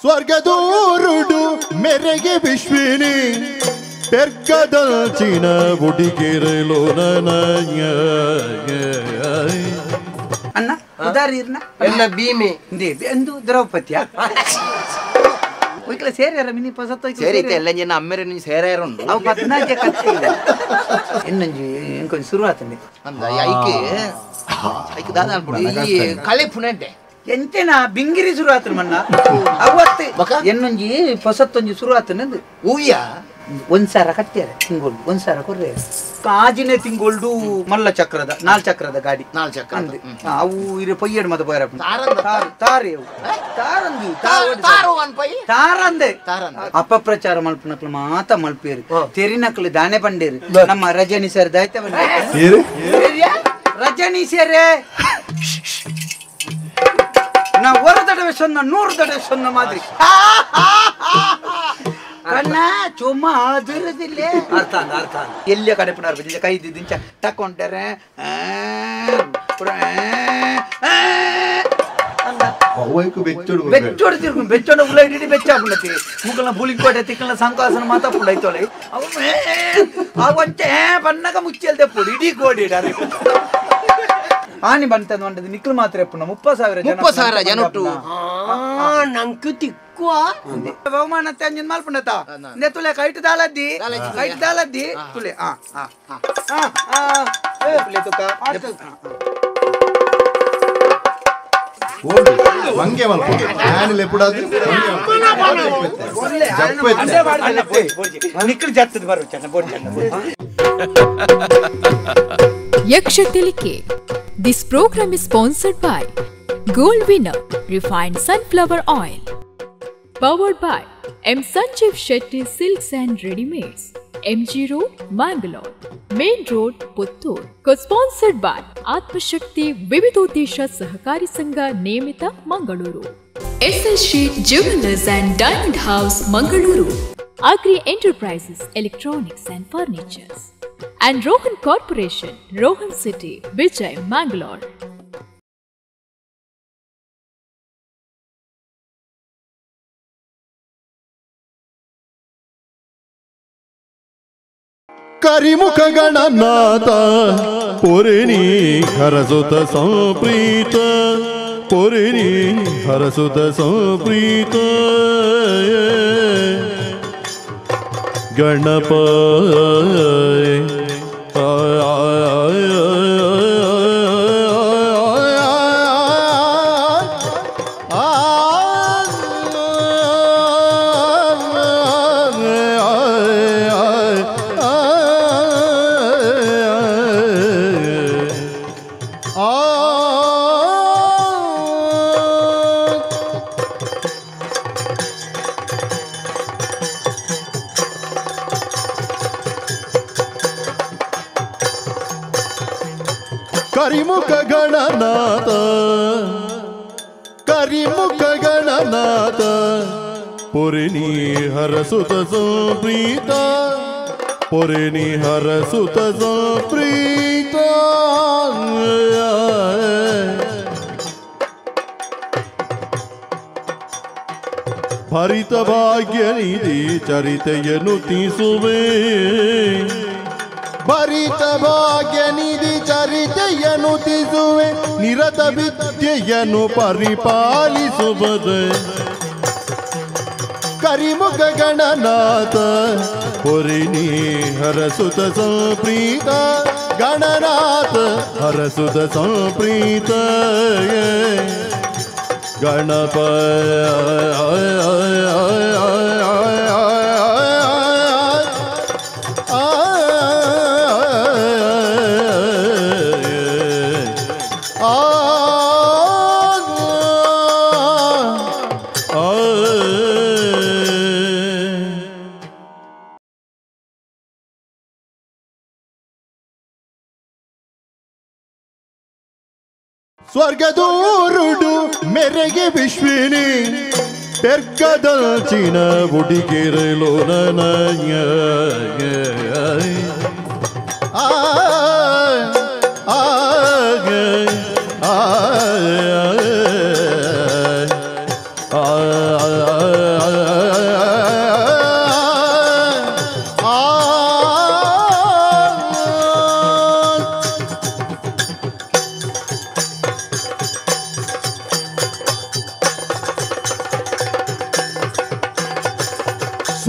ಸ್ವರ್ಗದೂರುಡು ಮೆರೆಗೆ ವಿಶ್ವಿನಿ ಪೆರ್ಗದಲ್ಚಿನ ಬುಡಿಗೆರಲು ನನಯ ಅಣ್ಣ ಉದಾರಿರ್ನ ಎಲ್ಲ ಭೀಮೆ ಎಂದು ದ್ರೌಪದಿಯ ಒಯ್ಕಲ ಸೇರ್ಯಾರ ಮಿನಿ ಪೊಸತ್ತು ಸೇರಿತೆ ಎಲ್ಲ ಜನ ಅಮ್ಮೆರೆ ನೀನು ಸೇರ್ಯಾರುಂಡು ಅವು ಪದ್ನಾಜೆ ಕತ್ತೆ ಇನ್ನೊಂಜಿ ಇಂಕೊಂಜಿ ಶುರು ಆತಂದೆ ಅಂದ ಐಕೆ ಐಕೆ ದಾದ ಅನ್ಬಿಡು ಈ ಕಲೆ ಪುಣೆಂಟೆ ಎಂತೆನಾ ಬಿಂಗಿರಿ ಶುರು ಆತನ ಮಣ್ಣ ಅವತ್ತೆ ಎನ್ನೊಂಜಿ ಪೊಸತ್ತೊಂಜಿ ಶುರು ಆತನಂದು ಹೂಯ್ಯ ಒಂದ್ ಸಾವಿರ ಕಟ್ಟ್ಯಾರ ತಿಂಗಳು ಒಂದ್ ಸಾವಿರ ಕೊರ್ರೆ ಕಾಜಿನೇ ತಿಂಗೊಳ್ಡು ಮಲ್ಲ ಚಕ್ರದ ನಾಲ್ ಚಕ್ರದ ಗಾಡಿ ನಾಲ್ ಚಕ್ರ ಅಂದು ಅವು ಇರೆ ಪೊಯ್ಯಡ್ ಮತ ಪೋಯರ ತಾರೆ ಅವು ತಾರಂದು ತಾರಂದೆ ಅಪಪ್ರಚಾರ ಮಲ್ಪನಕ್ಲು ಮಾತ ಮಲ್ಪೇರು ತೆರಿನಕ್ಲು ದಾನೆ ಬಂಡೇರು ನಮ್ಮ ರಜನಿ ಸರ್ ದಾಯ್ತ ಬಂಡೇರು ರಜನಿ ಸೇರೆ ನಾ ஒரு தடவை சொன்ன 100 தடவை சொன்ன மாதிரி ಕಣ್ಣ ಚುಮ್ಮ ಆದಿರದಿಲ್ಲ ಅರ್ಥ ಅಂದ ಅರ್ಥ ಅಂದ ಎಲ್ಲಿಯ ಕಡೆಪುನಾರ್ ಬಜ್ಜ ಕೈ ಇದ್ದಿಂಚ ತಕೊಂಡರೆ ಬೆಚ್ಚೋಡು ತಿರ್ಕೊಂಡು ಬೆಚ್ಚೋಡ ಉಲ್ಲ ಇಡಿ ಬೆಚ್ಚ ಹಾಕೊಂಡತಿ ಮುಕ್ಕಲ್ನ ಬುಲಿಕೋಟೆ ತಿಕ್ಕಲ್ನ ಸಂಕಾಸನ ಮಾತಾಪುಂಡ ಐತೋಳೆ ಅವು ಅವಂಚೆ ಬಣ್ಣಗ ಮುಚ್ಚಲ್ದೆ ಪುಡಿ ಇಡೀ ಗೋಡಿ ಆನಿ ಬಂತಂದು ಒಂಡದು ನಿಕ್ಲು ಮಾತ್ರ ಎಪ್ಪುನ 30,000 ಜನ 30,000 ಜನೊಟ್ಟು ನಂಕು ತಿಕ್ಕುವ ಬಹುಮಾನ ಅಂಜಿನ ಮಲ್ಪುಂಡತ ನೆ ತುಲೆ ಕೈಟ್ ದಾಲದ್ದಿ ಕೈಟ್ ದಾಲದ್ದಿ ತುಲೆ ಆ ಆ ಆ ಆ ತುಲೆ ತುಕ ಮಂಗೆ ಮಲ್ಪುಂಡು ಆನಿ ಲೆಪುಡಾದು ನಿಕ್ಲು ಜತ್ತದ ಬರು ಚನ್ನ ಬೋಡ್ ಚನ್ನ Yaksha Tilike. This program is sponsored by Gold Winner Refined Sunflower Oil. Powered by M. Sanjeev Shetty Silks and Readymades, MG Road, Mangalore, Main Road, Puttur. Co-sponsored by Atmashakti Vividodesha Sahakari Sangha Niyamita, Mangaluru. SL Sheet Jewelers and Diamond House, Mangaluru. Agri Enterprises, Electronics and Furnitures. And Rohan Corporation, Rohan City, Vijay, Mangalore. ಕರಿಮುಖ Gananatha ಪುರಿಣಿ ಹರಸುತ Samprita ಪುರಿಣಿ ಹರಸುತ Samprita Ganapa ಕರಿಮುಖ Gananatha ಕರಿಮುಖ Gananatha ಪುರಿಣಿ ಹರಸುತ Samprita ಪುರಿಣಿ ಹರಸುತ Samprita ಭರಿತ ಭಾಗ್ಯ ನಿಧಿ ಚರಿತೆಯನ್ನು ತೀಸುವೆ ಭರಿತ ಭಾಗ್ಯ ನಿಧಿ ಚರಿತೆಯನ್ನು ತಿಸುವೆ ನಿರತ ವಿದ್ಯೆಯನ್ನು ಪರಿಪಾಲಿಸುವುದು ಕರಿಮುಖ ಗಣನಾಥ ಪುರಿಣಿ ಹರಸುತ ಸಂಪ್ರೀತ ಗಣನಾಥ ಹರಸುತ ಸಂಪ್ರೀತ ಗಣಪ ಸ್ವರ್ಗದೂರುಡು ಮೆರೆಗೆ ವಿಶ್ವಿನಿ ಪೆರ್ಗದಲ್ಚಿನ ಬುಡಿಗೆರಲು ನನಯ ಆ ಆ ಆ ಆ.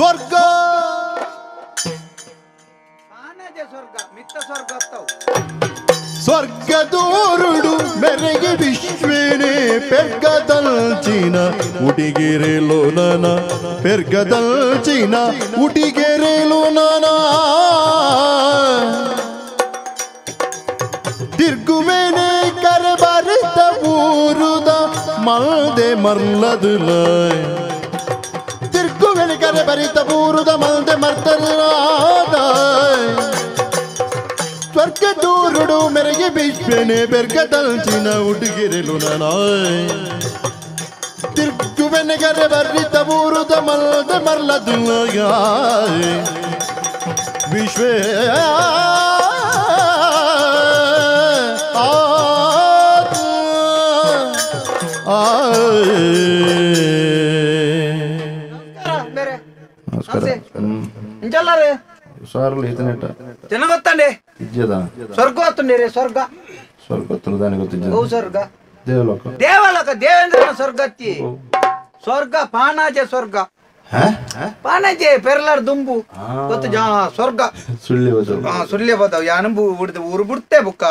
ಸ್ವರ್ಗ ಸ್ವರ್ಗದೋರುಡು ಮೆರೆಗೆ ವಿಶ್ವೇನೆ ಪೆರ್ಗದಲ್ಚಿನ ಉಡಿಗೆರೆಲು ನನ ಪೆರ್ಗದಲ್ಚಿನ ಉಡಿಗೆರೆಲು ನನ ತಿರ್ಗುವೆನೆ ಕರೆ ಬರಿತ ಊರುದ ಮಲ್ದೆ ಮರ್ಲದುಲ ತಿರ್ಗುವೆನೆ ಕರೆ ಬರಿತ ಊರುದ ಮಲ್ದೆ ಮರ್ತಲಾದ ಸ್ವರ್ಗದೂರುಡು ಮೆರೆಗೆ ವಿಶ್ವನೆ ಬೆರ್ಗದಲ್ಚಿನ ಉಡುಗೆರೆಲು ನಾಯ್ ತಿರ್ಗುವೆನೆ ಕರೆ ಬರಿತ ಊರುದ ಮಲ್ದೆ ಮರ್ಲದುಲ ವಿಶ್ವೇ ಸ್ವರ್ಗ ಸ್ವರ್ಗ ಸ್ವರ್ಗ ದೇವಲೋಕ ದೇವಲೋಕ ದೇವೇಂದ್ರನ ಸ್ವರ್ಗತ್ತಿ ಸ್ವರ್ಗ ಪಾನಾಜೆ ಸ್ವರ್ಗ ಪಾನಾಜೆ ಪೆರ್ಲಾರ್ ದುಂಬು ಗೊತ್ತು ಜಾ ಸ್ವರ್ಗ ಸುಳ್ಳೆ ಬದವು ಯಾನು ಊರು ಬಿಡ್ತೆ ಬುಕ್ಕ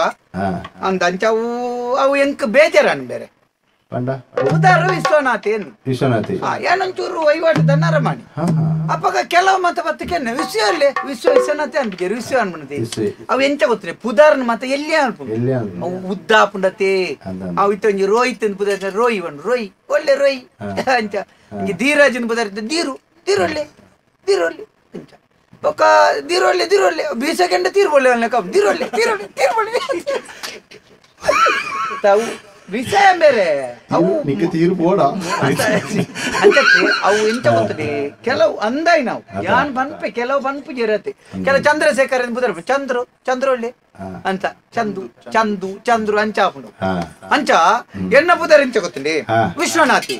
ಅಂದ ಅಂಚ ಅವು ಅವು ಎಂಕ್ ಬೇಜಾರನ್ ಬೇರೆ ಉದಾರು ವಿಶ್ವನಾಥ್ ಏನು ವಿಶ್ವನಾಥ್ ಏನೊಂಚೂರು ವಹಿವಾಟು ದನ್ನಾರ ಮಾಡಿ ಅಪ್ಪಗ ಕೆಲವು ಮತ ಬತ್ತಕ್ಕೆ ವಿಶ್ವ ಅಲ್ಲೇ ವಿಶ್ವ ವಿಶ್ವನಾಥೆ ಅನ್ಬಿಡ್ತಾರೆ ವಿಶ್ವ ಅನ್ಬಿಡ್ತಿ ಅವು ಎಂಚ ಗೊತ್ತರೆ ಪುದಾರ್ನ ಮತ ಎಲ್ಲಿ ಅನ್ಪುಂಡು ಅವು ಉದ್ದ ಪುಂಡತೆ ಅವು ಇತ್ತೊಂಜಿ ರೋಹಿತ್ ಅಂತ ಪುದಾರ್ ರೋಯಿ ಒಂದು ರೋಯಿ ಒಳ್ಳೆ ರೋಯಿ ಅಂಚ ಒಂಜಿ ಧೀರಾಜನ್ ಪುದಾರ್ ಧೀರು ಧೀರೊಳ್ಳೆ ಧೀರೊಳ್ಳೆ ಅಂಚ ಬೊಕ್ಕ ಧೀರೊಳ್ಳೆ ಧೀರೊಳ್ಳೆ ಬೀಸಕೆಂಡ ತೀರ್ಬೊಳ್ಳೆ ಅನ್ಲಕ್ಕ ಧೀರೊಳ್ಳೆ ತೀರೊಳ್ಳೆ ತೀರ್ಬೊಳ್ಳೆ ತಾವು ವಿಷಯ ಬೇರೆ ಅವು ಅವು ಎಂತ ಗೊತ್ತದೆ ಕೆಲವು ಅಂದಾಯ್ ನಾವು ಯಾನ್ ಬನ್ಪೆ ಕೆಲವು ಬನ್ಪು ಇರತ್ತೆ ಕೆಲವು ಚಂದ್ರಶೇಖರ್ ಅಂತ ಚಂದ್ರು ಚಂದ್ರೊಳ್ಳೆ ಅಂತ ಚಂದು ಚಂದು ಚಂದ್ರು ಅಂಚ ಹಾಕೊಂಡು ಅಂಚ ಎಣ್ಣ ಪುದರ್ ಎಂಚ ಗೊತ್ತುಂಡಿ ವಿಶ್ವನಾಥಿ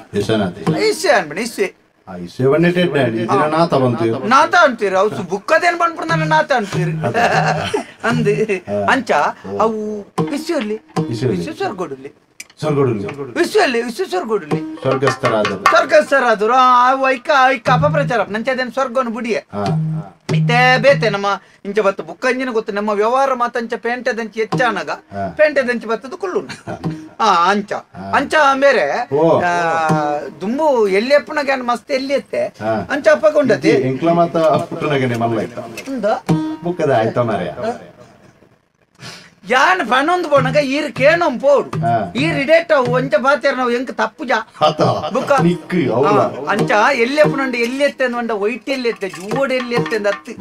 ಇಸ್ವೆ ಅನ್ಬಿಡಿ ಇಸ್ವೆ ನಾತ ಅಂತೀರಿ ಅವು ಬುಕ್ಕದೇನ್ ಬಂದ್ಬಿಡ್ ನನ್ನ ನಾತ ಅಂತೀರಿ ಅಂದ್ ಅಂಚ ಅವು ವಿಶ್ವಲ್ಲಿ ವಿಶ್ವ ಸ್ವರ್ಗೋಡಲ್ಲಿ ವಿಶ್ವಲ್ಲಿ ವಿಶ್ವ ಸ್ವರ್ಗೋಡಲ್ಲಿ ಸ್ವರ್ಗಸ್ಥರಾದರು ಐಕ ಐಕ ಅಪಪ್ರಚಾರ ನಂಚದೇನು ಸ್ವರ್ಗವನ್ನು ಬುಡಿಯ ಇತ್ತೆ ಬೇತೆ ನಮ್ಮ ಇಂಚ ಬತ್ತು ಬುಕ್ಕಂಜಿನ ಗೊತ್ತು ನಮ್ಮ ವ್ಯವಹಾರ ಮಾತಂಚ ಪೇಂಟೆದಂಚ ಹೆಚ್ಚಾನಗ ಪೇಂಟೆದಂಚ ಬತ್ತದ ಕುಳ್ಳು ಅಂಚ ಅಂಚ ಬೇರೆ ದುಂಬು ಎಲ್ಲಿ ಅಪ್ಪನಾಗ ಮಸ್ತ್ ಎಲ್ಲಿ ಎತ್ತೆ ಅಂಚ ಅಪ್ಪಗೊಂಡತಿ ಯಾನ್ ಪನೊಂದು ಪೋನಗ ಈರ್ ಕೇನೊಂ ಪೋಡು ಈರ್ ಇಡೇಟ ಒಂಚ ಬಾತೇರ್ ನಾವು ಎಂಕ್ ತಪ್ಪು ಜಾ ಬುಕ್ಕ ಅಂಚ ಎಲ್ಲಿ ಅಪ್ಪನಂಡ ಎಲ್ಲಿ ಎತ್ತೆ ಅಂದ ವೈಟ್ ಎಲ್ಲಿ ಎತ್ತೆ ಜೋಡ್ ಎಲ್ಲಿ ಎತ್ತೆ ಅಂದ ಅತ್ತು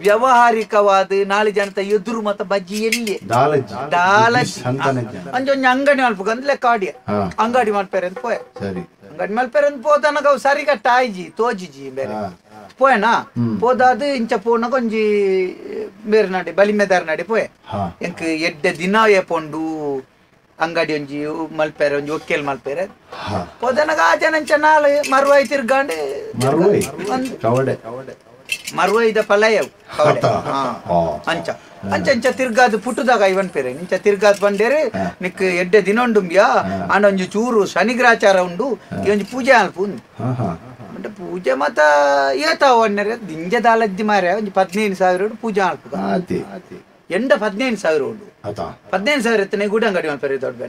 ವ್ಯವಹಾರಿಕವಾದ ನಾಳೆ ಜನತ ಎದುರು ಮತ್ತ ಬಜ್ಜಿ ಎಲ್ಲಿ ದಾಲಜಿ ಅಂಚ ಒಂಜಿ ಅಂಗಡಿ ಮಲ್ಪುಗ ಅಂದ್ಲೆ ಕಾಡಿಯ ಅಂಗಡಿ ಮಲ್ಪೇರೆ ಅಂತ ಪೋಯ ಅಂಗಡಿ ಮಲ್ಪೇರೆ ಅಂತ ಪೋತನಗ ಅವು ಸರಿಗಟ್ಟ ಆಯ್ಜಿ ತೋಜಿಜಿ ಬೇರೆ ಪೋಯನಾ ಪೋದಾದು ಇಂಚ ಪೋನಗ ಒಂಜಿ ಬೇರೆ ನಾಡಿ ಬಲಿಮೆದಾರ ನಾಡಿ ಪೋಯೆ ಎಂಕ್ ಎಡ್ಡೆ ದಿನ ಪೋಂಡು ಅಂಗಡಿ ಒಂಜಿ ಮಲ್ಪೇರೆ ಒಂಜಿ ಒಕ್ಕೇಲ್ ಮಲ್ಪೇರೆ ಪೋದನಗ ಆ ಜನ ನಾಳೆ ಮರುವಾಯಿ ತಿರ್ಗಾಂಡು ಮರುವಾಯಿದ ಪಲಯವು ಅಂಚ ಅಂಚ ಅಂಚ ತಿರ್ಗಾದು ಪುಟ್ಟದಾಗ ಇವನ್ ಪೇರೆ ಇಂಚ ತಿರ್ಗಾದ್ ಬಂಡೇರೆ ನಿಕ್ ಎಡ್ಡೆ ದಿನ ಉಂಡುಂಬ್ಯಾ ಆಂಡ ಒಂಜಿ ಚೂರು ಶನಿಗ್ರಾಚಾರ ಉಂಡು ಈ ಒಂಜಿ ಪೂಜೆ ಅಲ್ಪ ಉಂಡು ಪೂಜೆ ಮತ ಏತಾವ ಅಣ್ಣರೆ ದಿಂಜದಾಲದ್ದಿ ಮಾರೆ ಒಂಜಿ 15,000 ಪೂಜೆ ಅಲ್ಪ ಎಂಡ 15,000 ಉಂಡು 15,000 ಎತ್ತನೆ ಗುಡ ಅಂಗಡಿ ಮಲ್ಪೆರೆ ದೊಡ್ಡ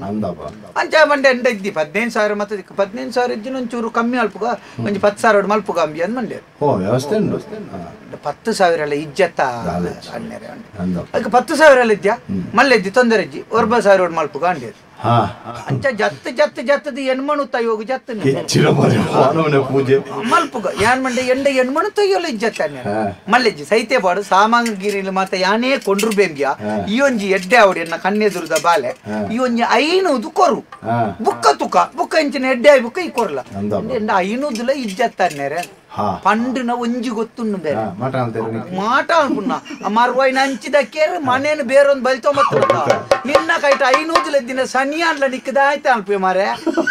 ಅಂಚ ಬಂಡೆ ಎಂಡ ಇದ್ದಿ 15,000 ಮತ್ತೆ 15,000 ಇದ್ದಿನ ಒಂಚೂರು ಕಮ್ಮಿ ಅಲ್ಪುಗ ಒಂಜಿ 10,000 ಮಲ್ಪುಗ ಅಂಬಿ ಅಂದ್ ಮಂಡೆ 10,000 ಎಲ್ಲ ಇಜ್ಜತ್ತ ಅಣ್ಣರೆ ಅದಕ್ಕೆ 10,000 ಎಲ್ಲ ಇದ್ಯಾ ಮಲ್ಲೆ ಇದ್ದಿ ತೊಂದರೆ ಇಜ್ಜಿ 9,000 ಮಲ್ಪುಗ ಅಂಡೇರು ಅಂಚ ಜತ್ತ ಜತ್ತ ಜತ್ತದ ಎಣ್ಮಣು ತಯ್ಯೋಗು ಜತ್ತ ಮಲ್ಪುಗ ಯಾನ್ ಮಂಡೆ ಎಂಡ ಎಣ್ಮಣು ತಯ್ಯೋಲು ಇಜ್ಜತ್ತ ಮಲ್ಲೆಜ್ಜಿ ಸೈತೆ ಬಾಡು ಸಾಮಾಗಿರಿಲಿ ಮಾತ ಯಾನೇ ಕೊಂಡ್ರು ಬೇಂಬ್ಯಾ ಈ ಒಂಜಿ ಎಡ್ಡೆ ಅವಡಿ ಎನ್ನ ಕಣ್ಣೆದುರುದ ಬಾಲೆ ಈ ಒಂಜಿ 500 ಕೊರು ಬುಕ್ಕ ತುಕ ಬುಕ್ಕ ಇಂಚಿನ ಎಡ್ಡೆ ಆಯ್ ಬುಕ್ಕ ಈ ಕೊರ್ಲ ಎಂಡ 500 ಇಜ್ಜತ್ತ ಅನ್ನೇರೆ ಪಂಡಿನ ಒಂಜಿ ಗೊತ್ತುಂಡು ಬೇರೆ ಮಾಟ ಅನ್ಪುಣ್ಣ ಮರ್ವಾಯಿನ ಅಂಚಿದಕ್ಕೇರು ಮನೇನು ಬೇರೊಂದು ಬಲಿತೊಂಬತ್ತು ನಿನ್ನ ಕೈಟ 500 ದಿನ ಸನಿ ಅನ್ಲ ನಿಕ್ಕದ ಆಯ್ತಾ ಅನ್ಪಿ ಮಾರೆ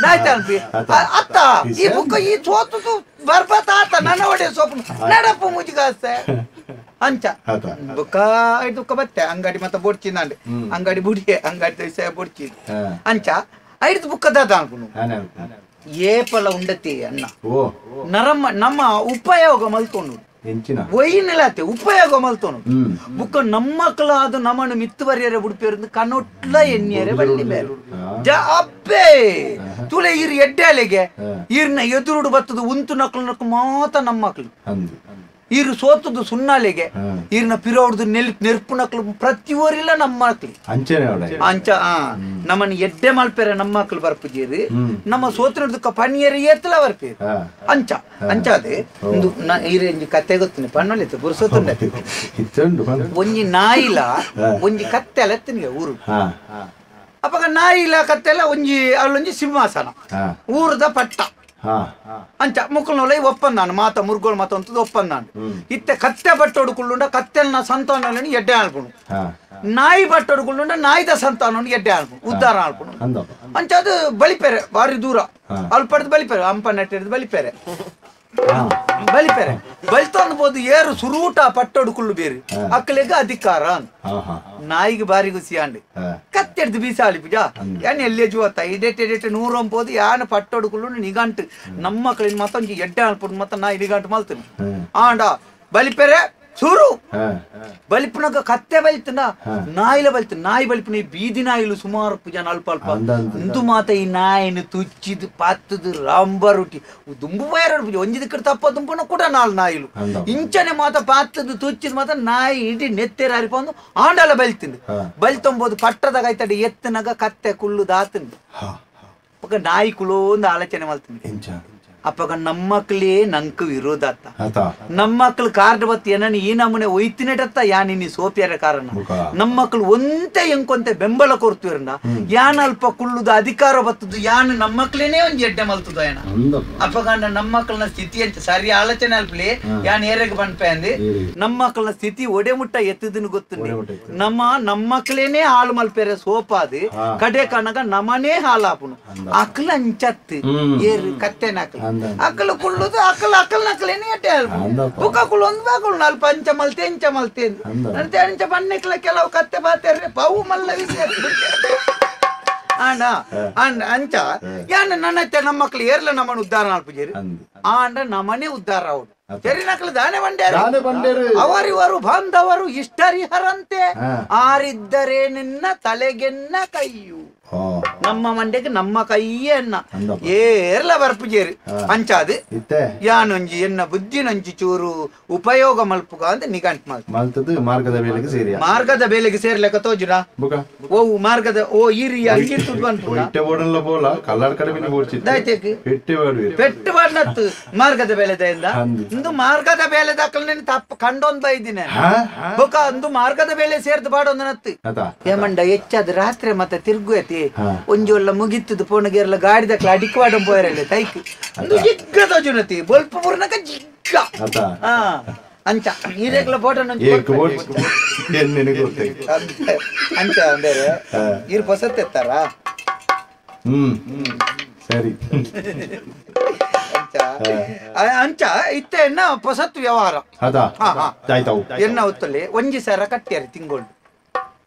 ಆಯ್ತಾ ಅನ್ಪಿ ಅತ್ತ ಈ ಬುಕ್ಕ ಈ ಸೋತು ಬರ್ಬತ್ತ ಆತ ನನ್ನ ಒಡೆ ಸೋಪು ನಡಪ್ಪು ಮುಜಿಗಾಸ್ತೆ ಅಂಚ ಬುಕ್ಕ ಐದುಕ್ಕ ಬತ್ತೆ ಅಂಗಡಿ ಮತ್ತೆ ಬೊಡ್ಚಿನಾಂಡೆ ಅಂಗಡಿ ಬುಡಿಯೆ ಅಂಗಡಿ ವಿಷಯ ಬೊಡ್ಚಿ ಅಂಚ ಐದು ಬುಕ್ಕದಾದ ಅನ್ಪುನು ಏಪಲ ಉಂಡತಿ ಅಣ್ಣ ನರಮ್ಮ ನಮ್ಮ ಉಪಯೋಗ ಮಲ್ಕೊಂಡು ಒಯ್ಯಿನಲಾತೆ ಉಪಯೋಗ ಮಲ್ತೋನು ಬುಕ್ಕ ನಮ್ಮಕ್ಕಳ ಅದು ನಮ್ಮನ್ನು ಮಿತ್ತು ಬರಿಯರೆ ಉಡುಪಿಯರಿಂದ ಕನ್ನೊಟ್ಲ ಎಣ್ಣಿಯರೆ ಬಳ್ಳಿ ಬೇರೆ ಅಬ್ಬೇ ತುಲೆ ಈರು ಎಡ್ಡೆ ಅಲೆಗೆ ಈರ್ನ ಎದುರುಡು ಬತ್ತದು ಉಂತು ನಕ್ಲು ನಕ್ಕು ಮಾತ ನಮ್ಮಕ್ಳು ಈರು ಸೋತದ್ದು ಸುನ್ನಾಲೆಗೆ ಈರ್ನ ಪಿರೋಡ್ದು ನೆರ್ಪು ನಕ್ಲು ಪ್ರತಿ ಊರಿಲ್ಲ ನಮ್ಮ ಮಕ್ಳು ಅಂಚ ನಮ್ಮನ್ನ ಎಡ್ಡೆ ಮಲ್ಪೆರೆ ನಮ್ಮ ಮಕ್ಳು ಬರ್ಪುಜೀರಿ ನಮ್ಮ ಸೋತಿನದಕ್ಕ ಪಣಿಯರಿ ಏತ್ತಲ ಬರ್ಪೇರು ಅಂಚ ಅಂಚಾದೆ ಒಂದು ಈರೆಂಜಿ ಕತ್ತೆ ಗೊತ್ತಿನಿ ಪಣ್ಣೊಲಿತ್ತು ಪುರುಸೋತುಂಡ ಒಂಜಿ ನಾಯಿಲ ಒಂಜಿ ಕತ್ತೆ ಅಲ್ಲ ಎತ್ತನಿಗೆ ಊರು ಅಪ್ಪಗ ನಾಯಿಲ ಕತ್ತೆಲ್ಲ ಒಂಜಿ ಅಲ್ಲೊಂಜಿ ಸಿಂಹಾಸನ ಊರದ ಪಟ್ಟ ಅಂಚ ಮುಕ್ಕಲ್ನೊಲ ಒಪ್ಪಂದಾನು ಮಾತ ಮುರುಗೋಳು ಮಾತ ಅಂತದ್ದು ಒಪ್ಪಂದಾನು ಇತ್ತೆ ಕತ್ತೆ ಬಟ್ಟೊಡುಕುಳ್ಳುಂಡ ಕತ್ತೆಲ್ನ ಸಂತಾನವನ್ನು ಎಡ್ಡೆ ಆಳ್ಪುಣು ನಾಯಿ ಬಟ್ಟೊಡುಕುಳ್ಳುಂಡ ನಾಯಿದ ಸಂತಾನವನ್ನು ಎಡ್ಡೆ ಆಳ್ಪುಣು ಉದ್ಧಾರ ಆಳ್ಪುಣು ಅಂಚ ಅದು ಬಲಿಪೆರೆ ಬಾರಿ ದೂರ ಅಲ್ಪಡ್ದು ಬಲಿಪೆರೆ ಅಂಪ ನೆಟ್ಟಿಡ್ದು ಬಲಿಪೆರೆ ಬಲಿಪೆರೆ ಬಲಿತಂದ್ಬೋದು ಏರು ಸುರೂಟ ಪಟ್ಟೊಡುಕುಳ್ಳು ಬೇರೆ ಅಕ್ಕಲಿಗೆ ಅಧಿಕಾರ ನಾಯಿಗೆ ಬಾರಿ ಗುಸಿಯಾಂಡು ಕತ್ತೆಡ್ದು ಬೀಸಾಲಿ ಪೂಜಾ ಯಾನ್ ಎಲ್ಲೇ ಜುವತ್ತ ಇಡೆಟ್ ಎಡೆಟ್ ನೂರೊಂಬೋದು ಯಾನ್ ಪಟ್ಟೊಡುಕುಳ್ಳು ನಿಗಂಟು ನಮ್ಮ ಮಕ್ಕಳಿನ ಮತ್ತೊಂದು ಎಡ್ಡೆ ಅನ್ಪುಡು ಮತ್ತ ನಾಯಿ ನಿಗಂಟು ಮಲ್ತೀನಿ ಆಂಡ ಬಲಿಪೆರೆ ಸುರು ಬಲಿಪುನಗ ಕತ್ತೆ ಬಲಿತನ ನಾಯಿಲ ಬಲಿತ ನಾಯಿ ಬಲಿಪುನ ಈ ಬೀದಿ ನಾಯಿಲು ಸುಮಾರು ಪೂಜಾ ಅಲ್ಪ ಅಲ್ಪ ಒಂದು ಮಾತ ಈ ನಾಯಿನ ತುಚ್ಚಿದು ಪಾತದು ರಾಂಬ ರೊಟ್ಟಿ ದುಂಬು ಬಯರ ಪೂಜೆ ಒಂಜಿ ದಿಕ್ಕಡ ತಪ್ಪ ದುಂಬುನ ಕೂಡ ನಾಲ್ ನಾಯಿಲು ಇಂಚನೆ ಮಾತ ಪಾತದು ತುಚ್ಚಿದ ಮಾತ ನಾಯಿ ಇಡೀ ನೆತ್ತೆರ ಹರಿಪಂದು ಆಂಡಲ ಬಲಿತಿಂದು ಬಲಿತೊಂಬೋದು ಪಟ್ಟದಾಗ ಐತಡಿ ಎತ್ತನಗ ಕತ್ತೆ ಕುಳ್ಳು ದಾತಂದು ಪಕ್ಕ ನಾಯಿ ಕುಲೋ ಒಂದು ಆಲೋಚನೆ ಮಲ್ತೀನಿ ಅಪ್ಪಗ ನಮ್ಮಕ್ಳೇ ನಂಕು ವಿರೋಧ ಅತ್ತ ನಮ್ಮಕ್ಳು ಕಾರ್ಡ್ ಬತ್ತಿ ಏನನ್ನ ಈ ನಮೂನೆ ಒಯ್ತಿನೆಟತ್ತ ಯಾನಿನಿ ಸೋಪಿಯರ ಕಾರಣ ನಮ್ಮಕ್ಳು ಒಂತೆ ಎಂಕೊಂತೆ ಬೆಂಬಲ ಕೊಡ್ತೀರನ್ನ ಯಾನ್ ಅಲ್ಪ ಕುಳ್ಳುದು ಅಧಿಕಾರ ಬತ್ತದು ಯಾನ್ ನಮ್ಮಕ್ಳೇನೆ ಒಂದ್ ಎಡ್ಡೆ ಮಲ್ತದ ಏನ ಅಪ್ಪಗಂಡ ನಮ್ಮಕ್ಳನ ಸ್ಥಿತಿ ಅಂತ ಸರಿ ಆಲೋಚನೆ ಅಲ್ಪಲಿ ಯಾನ್ ಏರೆಗ್ ಬನ್ಪೆ ಅಂది ನಮ್ಮಕ್ಳನ ಸ್ಥಿತಿ ಒಡೆ ಮುಟ್ಟ ಎತ್ತದನ್ನು ಗೊತ್ತುಂಡಿ ನಮ್ಮ ನಮ್ಮಕ್ಳೇನೆ ಹಾಲು ಮಲ್ಪೆರೆ ಸೋಪಾದು ಕಡೆ ಕನಗ ನಮನೇ ಹಾಲಾಪುನು ಅಕ್ಲ ಅಂಚತ್ತು ಏರು ಕತ್ತೆನ ಅಕ್ಕಲು ಕುಳ್ಳುದು ಅಕ್ಕಲು ಅಕ್ಕಲ್ ನಕ್ಕಲೇನೆ ಎಟ್ಟೆ ಬುಕ್ಕ ಕುಳ್ಳು ಒಂದು ಬಾಕುಳು ನಾಲ್ ಪಂಚ ಮಲ್ತೆ ಎಂಚ ಮಲ್ತೆ ಅಂತೆ ಅಂಚ ಬನ್ನೆಕ್ಲ ಕೆಲವು ಕತ್ತೆ ಬಾತೆರ್ರೆ ಪಾವು ಮಲ್ಲ ವಿಷಯ ಆಂಡ ಆಂಡ ಅಂಚ ಯಾನ್ ನನ್ನತ್ತೆ ನಮ್ಮ ಮಕ್ಳು ಏರ್ಲ ನಮ್ಮನ್ನು ಉದ್ಧಾರ ನಾಲ್ಪುಜೇರಿ ಆಂಡ ನಮ್ಮನೆ ಉದ್ಧಾರ ಅವನು ಸರಿ ನಕಲು ದಾನೆ ಬಂಡೇರು ಅವರಿವರು ಬಾಂಧವರು ಇಷ್ಟರಿಹರಂತೆ ಆರಿದ್ದರೆ ನಿನ್ನ ತಲೆಗೆನ್ನ ಕೈಯು ನಮ್ಮ ಮಂಡೆಗೆ ನಮ್ಮ ಕೈಯೇ ಅನ್ನ ಏರ್ಲ ಬರ್ಪುಜೇರಿ ಅಂಚಾದು ಯಾನೊಂಜಿ ಎನ್ನ ಬುದ್ಧಿನೊಂಜಿ ಚೂರು ಉಪಯೋಗ ಮಲ್ಪುಗ ಅಂತ ನಿಗಂಟ್ ಮಲ್ತದ್ದು ಮಾರ್ಗದ ಬೇಲೆಗೆ ಸೇರಿ ಮಾರ್ಗದ ಬೇಲೆಗೆ ಸೇರ್ಲೆಕ್ಕ ತೋಜುನ ಓ ಮಾರ್ಗದ ಓ ಇರಿ ಅಂಗಿರ್ತುದು ಪೆಟ್ಟು ಬಣ್ಣತ್ತು ಮಾರ್ಗದ ಬೇಲೆದಿಂದ ಇಂದು ಮಾರ್ಗದ ಬೇಲೆ ದಾಖಲೆ ತಪ್ಪು ಕಂಡೊಂದ್ ಬೈದಿನ ಬುಕ ಅಂದು ಮಾರ್ಗದ ಬೇಲೆ ಸೇರ್ದು ಬಾಡೊಂದು ನತ್ತು ಏಮಂಡ ಹೆಚ್ಚಾದ ರಾತ್ರಿ ಮತ್ತೆ ತಿರುಗುಯತಿ ಒಂಜಿ ಒಲ್ಲ ಮುಗಿತ್ತದು ಪೋಣಗೇರ್ಲ ಗಾಡಿದ ಅಡಿಕ್ವಾಡ ಪೋಯರಲ್ಲ ತೈಕ್ ಅಂದು ಜಿಗ್ಗ ತೋಜುನತಿ ಬೊಲ್ಪ ಪೂರ್ಣಕ ಜಿಗ್ಗ ಅಂಚ ಈರೆಗ್ಲ ಫೋಟೋ ಅಂಚ ಬೇರೆ ಈರ್ ಪೊಸತ್ತೆತ್ತಾರ ಸರಿ ಅಂಚ ಇತ್ತೆ ಎನ್ನ ಪೊಸತ್ತು ವ್ಯವಹಾರ ಎನ್ನ ಹೊತ್ತಲ್ಲಿ ಒಂಜಿ ಸಾವಿರ ಕಟ್ಟಿಯಾರಿ ತಿಂಗಳು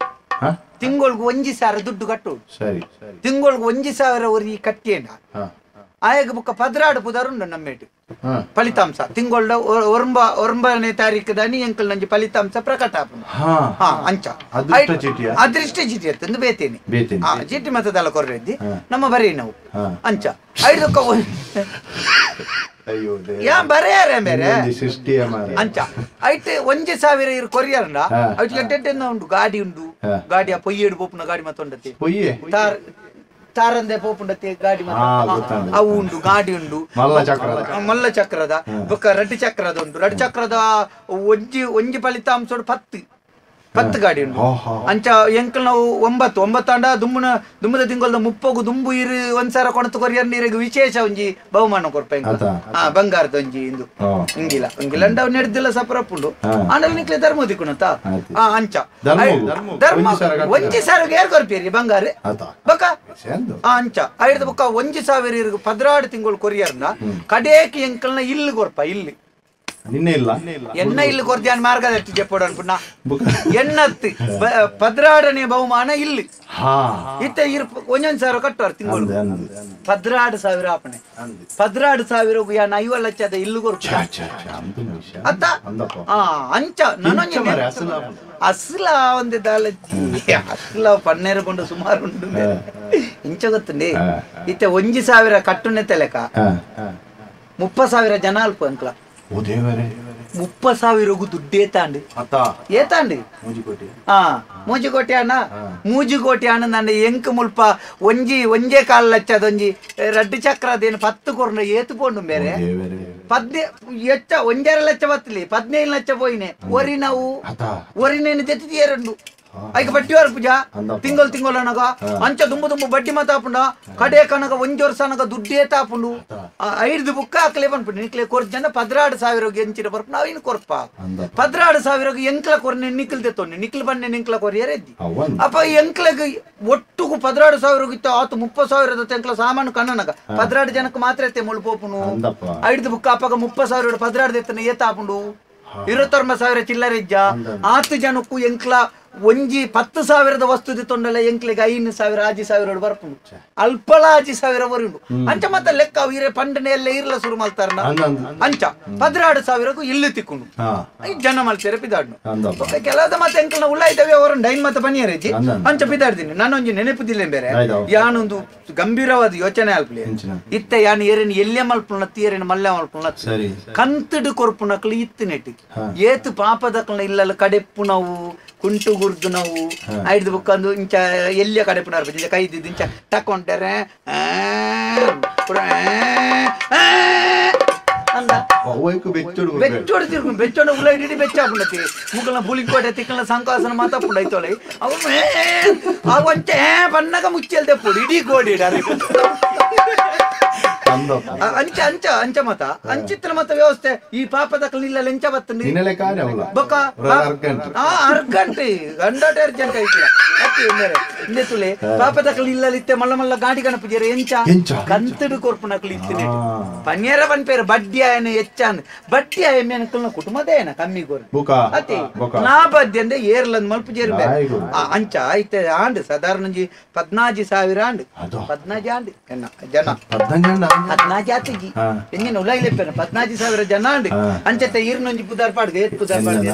ತಿಂಗಳಿಗೆ ಒಂಜಿ ಸಾವಿರ ದುಡ್ಡು ಕಟ್ಟು ಸರಿ ತಿಂಗಳಿಗೆ ಒಂಜಿ ಸಾವಿರ ಒರಿ ಕಟ್ಟಿಯೇನ ಆಯಾಗ ಬುಕ್ಕ ಪದ್ರಾಡು ಪುದರುಂಡು ನಮ್ಮೇಟು ಫಲಿತಾಂಶ ತಿಂಗಳ ಒಂಬನೇ ತಾರೀಕು ದಾನಿ ಎಂಕಲ್ ನಂಜಿ ಫಲಿತಾಂಶ ಪ್ರಕಟ ಅಂಚ ಅದೃಷ್ಟ ಚೀಟಿ ಅತ್ತಂದು ಬೇತೇನೆ ಚೀಟಿ ಮತದಲ್ಲ ಕೊರ್ರೆದ್ದಿ ನಮ್ಮ ಬರೀ ನಾವು ಅಂಚ ಐದಕ್ಕ ಯಾ ಬರೆಯಾರೆ ಬೇರೆ ಅಂಚ ಐಟ್ ಒಂಜಿ ಸಾವಿರ ಇರು ಕೊರಿಯರ್ನ ಐಟ್ ಎಡ್ಡೆಡ್ಡೆ ಉಂಡು ಗಾಡಿ ಉಂಡು ಗಾಡಿಯ ಪೊಯ್ಯೇಡು ಪೋಪುನ ಗಾಡಿ ಮತ್ತೊಂಡತಿ ತಾರಂದೆ ಪೋಪುಂಡತಿ ಗಾಡಿ ಅವು ಉಂಡು ಗಾಡಿ ಉಂಡು ಮಲ್ಲ ಚಕ್ರದ ಬೊಕ್ಕ ರಡ್ಡು ಚಕ್ರದ ಉಂಡು ರಡ್ಡು ಚಕ್ರದ ಒಂಜಿ ಒಂಜಿ ಫಲಿತಾಂಶ ಪತ್ತು ಪತ್ತು ಗಾಡಿ ಉಂಡು ಅಂಚ ಎಂಕಲ್ ನಾವು ಒಂಬತ್ತು ಒಂಬತ್ತಾಂಡ ದುಂಬುನ ದುಂಬದ ತಿಂಗಳದ ಮುಪ್ಪಗು ದುಂಬು ಇರು ಒಂದ್ಸಾರ ಕೊಣತು ಕೊರಿಯರ್ ನೀರಿಗೆ ವಿಶೇಷ ಒಂಜಿ ಬಹುಮಾನ ಕೊರ್ಪ ಬಂಗಾರದ ಒಂಜಿ ಇಂದು ಇಂಗಿಲ್ಲ ಇಂಗಿಲ್ಲ ಅಂಡ ನೆಡ್ದಿಲ್ಲ ಸಪರಪ್ಪುಂಡು ಆಂಡಲ ನಿಕ್ಲೆ ಧರ್ಮ ದಿಕ್ಕುಣತ ಅಂಚ ಧರ್ಮ ಒಂಜಿ ಸಾವಿರ ಏರ್ ಕೊರ್ಪೇರಿ ಬಂಗಾರ ಬಕ್ಕ ಅಂಚ ಐದು ಬೊಕ್ಕ ಒಂಜಿ ಸಾವಿರ ಇರು ಪದ್ರಾಡು ತಿಂಗಳು ಕೊರಿಯರ್ನ ಕಡೇಕಿ ಎಂಕಲ್ನ ಇಲ್ಲಿ ಕೊರ್ಪ ಇಲ್ಲಿ ನಿನ್ನೆ ಇಲ್ಲ ಎನ್ನ ಇಲ್ಲಿ ಕೊರ್ದ್ಯಾನ್ ಮಾರ್ಗದರ್ಶಿ ಜೆಪ್ಪೋಡು ಅನ್ಪುಣ್ಣ ಎನ್ನತ್ತಿ ಪದ್ರಾಡನೆ ಬಹುಮಾನ ಇಲ್ಲಿ ಇತ್ತ ಇರ್ ಒಂದೊಂದು ಸಾವಿರ ಕಟ್ಟುವಾರ ತಿಂಗಳು 12,000 ಆಪಣೆ 12,000 ಯಾನ್ 50 ಲಕ್ಷದ ಇಲ್ಲು ಕೊರ್ಪು ಅತ್ತ ಅಂಚ ನನೊಂಜಿ ಅಸಲ ಒಂದೇ ದಾಲಜ್ಜಿ ಅಸಲ ಪನ್ನೇರು ಕೊಂಡು ಸುಮಾರು ಉಂಟು ಇಂಚ ಗೊತ್ತುಂಡಿ ಇತ್ತೆ 1,000 ಕಟ್ಟುನೆ ತಲೆಕ 30,000 ಜನ ಅಲ್ಪ ಅಂಕಲ 30,000 ದುಡ್ಡು ಏತಾಂಡು ಏತಾಂಡು ಮೂಜಿಕೋಟಿ ಅಣ್ಣ ಮೂಜಿಕೋಟಿ ಅಣ್ಣ ನನ್ನ ಎಂಕ್ ಮುಲ್ಪ ಒಂಜಿ ಒಂಜೇ ಕಾಲು ಲಕ್ಷದ ಒಂಜಿ ರಡ್ಡು ಚಕ್ರ ಅದೇನು 10 ಕೊರ್ನ ಏತು ಪೋಂಡು ಬೇರೆ 15 ಹೆಚ್ಚ 1.5 ಲಕ್ಷ ಬತ್ತಲಿ 15 ಲಕ್ಷ ಪೋಯಿನೆ ಒರಿ ನಾವು ಒರಿನೇನು ಜೊತೆ ಎರಡು ಐಕ ಬಡ್ಡಿ ವಾರ ಪೂಜಾ ತಿಂಗಳು ತಿಂಗಳು ಅನಗ ಅಂಚ ದುಂಬು ದುಂಬು ಬಡ್ಡಿ ಮಾತಾಪುಂಡ ಕಡೆ ಕನಗ ಒಂಜಿ ವರ್ಷ ಅನಗ ದುಡ್ಡೇ ತಾಪುಂಡು 5 ಬುಕ್ಕ ಹಾಕ್ಲೆ ಪನ್ಪುಂಡು ನಿಕ್ಲೆ ಕೊರ್ ಜನ 12,000 ಎಂಚಿನ ಬರ್ಪು ನಾವ್ ಇನ್ನು ಕೊರ್ಪ 12,000 ಎಂಕ್ಲ ಕೊರ್ನೆ ನಿಕ್ಲ್ ದೆತ್ತೊಂಡು ನಿಕ್ಲ್ ಬನ್ನೆ ನಿಂಕ್ಲ ಕೊರಿಯರ್ ಎದ್ದಿ ಅಪ್ಪ ಎಂಕ್ಲಗ್ ಒಟ್ಟುಗು 12,000 ಇತ್ತ ಆತು 30,000 ಎಂಕ್ಲ ಸಾಮಾನು ಕಣ್ಣನಗ 12 ಜನಕ್ಕೆ ಮಾತ್ರ ಎತ್ತೆ ಮುಳು ಪೋಪುನು 5 ಬುಕ್ಕ ಅಪ್ಪಗ 30,000 12 ಎತ್ತನ ಏತಾಪುಂಡು 29,000 ಚಿಲ್ಲರೆ ಇಜ್ಜ ಆತು ಜನಕ್ಕೂ ಎಂಕ್ಲ ಒಂಜಿ 10,000 ವಸ್ತು ತೊಂಡಲ್ಲ ಎಂಕ್ಲಿಗೆ 5,000 6,000 ಬರ್ಪುಂಡು ಅಲ್ಪಲ 6,000 ಬರುಂಡು ಅಂಚ ಮತ್ತೆ ಲೆಕ್ಕ ಇರೆ ಪಂಡನೆ ಎಲ್ಲ ಇರ್ಲ ಶುರು ಮಲ್ತಾರನ ಅಂಚ 12,000 ಇಲ್ಲು ತಿಕ್ಕೊಂಡು ಜನ ಮಲ್ತಾರೆ ಪಿದಾಡ್ನು ಕೆಲವದ ಮತ್ತೆ ಎಂಕ್ಲನ ಉಳ್ಳ ಇದ್ದಾವೆ ಅವರನ್ನು ಡೈನ್ ಮತ್ತೆ ಬನ್ನಿಯರೇಜಿ ಅಂಚ ಪಿದಾಡ್ತೀನಿ ನಾನೊಂಜಿ ನೆನಪುದಿಲ್ಲ ಬೇರೆ ಯಾನೊಂದು ಗಂಭೀರವಾದ ಯೋಚನೆ ಅಲ್ಪಲಿ ಇತ್ತ ಯಾನು ಏರೇನು ಎಲ್ಲೆ ಮಲ್ಪುಣ ತೀರೇನು ಮಲ್ಲೆ ಮಲ್ಪುಣ ಕಂತಡು ಕೊರ್ಪುನಕ್ಲು ಇತ್ತು ನೆಟ್ಟು ಏತು ಪಾಪದಕ್ಲನ ಇಲ್ಲಲ್ಲ ಕಡೆಪ್ಪುನವು ಕುಂಟು ಗುರ್ದು ನಾವು ಐದು ಬುಕ್ಕಂದು ಇಂಚ ಎಲ್ಲಿಯ ಕಡೆ ಪುನರ್ ಇಂಚ ಕೈದಿದ್ದು ಇಂಚ ತಕೊಂಡರೆ ಅಂದ ಬೆಚ್ಚೋಡು ತಿರ್ಕೊಂಡು ಬೆಚ್ಚೋಡು ಉಲ್ಲ ಇಡೀ ಬೆಚ್ಚ ಹಾಕೊಂಡತಿ ಮುಕ್ಕಲ್ನ ಬುಲಿಕೋಟೆ ತಿಕ್ಕಲ್ನ ಸಂಕಾಸನ ಮಾತಾಪುಂಡು ಐತೋಳೆ ಅವು ಆ ಒಂಚೆ ಬಣ್ಣಗ ಮುಚ್ಚಲ್ದೆ ಪುಡು ಇಡೀ ಗೋಡಿ ಅಂಚ ಅಂಚ ಅಂಚ ಮತ ಅಂಚಿತ್ರ ಮತ ವ್ಯವಸ್ಥೆ ಈ ಪಾಪದ ಇಲ್ಲ ಎಂಚ ಬತ್ತಂడి ಬೊಕ್ಕ ಅರ್ಗಂಟೆ ಗಂಡಾಟ ಅರ್ಜೆಂಟ್ ಐತಿಲ್ಲ ಇನ್ನೆತ್ತುಲೆ ಪಾಪದ ಇಲ್ಲ ಇತ್ತೆ ಮಲ್ಲ ಮಲ್ಲ ಗಾಡಿ ಗಣಪುಜೇರ ಎಂಚ ಕಂತಡು ಕೊರ್ಪುನಕ್ಲು ಇತ್ತಿನ ಪನ್ಯರ ಪನ್ಪೇರು ಬಡ್ಡಿ ಆಯನ ಹೆಚ್ಚಾನ್ ಬಡ್ಡಿ ಆಯ ಮೇನಕಲ್ನ ಕುಟುಂಬದೇ ಏನ ಕಮ್ಮಿ ಕೋರು ಅತಿ ನಾ ಬಡ್ಡಿ ಅಂದ್ರೆ ಏರ್ಲಂದ್ ಮಲ್ಪುಜೇರು ಬೇರೆ ಅಂಚ ಐತೆ ಆಂಡ್ ಸಾಧಾರಣ 14,000 ಆಂಡ್ 14 ಆಂಡ್ ಎನ್ನ ಜನ 14 ಆತಿಜಿ ಎಂಜಿನ ಉಲಾಯಿಲೆಪ್ಪೆನ 14,000 ಜನ ಆಂಡ್ ಅಂಚತೆ ಈರ್ನೊಂಜಿ ಪುದಾರ್ ಪಾಡ್ಗೆ ಏತ್ ಪುದಾರ್ ಪಾಡ್ಗೆ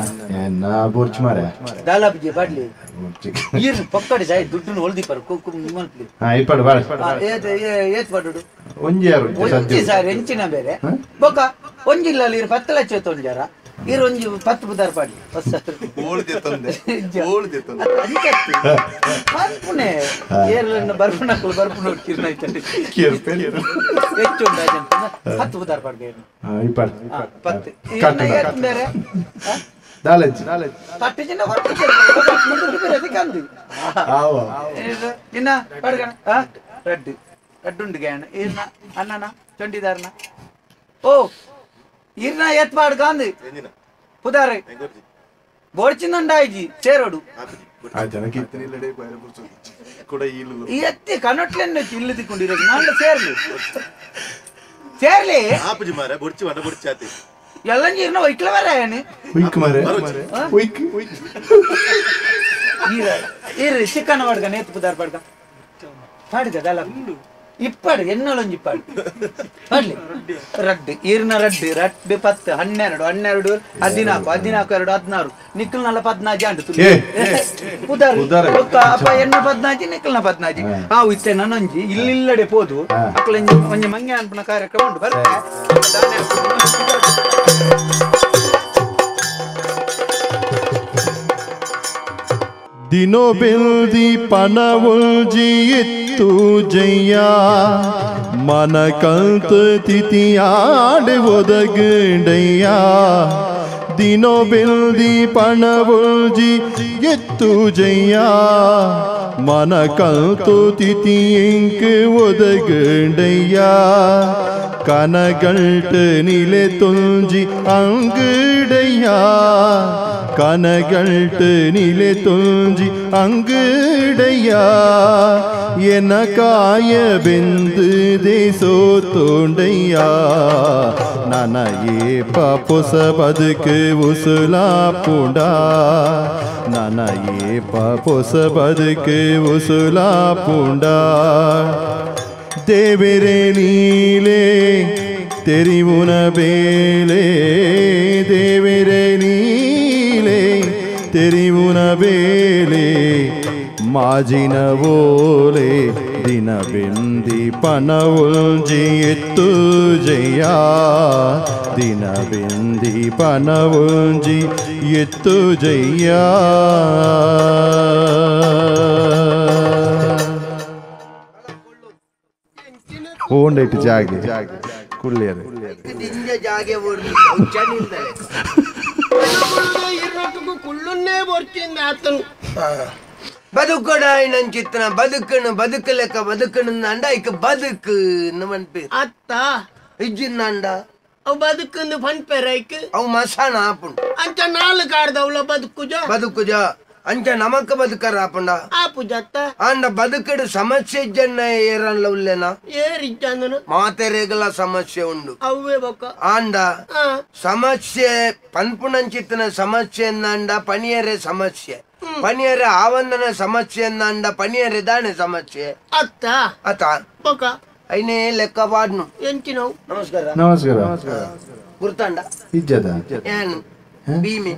ದಾಲಾಬ್ಜಿ ಪಾಡ್ಲಿ ಈರ್ನ ಪಕ್ಕಡಿ ಜಾಯ್ ದುಡ್ಡುನು ಒಲ್ದಿಪ್ಪರು ಕುಕ್ಕು ಮಲ್ಪಲಿ ಏತ್ ಪಾಡುಡು ಒಂಜಿ ಸಾರ್ ಎಂಚಿನ ಬೇರೆ ಬೊಕ್ಕ ಒಂಜಿಲ್ಲ ಈರ್ 10 ಲಕ್ಷ ತೊಂಜಾರ ಈರ್ ಒಂಜಿ 10 ಪುದಾರ್ ಪಾಡ್ಲಿ ಪನ್ಪುನೆ ಏರ್ಲನ್ನ ಬರ್ಪುನಕ್ಲು ಬರ್ಪುನ ಹೆಚ್ಚು 10 ಪುದಾರ್ ಪಾಡ್ಗೆ 10 ಬೇರೆ ಇನ್ನ ರಡ್ಡು ರಡ್ಡುಂಡು ಗ್ಯಾಣ ಈರ್ನ ಅಣ್ಣನ ಚಂಡಿದಾರನ ಓ ಈರ್ನ ಎತ್ ಪಾಡ್ಗಾಂದು ಪುದಾರೆ ಬೋಡ್ಚಿಂದುಂಡಾಯ್ಜಿ ಸೇರೋಡು ಎತ್ತಿ ಕನೊಟ್ಲೆನ್ನ ಇಲ್ಲು ತಿಕ್ಕೊಂಡಿರೋ ನಾನು ಸೇರ್ಲಿ ಸೇರ್ಲಿ ಎಲ್ಲ ನೀರ್ನ ಒಯ್ಕ್ಲ ಬರಾಯಣಿ ಈರು ಚಿಕನ್ ಪಡ್ಗ ನೇತು ಪುದಾರ್ ಪಡ್ಗ ಪಾಡ್ಗ ದಲ ಇಪ್ಪಾಡು ಎನ್ನೊಳೊಂಜಿ ಇಪ್ಪಾಡು ಪಾಡ್ಲಿ ರಡ್ಡು ಈರ್ನ ರಡ್ಡು ರಡ್ಡು 10 12 12 14 14 2 16 ನಿಕ್ಕಲ್ನಲ್ಲ 14 ಆಂಡು ಪುದಾರ್ ಅಪ್ಪ ಎನ್ನ 14 ನಿಕ್ಕಲ್ನ 14 ಆವು ಇತ್ತೆ ನನ್ನೊಂಜಿ ಇಲ್ಲಿಲ್ಲಡೆ ಪೋದು ಅಕ್ಕಲೊಂಜಿ ಒಂಜಿ ಮಂಗೆ ಅನ್ಪುನ ಕಾರ್ಯಕ್ರಮ ಉಂಟು ಬರ್ತೆ. ದಿನೋ ಬಿಲ್ದಿ ಪನವುಲ್ಜಿ ಇತ್ತು ಜಯ್ಯ ಮನ ಕಂತ ತಿಥಿಯಾಡೆ ಒದಗಂಡಯ್ಯ ದಿನೋ ಬಿಲ್ದಿ ಪಣವುಲ್ಜಿ ಎತ್ತು ಜಯ್ಯ ಮನ ಕಂತು ತಿಥಿಯಂಕ್ ಒದಗಂಡಯ್ಯ ಕನಗಂಟು ನಿಲೆ ತುಂಜಿ ಅಂಗಡಯ್ಯ ಕನಗಂಟು ನಿಲೆ ತುಂಜಿ ಅಂಗಡಯ್ಯ ಎನ ಕಾಯ ಬೆಂದು ದೇಸೋ ತೋಂಡಯ್ಯ ನನ ಏಪ ಪೊಸ ಬದುಕು ಉಸುಲಾ ಪುಂಡ ನನ ಏಪ ಪೊಸ ಬದುಕು ಉಸುಲಾ ಪುಂಡ ದೇವರೇ ನೀಲೇ ತೆರಿವುನ ಬೇಲೆ ದೇವರೇ ನೀಲೇ ತೆರಿವುನ ಬೇಲೆ ಮಾಜಿನ ಓಲೆ ದಿನ ಬೆಂದಿ ಪನವುಂಜಿ ಎತ್ತು ಜಯ ದಿನ ಬೆಂದಿ ಪನವುಂಜಿ ಎತ್ತು ಜಯ. ಓಂಡೈಟ್ ಜಾಗೆ ಕುಳ್ಳಿಯರು ಜಾಗೆ ಕುಳ್ಳುನ್ನೇ ಬರ್ತಿಂದ ಆತನು ಬದುಕೊಡಾಯಿನಂಚಿತ್ತನ ಬದುಕನು ಬದುಕು ಲೆಕ್ಕ ಬದುಕನು ಅಂಡ ಇಕ್ಕ ಬದುಕು ಮನ್ಪೆ ಅತ್ತ ಇಜ್ಜಿಂದ ಅವು ಬದುಕಂದು ಪನ್ಪೆರ ಐಕ್ ಅವು ಮಸಾನ ಆಪುಂಡು ಅಂಚ ನಾಲ್ ಕಾರ್ದವ್ಲ ಬದುಕುಜ ಬದುಕುಜ ಅಂಚ ನಮಕ್ ಬದುಕರ ಆಪುಂಡ ಆಪುಜತ್ತ ಆಂಡ ಬದುಕಡು ಸಮಸ್ಯೆ ಇಜ್ಜನ್ನ ಏರನ್ಲ ಉಲ್ಲೇನ ಏರಿಜ್ಜಂದನು ಮಾತೆರೆಗಲ ಸಮಸ್ಯೆ ಉಂಡು ಅವೇ ಬೊಕ್ಕ ಆಂಡ ಸಮಸ್ಯೆ ಪನ್ಪುನಂಚಿತ್ತನ ಸಮಸ್ಯೆ ಅಂಡ ಪನಿಯರೆ ಸಮಸ್ಯೆ ಪನಿಯರೆ ಆವಂದನ ಸಮಸ್ಯೆ ಅಂಡ ಪನಿಯರೆ ದಾನೆ ಸಮಸ್ಯೆ ಅತ್ತ ಅತ್ತ ಬೊಕ್ಕ ಐನೇ ಲೆಕ್ಕ ಪಾಡ್ನು ಎಂಚಿನವು. ನಮಸ್ಕಾರ ನಮಸ್ಕಾರ. ಗುರ್ತಾಂಡ ಇಜ್ಜದ ಏನು ಭೀಮೆ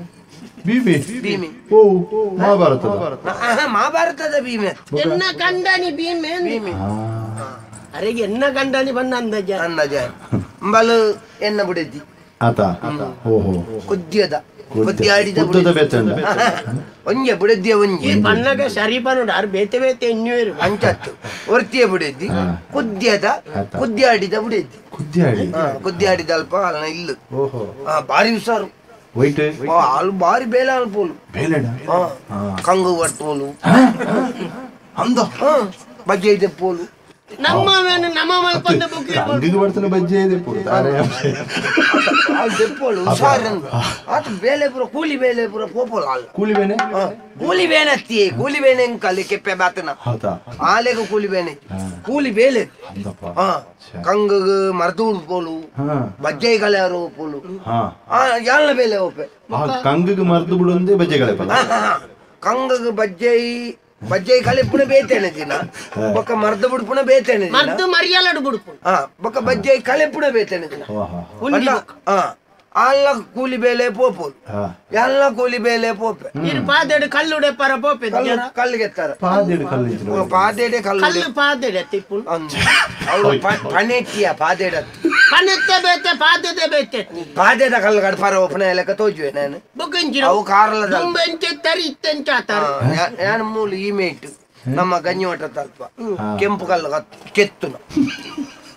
ಭೀಮೆ ಭೀಮೆ ಓ ಮಹಾಭಾರತದ ಮಹಾಭಾರತದ ಭೀಮೆ ಎನ್ನ ಕಂಡನಿ ಭೀಮೆ ಭೀಮೆ ಅರೆ ಎನ್ನ ಕಂಡನಿ ಬಂದ ಅಂದಾಜ ಅಂದಾಜ ಅಂಬಲು ಎನ್ನ ಬುಡೆದಿ ಆತ ಓಹೋ ಕುದ್ಯದ ಕುದ್ಯಾಡಿದ ಕುದ್ದದ ಬೆತ್ತಂಡ ಒಂಜೆ ಬುಡೆದ್ದಿಯ ಒಂಜೆ ಬಣ್ಣಗ ಸರಿ ಬನ್ನೋಡು ಅರ್ ಬೇತೆ ಬೇತೆ ಎನ್ನುವೇರು ಅಂಚತ್ತು ಒರ್ತಿಯ ಬುಡೆದ್ದಿ ಕುದ್ಯದ ಕುದ್ಯಾಡಿದ ಬುಡೆದ್ದಿ ಕುದ್ಯಾಡಿ ಕುದ್ಯಾಡಿದ ಅಲ್ಪ ಅಲ್ಲ ಇಲ್ಲು ಓಹೋ ಬಾರಿ ಹುಷಾರು ವೈಟ್ ಆಲು ಬಾರಿ ಬೇಲೆ ಅಲ್ಪೋಲು ಬೇಲೆಡ ಕಂಗು ಬರ್ತೋಲು ಅಂದ ಬಜ್ಜೆ ಇದೆ ಪೋಲು ನಮ್ಮ ನಮ್ಮ ಮಲ್ಪಂದ ಬುಕ್ ಕಂಗಿಗೆ ಬರ್ತಾನೆ ಬಜ್ಜೆ ಇದೆ ಪೋಲು ತಾರೆ ಆಲ್ ದೆಪ್ಪೋಲು ಹುಷಾರು ಆತ ಬೇಲೆ ಪೂರ ಕೂಲಿ ಬೇಲೆ ಪೂರ ಪೋಪೋಲು ಅಲ್ಲ ಕೂಲಿ ಬೇನೆ ಕೂಲಿ ಬೇನತ್ತಿ ಕೂಲಿ ಬೇನೆ ಕಲಿ ಕೆಪ್ಪೆ ಬಾತನ ಹೌದಾ ಆಲೆಗ ಕೂಲಿ ಬೇನೆ ಕೂಲಿ ಬೇಲೆ ಅಂದಪ್ಪ ಕಂಗು ಮರದೂರು ಪೋಲು ಬಜ್ಜೆ ಕಲೆಯಾರು ಪೋಲು ಯಾಲ ಬೇಲೆ ಓಪೆ ಕಂಗಿಗೆ ಮರದು ಬಿಡೊಂದೇ ಬಜ್ಜೆ ಕಲೆ ಕಂಗಗೆ ಬಜ್ಜೈ ಬಜ್ಜೈ ಕಲೆಪುಣ ಬೇತೇನೆ ದಿನ ಬೊಕ್ಕ ಮರ್ದ ಬುಡ್ಪುಣ ಬೇತೇನೆ ಮರ್ದು ಮರಿಯಲಡು ಬುಡ್ಪು ಬೊಕ್ಕ ಬಜ್ಜೈ ಕಲೆಪುಣ ಬೇತೇನೆ ದಿನ ಅಲ್ಲ ಕೂಲಿ ಬೇಲೆ ಪೋಪೋಲು ಎಲ್ಲ ಕೂಲಿ ಬೇಲೆ ಪೋಪೆ ಪಾದೆಡು ಕಲ್ಲುಡೆ ಪರ ಪೋಪೆ ಕಲ್ಲಿಗೆತ್ತಾರೆ ಪಾದೆಡು ಕಲ್ಲು ಪಾದೆಡೆ ಕಲ್ಲು ಕಲ್ಲು ಪಾದೆಡೆ ತಿಪ್ಪು ಅವಳು ಪನೆಟ್ಟಿಯ ಪಾದೆಡ ಪನೆತ್ತೆ ಬೇತೆ ಪಾದೆದೆ ಬೇತೆ ಪಾದೆದ ಕಲ್ಲು ಕಡ್ಪಾರ ಒಪ್ಪನ ಲೆಕ್ಕ ತೋಜುವೆ ನಾನು ಬೊಕ್ಕಂಚಿನ ಅವು ಕಾರಲದ ತುಂಬೆಂಚೆ ತರಿ ಇತ್ತೆಂಚಾತಾರ ನಾನು ಮೂಲು ಈ ಮೇಟು ನಮ್ಮ ಗಂಜಿಮಠ ತಲ್ಪ ಕೆಂಪು ಕಲ್ಲು ಕೆತ್ತುನ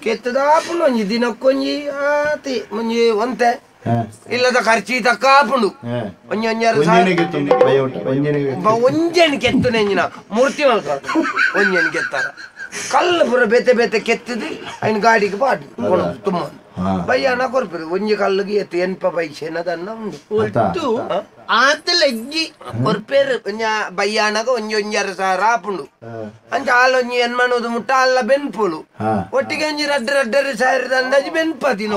ಕೆತ್ತದ ಆಪುಂಡು ಒಂಜಿ ದಿನಕ್ಕೊಂಜಿ ಆತಿ ಮುಂಜಿ ಒಂತೆ ಇಲ್ಲದ ಖರ್ಚಿ ತಕ್ಕ ಆಪುಂಡು ಒಂಜಿ ಒಂಜಾರು ಒಂಜೆನ್ ಕೆತ್ತುನ ಎಂಜಿನ ಮೂರ್ತಿ ಮಲ್ಕ ಒಂಜೆನ್ ಕೆತ್ತಾರ ಕಲ್ಲು ಪೂರ ಬೇತೆ ಬೇತೆ ಕೆತ್ತದು ಐನ್ ಗಾಡಿಗೆ ಪಾಡು ತುಂಬ ಬಯ್ಯನ ಕೊರ್ಪಿರು ಒಂಜಿ ಕಲ್ಲುಗೆ ಎತ್ತು ಎನ್ಪ ಪೈಸೆನದನ್ನ ಉಂಡು ಒಟ್ಟು ಆತಲಜ್ಜಿ ಕೊರ್ಪೇರು ಒಂಜ ಬಯ್ಯಾನಗ ಒಂಜಿ ಒಂಜಾರು ಸಾವಿರ ಆಪುಂಡು ಅಂಚ ಆಲ್ ಒಂಜಿ ಎನ್ಮನೋದು ಮುಟ್ಟ ಅಲ್ಲ ಬೆನ್ಪೋಲು ಒಟ್ಟಿಗೆ ಒಂಜಿ ರಡ್ಡ ರಡ್ಡರು ಸಾವಿರದ ಅಂದಾಜು ಬೆನ್ಪತಿ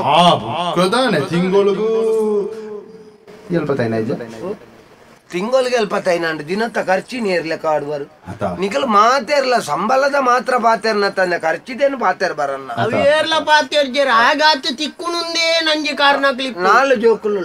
ತಿಂಗಳಿಗೂ ತಿಂಗಳಿಗೆ ಎಲ್ಪತ್ತೈನಾಂಡು ದಿನತ್ತ ಖರ್ಚಿ ನೇರ್ಲೆ ಕಾಡುವರು ನಿಕಲ್ ಮಾತೇರ್ಲ ಸಂಬಳದ ಮಾತ್ರ ಪಾತೇರ್ನ ತನ್ನ ಖರ್ಚಿದೇನು ಪಾತೇರ್ ಬರನ್ನ ಅವೇರ್ಲ ಪಾತೇರ್ ಜೇರ ಆಗಾತ ತಿಕ್ಕುನುಂದೇ ನಂಜಿ ಕಾರಣ ನಾಲು ಜೋಕುಲು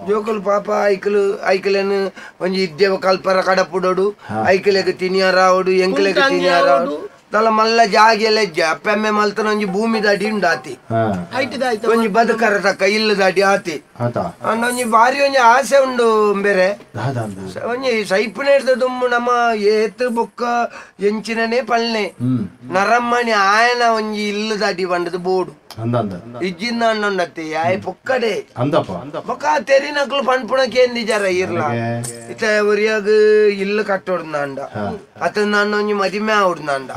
ಜೋಕುಲು ಪಾಪ ಐಕಲು ಐಕಲೇನು ಒಂಜಿ ಇದ್ದೇವ ಕಲ್ಪರ ಕಡಪುಡೋಡು ಐಕಲೆಗ್ ತಿನಿಯರಾವಡು ಎಂಕಲೆಗ್ ತಿನಿಯರಾವಡು ತಲ ಮಲ್ಲ ಜಾಗೆಲ್ಲ ಅಪ್ಪೆಮ್ಮೆ ಮಲ್ತನ ಒಂಜಿ ಭೂಮಿ ದಾಡಿ ಉಂಡು ಆತಿ ಒಂಜಿ ಬದುಕರ ತಕ್ಕ ಇಲ್ಲು ದಾಡಿ ಆತಿ ಒಂಜಿ ಬಾರಿ ಒಂಜಿ ಆಸೆ ಉಂಡು ಬೇರೆ ಒಂಜಿ ಸೈಪುನ ಹಿಡ್ದು ದುಮ್ಮು ನಮ್ಮ ಏತ್ ಬೊಕ್ಕ ಎಂಚಿನನೇ ಪಲ್ನೆ ನರಮ್ಮಣಿ ಆಯನ ಒಂಜಿ ಇಲ್ಲು ದಾಡಿ ಬಂಡದು ಬೋಡು. ಇಜ್ಜಿಂದ ಅಣ್ಣೊಂಡತ್ತೆ ಆಯ್ ಪೊಕ್ಕಡೆ ಬೊಕ್ಕ ತೆರಿನಕ್ಲು ಪನ್ಪುಣಕ್ಕೆ ಎಂದಿಜಾರ ಇರ್ಲ ಇತ್ತ ಒರಿಯಾಗ ಇಲ್ಲು ಕಟ್ಟೋಡ್ನಾಂಡ ಅತನಾಂಡ ಒಂಜಿ ಮದಿಮೆ ಆవుಡ್ನಾಂಡ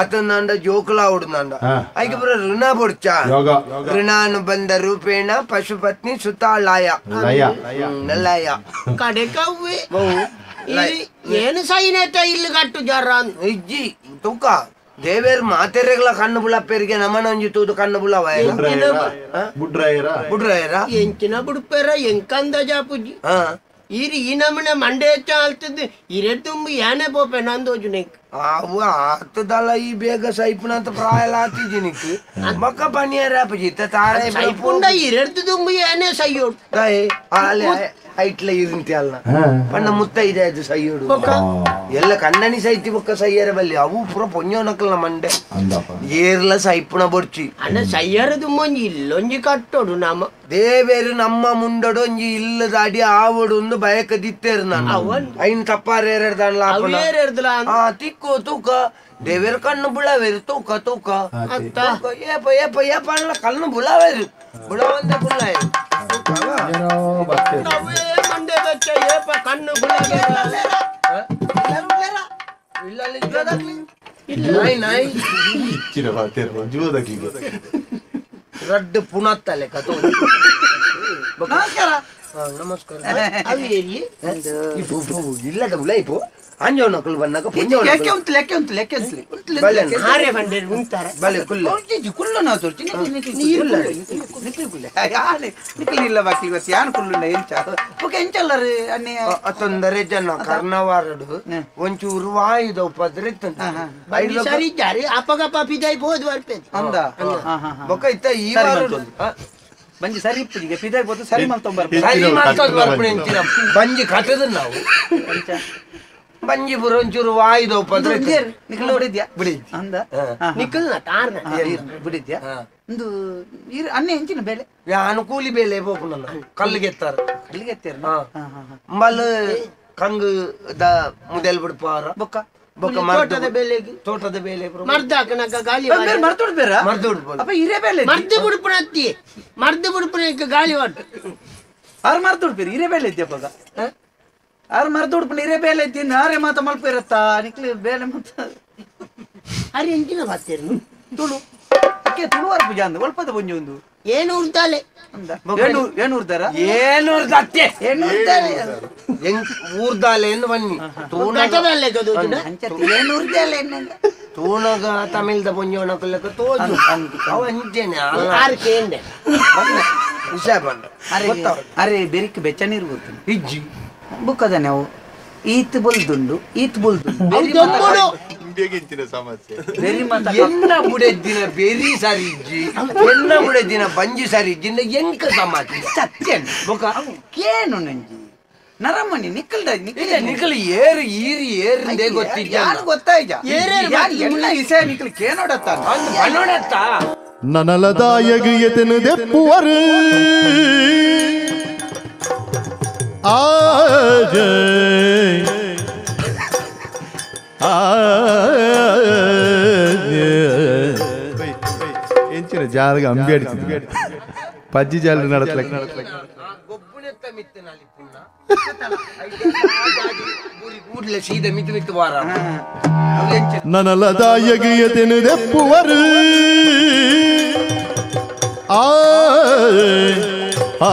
ಅತನಾಂಡ ಜೋಕುಲ ಆవుಡ್ನಾಂಡ ಐಕೆ ಪೂರ ಋಣ ಬೊಡ್ಚ ಋಣಾನು ಬಂದ ರೂಪೇಣ ಪಶುಪತ್ನಿ ಸುತಾಳಾಯ ನಲ್ಲಯ ಕಡೆಕವ್ವೆ ಏನು ಸೈನೇತ ಇಲ್ಲು ಕಟ್ಟು ಜರ ಇಜ್ಜಿ ತುಕ ದೇವೇರ್ ಮಾತೆರೆಗಳ ಕಣ್ಣು ಬುಳ ಪೆರಿಗೆ ನಮನ ಒಂಜಿ ತೂದು ಕಣ್ಣು ಬುಳವ ಬುಡ್ರಾಯರ ಎಂಚಿನ ಬುಡ್ಪೆರ ಎಂಕಂದ ಜಾಪುಜಿ ಈರಿ ಈ ನಮನೆ ಮಂಡೆ ಹೆಚ್ಚ ಆಲ್ತದ್ದು ಇರೆ ತುಂಬಿ ಯಾನೆ ಪೋಪೆ ನಂದೋಜು ನೆಕ್ ಅವು ಆತದಲ್ಲ ಈ ಬೇಗ ಸೈಪುನಂತ ಪ್ರಾಯಲ ಆತಿಜಿನಿಕ್ ಮಕ್ಕ ಪನಿಯರ ಅಪಜಿ ತಾರೆ ಸೈಪುಂಡ ಇರೆಡ್ದು ತುಂಬಿ ಯಾನೆ ಸೈಯೋಡು ಆಲೆ ಐಟ್ಲ ಇರಂತೆ ಅಲ್ಲ ಪಣ್ಣ ಮುತ್ತ ಇದೆ ಅದು ಸೈಯೋಡು ಎಲ್ಲ ಕಣ್ಣನಿ ಸೈತಿ ಬೊಕ್ಕ ಸೈಯರ ಬಲ್ಲಿ ಅವು ಪೂರ ಪೊಂಜೋನಕಲ್ನ ಮಂಡೆ ಏರ್ಲ ಸೈಪುಣ ಬೊರ್ಚಿ ಅಣ್ಣ ಸೈಯರ ತುಂಬೊಂಜಿ ಇಲ್ಲೊಂಜಿ ಕಟ್ಟೋಡು ನಮ್ಮ ದೇವೇರು ನಮ್ಮ ಮುಂಡೊಡು ಒಂಜಿ ಇಲ್ಲದ ಅಡಿ ಆವಡು ಒಂದು ಬಯಕ ದಿತ್ತೇರು ನಾನು ಐನ್ ತಪ್ಪಾರ ಎರಡ್ದಾನ್ಲ ತಿಕ್ಕು ತೂಕ ದೇವೇರು ಕಣ್ಣು ಬುಳವೇರು ತೂಕ ತೂಕ ಏಪ ಏಪ ಏಪ ಅಣ್ಣ ಕಣ್ಣು ಬುಳವೇರು ಬುಳವಂದೆ ಬುಳ್ಳಾಯರು ಕಣ್ಣು ರಡ್ಡು ಪುನತ್ತಲೆ ಕಥೆ. ನಮಸ್ಕಾರ ನಮಸ್ಕಾರ. ಇಲ್ಲದ ಉಲೈಪು ಅಂಜೋನಕುಲು ಬಂದಾಗ ಲೆಕ್ಕೆ ಉಂಟು ಲೆಕ್ಕೆ ಉಂಟು ಲೆಕ್ಕೆ ಉಂಟು ಹಾರೆ ಬಂಡೇರು ಉಂಟಾರೆ ಬಲೆ ಕುಲ್ಲೆ ಕುಲ್ಲು ನಾವು ತೋರ್ಚಿ ನಿಕ್ಲಿ ಕುಲ್ಲೆ ಯಾನೆ ನಿಕ್ಲಿ ಇಲ್ಲ ಬಾಕಿ ಇವತ್ತು ಯಾನ್ ಕುಲ್ಲುಂಡ ಎಂಚ ಓಕೆ ಎಂಚಲ್ಲರು ಅನ್ನೆ ತೊಂದರೆ ಜನ ಕರ್ನವಾರಡು ಒಂಚೂರು ವಾಯುದ ಉಪದ್ರ ಇತ್ತು ಸರಿ ಜಾರಿ ಅಪ್ಪಗಪ್ಪ ಪಿದಾಯಿ ಬೋದು ಬರ್ಪೇದು ಅಂದ ಬೊಕ್ಕ ಇತ್ತ ಈ ವಾರಡು ಬಂಜಿ ಸರಿ ಇಪ್ಪುಜಿಗೆ ಪಿದಾಯಿ ಬೋದು ಸರಿ ಮಲ್ತೊಂಬರ್ಪು ಸರಿ ಮಲ್ತೊಂದು ಬರ್ಪುಣೆ ಎಂಚಿನ ಬಂಜಿ ಕಟ್ಟದ ನಾವು ಬಂಜಿ ಪೂರ ಒಂಚೂರು ವಾಯುದ ಉಪದ್ರ ನಿಖಲ್ ಬಿಡಿದ್ಯಾ ಬಿಡಿ ಅಂದ ನಿಖಲ್ನ ತಾರ್ನ ಬಿಡಿದ್ಯಾ ಒಂದು ಅನ್ನೆ ಎಂಚಿನ ಬೇಲೆ ಯಾನು ಕೂಲಿ ಬೇಲೆ ಬೋಪು ನನ್ನ ಕಲ್ಲಿಗೆ ಎತ್ತಾರೆ ಕಲ್ಲಿಗೆ ಎತ್ತಾರ ಮಲ್ ಕಂಗು the ಮುದೆಲ್ ಬಿಡ್ಪಾರ ಬೊಕ್ಕ ಬೊಕ್ಕ ತೋಟದ ಬೇಲೆಗೆ ತೋಟದ ಬೇಲೆ ಮರ್ದಾಕನಕ ಗಾಳಿ ಮರ್ದು ಬೇರ ಮರ್ದು ಬಿಡ್ಬೋದು ಅಪ್ಪ ಹಿರೇ ಬೇಲೆ ಮರ್ದು ಬಿಡ್ಪುಣತ್ತಿ ಮರ್ದು ಬಿಡ್ಪುಣಕ್ಕೆ ಗಾಳಿ ಒಟ್ಟು ಆರು ಮರ್ದು ಉಡ್ಪೇರಿ ಹಿರೇ ಬೇಲೆ ಇದ್ಯಪ್ಪ ಆರು ಮರ್ದು ಉಡ್ಪುಣ ಹಿರೇ ಬೇಲೆ ಇದ್ದೀನಿ ಆರೆ ಮಾತ ಮಲ್ಪಿರತ್ತಾ ನಿಕ್ಲಿ ಬೇಲೆ ಮತ್ತ ಅರೆ ಎಂಚಿನ ಬರ್ತೀರಿ ತುಳು ಅಕ್ಕೆ ತುಳುವಾರ ಪೂಜೆ ಅಂದ ಒಲ್ಪದ ಪುಂಜಿ ಒಂದು ಏನು ಉರ್ದಾಲೆ ಏನು ಉರ್ದಾರ ಏನು ಉರ್ದತ್ತೆ ಏನು ಉರ್ದಾಲೆ ಹೆಂಗ್ ಊರ್ದಾಲೆ ಎಂದು ಬನ್ನಿ ಏನು ಉರ್ದಾಲೆ ತೂಣಗ ತಮಿಳ್ದ ಪೊಂಜೋಣಕುಲಕ ತೋಜು ಅವ ಅಂಜೇನೆ ಆರು ಕೇಂಡೆ ವಿಷಯ ಬಂದ ಅರೆ ಅರೆ ಬೆರಿಕ್ ಬೆಚ್ಚ ನೀರು ಗೊತ್ತು ಇಜ್ಜಿ ಬುಕ್ಕದನೆ ಅವು ಈತ್ ಬೊಲ್ದುಂಡು ಈತ್ ಬೊಲ್ದುಂಡು ಸಮಸ್ಯೆ ಎನ್ನ ಬುಡೆದ್ದಿನ ಬೆರಿ ಸರಿ ಇಜ್ಜಿ ಎನ್ನ ಬುಡೆದ್ದಿನ ಬಂಜಿ ಸರಿ ಇಜ್ಜಿ ಎಂಕ ಸಮಾಜ ಸತ್ಯ ಬೊಕ ಕೇನು ನಂಜಿ ನರಮಣಿ ನಿಕ್ಕಲ್ದ ನಿಕ್ಕಲ್ ನಿಕ್ಕಲ್ ಏರು ಈರಿ ಏರಿಂದೇ ಗೊತ್ತಿದ್ದ ಯಾರು ಗೊತ್ತಾಯ್ತ ಎಲ್ಲ ಇಸೆ ನಿಕ್ಕಲ್ ಕೇನೋಡತ್ತ ನೋಡತ್ತ ನನಲದಾಯಗು ಎತೆನು ದೆಪ್ಪುವರು ಎಂಚಿನ ಜಾಲಗ ಅಂಬಿ ಅಡಿಸಿದ ಪಜ್ಜಿ ಜಾಲ ನಡತ್ಲ ನನಲದಾಯಗು ಎತೆನು ದೆಪ್ಪುವರು ಆ ಆ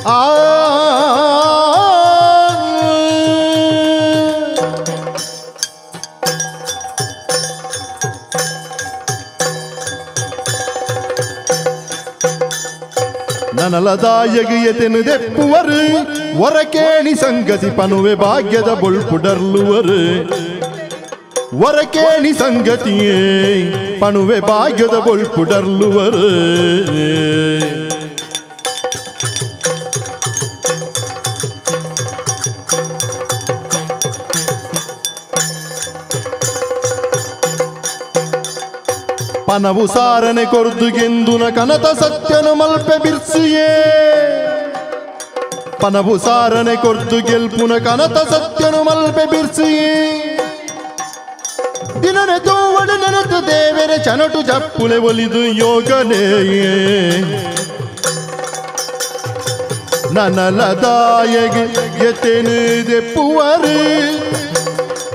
ಆ ನನಲದಾಯಗು ಎತೆನು ದೆಪ್ಪುವರು ವರಕೇಣಿ ಸಂಗತಿ ಪನುವೆ ಭಾಗ್ಯದ ಬೊಳ್ಪುಡರ್ಲುವರು ವರಕೇಣಿ ಸಂಗತಿಯೇ ಪಣುವೆ ಭಾಗ್ಯದ ಬೊಳ್ಪುಡರ್ಲುವರು ಪನವು ಸಾರನೆ ಕೊರ್ದುಗೆಂದುನ ಕನತ ಸತ್ಯನು ಮಲ್ಪೆ ಬಿರ್ಸಿಯೇ ಪನವು ಸಾರನೆ ಕೊರ್ದು ಗೆಲ್ಪುನ ಕನತ ಸತ್ಯನು ಮಲ್ಪೆ ಬಿರ್ಸಿಯೇ ದಿನನೆ ತೋವಡನೆ ನೆನತು ದೇವರ ಚನಟು ಜಪ್ಪುಲೆ ಒಲಿದು ಯೋಗನೇ ನನಲದಾಯಗೆ ಎತೆನು ದೆಪ್ಪುವರು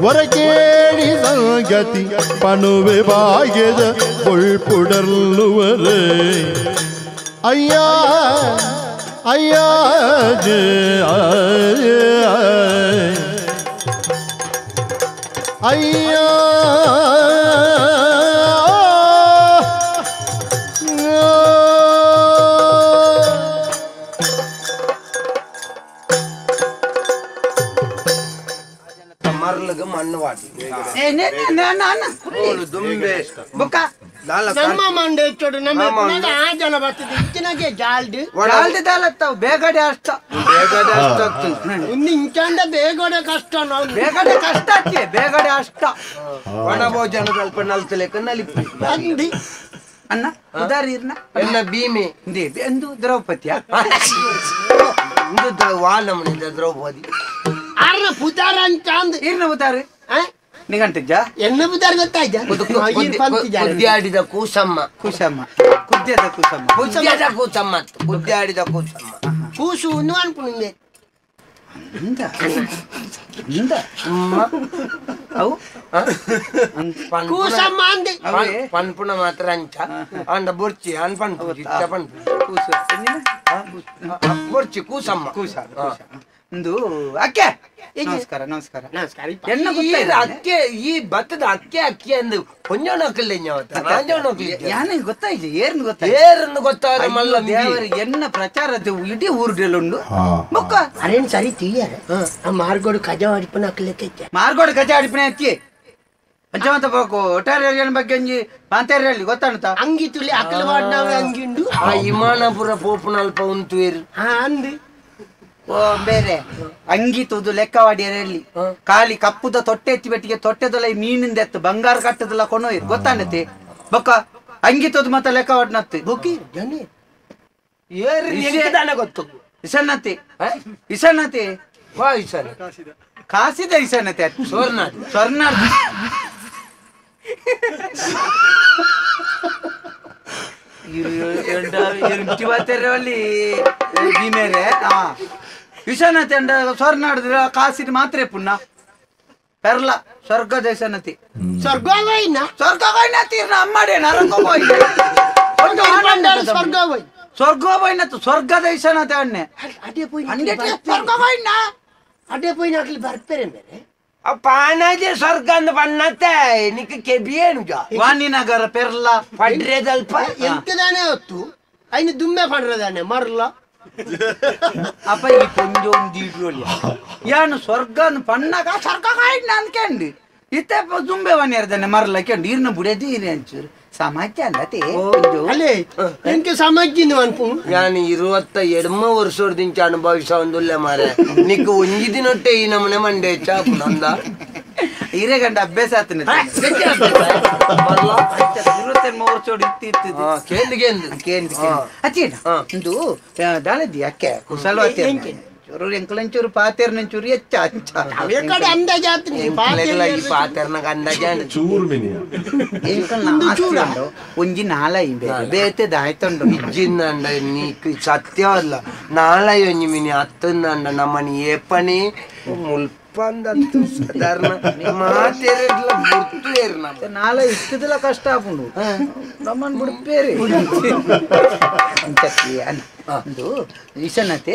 ಹೊರಕೇಳಿ ಸಂಗತಿ ಪಣುವೆ ಬಾಗ್ಯದ ಒಳ್ಪುಡರ್ಲುವರೇ ಅಯ್ಯ ಅಯ್ಯ ಅಯ್ಯ ಮಣ್ಣು ವಾಟಿ ನಮ್ಮ ಮಂಡೆ ಚೋಡು ನಮ್ಮ ಆ ಜನ ಬರ್ತದೆ ಇತ್ತಿನಾಗೆ ಜಾಲ್ಡ್ ಜಾಲ್ಡ್ ದಾಲತ್ತಾವು ಬೇಗಡೆ ಅಷ್ಟ ಬೇಗಡೆ ಅಷ್ಟ ಇನ್ನು ಇಂಚಾಂಡ ಬೇಗಡೆ ಕಷ್ಟ ನಾವು ಬೇಗಡೆ ಕಷ್ಟ ಅತ್ತೆ ಬೇಗಡೆ ಅಷ್ಟ ವನಭೋಜನ ಸ್ವಲ್ಪ ನಲ್ತಲೇಕ ನಲಿಪು ಅಂದಿ ಅಣ್ಣ ಉದಾರಿ ಇರ್ನ ಎನ್ನ ಭೀಮೆ ಎಂದು ದ್ರೌಪದಿಯ ಇಂದು ವಾ ನಮ್ಮನಿಂದ ದ್ರೌಪದಿ ಅರ್ನ ಪುದಾರ ಅಂತ ಅಂದ್ ಇರ್ನ ಪುದಾರಿ ನಿಗಂಟಿಜ್ಜ ಎನ್ನ ಪುದಾರ್ ಗೊತ್ತಾಯ್ತ ಕುದ್ಯಾಡಿದ ಕೂಸಮ್ಮ ಕೂಸಮ್ಮ ಕುದ್ಯದ ಕೂಸಮ್ಮ ಕುದ್ಯದ ಕೂಸಮ್ಮ ಕುದ್ಯಾಡಿದ ಕೂಸಮ್ಮ ಕೂಸು ಅನ್ಪುಂದೆ ಅಂದ ಅಂದ ಅವು ಕೂಸಮ್ಮ ಅಂದೆ ಪನ್ಪುಣ ಮಾತ್ರ ಅಂಚ ಅಂಡ ಬೊರ್ಚಿ ಅನ್ ಪನ್ಪು ಇತ್ತ ಪನ್ಪು ಕೂಸು ಬೊರ್ಚಿ ಕೂಸಮ್ಮ ಕೂಸ ಒಂದು ಅಕ್ಕೆ ನಮಸ್ಕಾರ ನಮಸ್ಕಾರ ನಮಸ್ಕಾರ ಎಣ್ಣ ಅಕ್ಕೆ ಈ ಭತ್ತದ ಅಕ್ಕೆ ಅಕ್ಕಿ ಅಂದು ಪೊಂಜೋಣಕ್ಕಲ್ಲ ಯಾನಿಗೆ ಗೊತ್ತಾಯ್ತು ಏರ್ನು ಗೊತ್ತಾಯ್ತು ಏರ್ನು ಗೊತ್ತಾದ್ರೆ ಮಲ್ಲ ದೇವರು ಎನ್ನ ಪ್ರಚಾರದ ಇಡೀ ಊರುಡೆಲ್ಲುಂಡು ಬೊಕ್ಕ ಅರೇನು ಸರಿ ತೀಯಾರ ಆ ಮಾರ್ಗೋಡು ಕಜ ಅಡಿಪನ ಹಾಕ್ಲಿಕ್ಕೆ ಮಾರ್ಗೋಡು ಕಜ ಅಡಿಪನ ಅಕ್ಕಿ ಪಂಚಮಂತ ಬೋಕು ಒಟ್ಟಾರೆ ಬಗ್ಗೆ ಒಂಜಿ ಪಾಂತೇರಿ ಹೇಳಿ ಗೊತ್ತಾಣ್ತ ಅಂಗಿ ತುಳಿ ಅಕ್ಕಲ ವಾಡ್ನಾವೆ ಅಂಗಿಂಡು ಆ ಇಮಾನಪುರ ಪೋಪುನಲ್ಪ ಉಂತು ಏರು ಹಾ ಅಂದು ಓ ಬೇರೆ ಅಂಗಿ ತೂದು ಲೆಕ್ಕವಾಡಿಯರಲ್ಲಿ ಖಾಲಿ ಕಪ್ಪುದ ತೊಟ್ಟೆ ಎತ್ತಿ ಬೆಟ್ಟಿಗೆ ತೊಟ್ಟೆದಲ್ಲ ಮೀನಿಂದ ಎತ್ತು ಬಂಗಾರ ಕಟ್ಟದಲ್ಲ ಕೊನೋಯಿರು ಗೊತ್ತಾಣತಿ ಬೊಕ್ಕ ಅಂಗಿ ತೂದು ಮತ್ತೆ ಲೆಕ್ಕವಾಡ್ನತ್ತಿ ಬೊಕ್ಕಿ ಜನೆ ಏರು ಗೊತ್ತು ಇಸನ್ನತಿ ಇಸನ್ನತಿ ವಾ ಇಸನ್ ಕಾಸಿದ ಇಸನ್ನತಿ ಸ್ವರ್ಣ ಸ್ವರ್ಣ ಭೀಮೇರೆ ವಿಷನತಿ ಅಂಡ ಸ್ವರ್ಣ ಆಡಿದ್ರ ಕಾಸಿನ ಮಾತ್ರ ಪುಣ್ಣ ಪೆರ್ಲ ಸ್ವರ್ಗದ ವಿಷನತಿ ಸ್ವರ್ಗೋಯ್ನ ಸ್ವರ್ಗೋಯ್ನ ತೀರ್ನ ಅಮ್ಮಾಡೆ ನರಕೋಯ್ ಸ್ವರ್ಗೋಯ್ ಸ್ವರ್ಗೋಯ್ನ ಸ್ವರ್ಗದ ವಿಷನತಿ ಅಣ್ಣೆ ಅದೇ ಪೋಯ್ ಸ್ವರ್ಗೋಯ್ನ ಅದೇ ಪೋಯ್ ನಾಕ್ಲಿ ಬರ್ಪೇರೆ ಮೇರೆ ಆ ಪಾನಾಜೆ ಸ್ವರ್ಗ ಅಂದ ಬಣ್ಣತ್ತೆ ನಿಕ್ಕ ಕೆಬಿಯೇನು ವಾಣಿನಗರ ಪೆರ್ಲ ಪಡ್ರೆದಲ್ಪ ಎಂತದಾನೆ ಹೊತ್ತು ಐನು ದುಮ್ಮೆ ಪಡ್ರದಾನೆ ಮರ್ಲ ಅಪ್ಪ ಈ ಪೊಂಜೊಂದು ಇಡ್ರೋಲಿ ಯಾನು ಸ್ವರ್ಗನು ಪಣ್ಣಾಗ ಸ್ವರ್ಗ ಅನ್ಕಂಡು ಇತ್ತೆ ದುಂಬೆ ವನಿಯರ್ದಾನೆ ಮರ್ಲ ಕೆಂಡು ಇರ್ನ ಬುಡದಿ ಇರಿ ಅಂಚೂರು ಸಮಾಜ ಅಲ್ಲತೆ ಅಲ್ಲೇ ಎಂಕೆ ಸಮಾಜಿನ ಅನ್ಪು ನಾನು 27 ವರ್ಷದಿಂದ ಅನುಭವಿಸ ಒಂದುಲ್ಲ ಮಾರೆ ನಿಕ್ಕ ಒಂಜಿ ದಿನೊಟ್ಟೆ ಈ ನಮನೆ ಮಂಡೆ ಚಾಪು ನಂದ ಹಿರೇ ಗಂಡ ಅಭ್ಯಾಸ ಆತನ 23 ವರ್ಷೋಡು ಇತ್ತು ಇತ್ತು ಕೇಂದು ಕೇಂದು ಕೇಂದು ಅಚ್ಚೇನ ಒಂದು ದಾಳದಿ ಅಕ್ಕೆ ಕುಸಲು ಅತ್ತೆ ಚೂರು ಎಂಕಲಂಚೂರು ಪಾತೇರ್ನಂಚೂರು ಹೆಚ್ಚ ಅಂಚ ಕಡೆ ಅಂದಾಜಾತ್ನಿ ಈ ಪಾತೇರ್ನಾಗ ಅಂದಾಜ ಚೂರು ಮಿನಿಯ ಎಂಕಲ್ನ ಒಂಜಿ ನಾಲೈ ಬೇತೆ ದಾಯ್ತುಂಡು ಇಜ್ಜಿಂದಂಡ ನೀಕ್ ಸತ್ಯ ಅಲ್ಲ ನಾಲೈ ಒಂಜಿ ಮಿನಿ ಅತ್ತಂದಂಡ ನಮ್ಮನಿ ಏಪಣಿ ಮುಲ್ಪಂದತ್ತು ಸಾಧಾರಣ ಮಾತೇರಿಡ್ಲ ಗುರ್ತು ಏರು ನಮ್ಮ ನಾಲೈ ಇತ್ತದಲ್ಲ ಕಷ್ಟ ಆಪುಂಡು ನಮ್ಮನ್ ಬಿಡ್ಪೇರಿ ಒಂದು ಈಶಾನ್ಯತೆ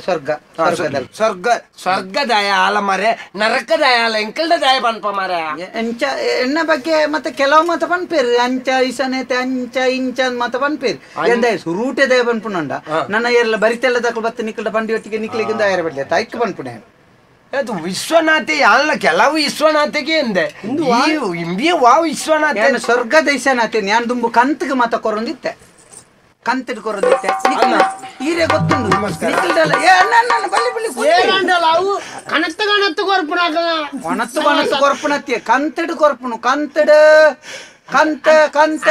ಸ್ವರ್ಗ ಸ್ವರ್ಗದಲ್ಲಿ ಸ್ವರ್ಗ ಸ್ವರ್ಗದಾಯ ಆಲ ಮರೆ ನರಕದಾಯ ಆಲ ಎಂಕಲ್ದ ದಾಯ ಪನ್ಪ ಮರೆ ಅಂಚ ಎಣ್ಣ ಬಗ್ಗೆ ಮತ್ತೆ ಕೆಲವು ಮತ ಪನ್ಪೇರು ಅಂಚ ಈಶಾನ್ಯತೆ ಅಂಚ ಇಂಚ ಮತ ಪನ್ಪೇರು ಎಂದ ಸುರೂಟೆ ದಯ ಪನ್ಪುನಂಡ ನನ್ನ ಏರ್ಲ ಬರಿತೆಲ್ಲ ದಕ್ಕಲು ಬತ್ತ ನಿಕ್ಕಲ್ದ ಬಂಡಿ ಒಟ್ಟಿಗೆ ನಿಕ್ಲಿಗೆ ದಾಯರ ಬಡ್ಲೆ ತಾಯ್ಕ ಪನ್ಪುಣೆ ಅದು ವಿಶ್ವನಾಥೆ ಅಲ್ಲ ಕೆಲವು ವಿಶ್ವನಾಥೆಗೆ ಎಂದೆ ಇಂಬಿಯ ವಾ ವಿಶ್ವನಾಥ ಸ್ವರ್ಗದ ಈಶಾನ್ಯತೆ ನಾನು ದುಂಬು ಕಂತಿಗೆ ಮತ ಕೊರೊಂದಿತ್ತೆ ಕಂತಿಡ್ ಕೊರೊಂದಿತ್ತೆ ಈರೆ ಗೊತ್ತುಂಡು ನಿಕ್ಕಲ್ದಲ್ಲ ಏ ಅಣ್ಣ ಅಣ್ಣ ಬಲ್ಲಿ ಬಲ್ಲಿ ಏರಂಡಲ್ಲ ಅವು ಕಣತ್ತು ಕಣತ್ತು ಕೊರ್ಪುನಾಕಲ ಕಣತ್ತು ಕಣತ್ತು ಕೊರ್ಪುನತ್ತಿ ಕಂತಿಡ್ ಕೊರ್ಪುನು ಕಂತಿಡ್ ಕಂತ ಕಂತ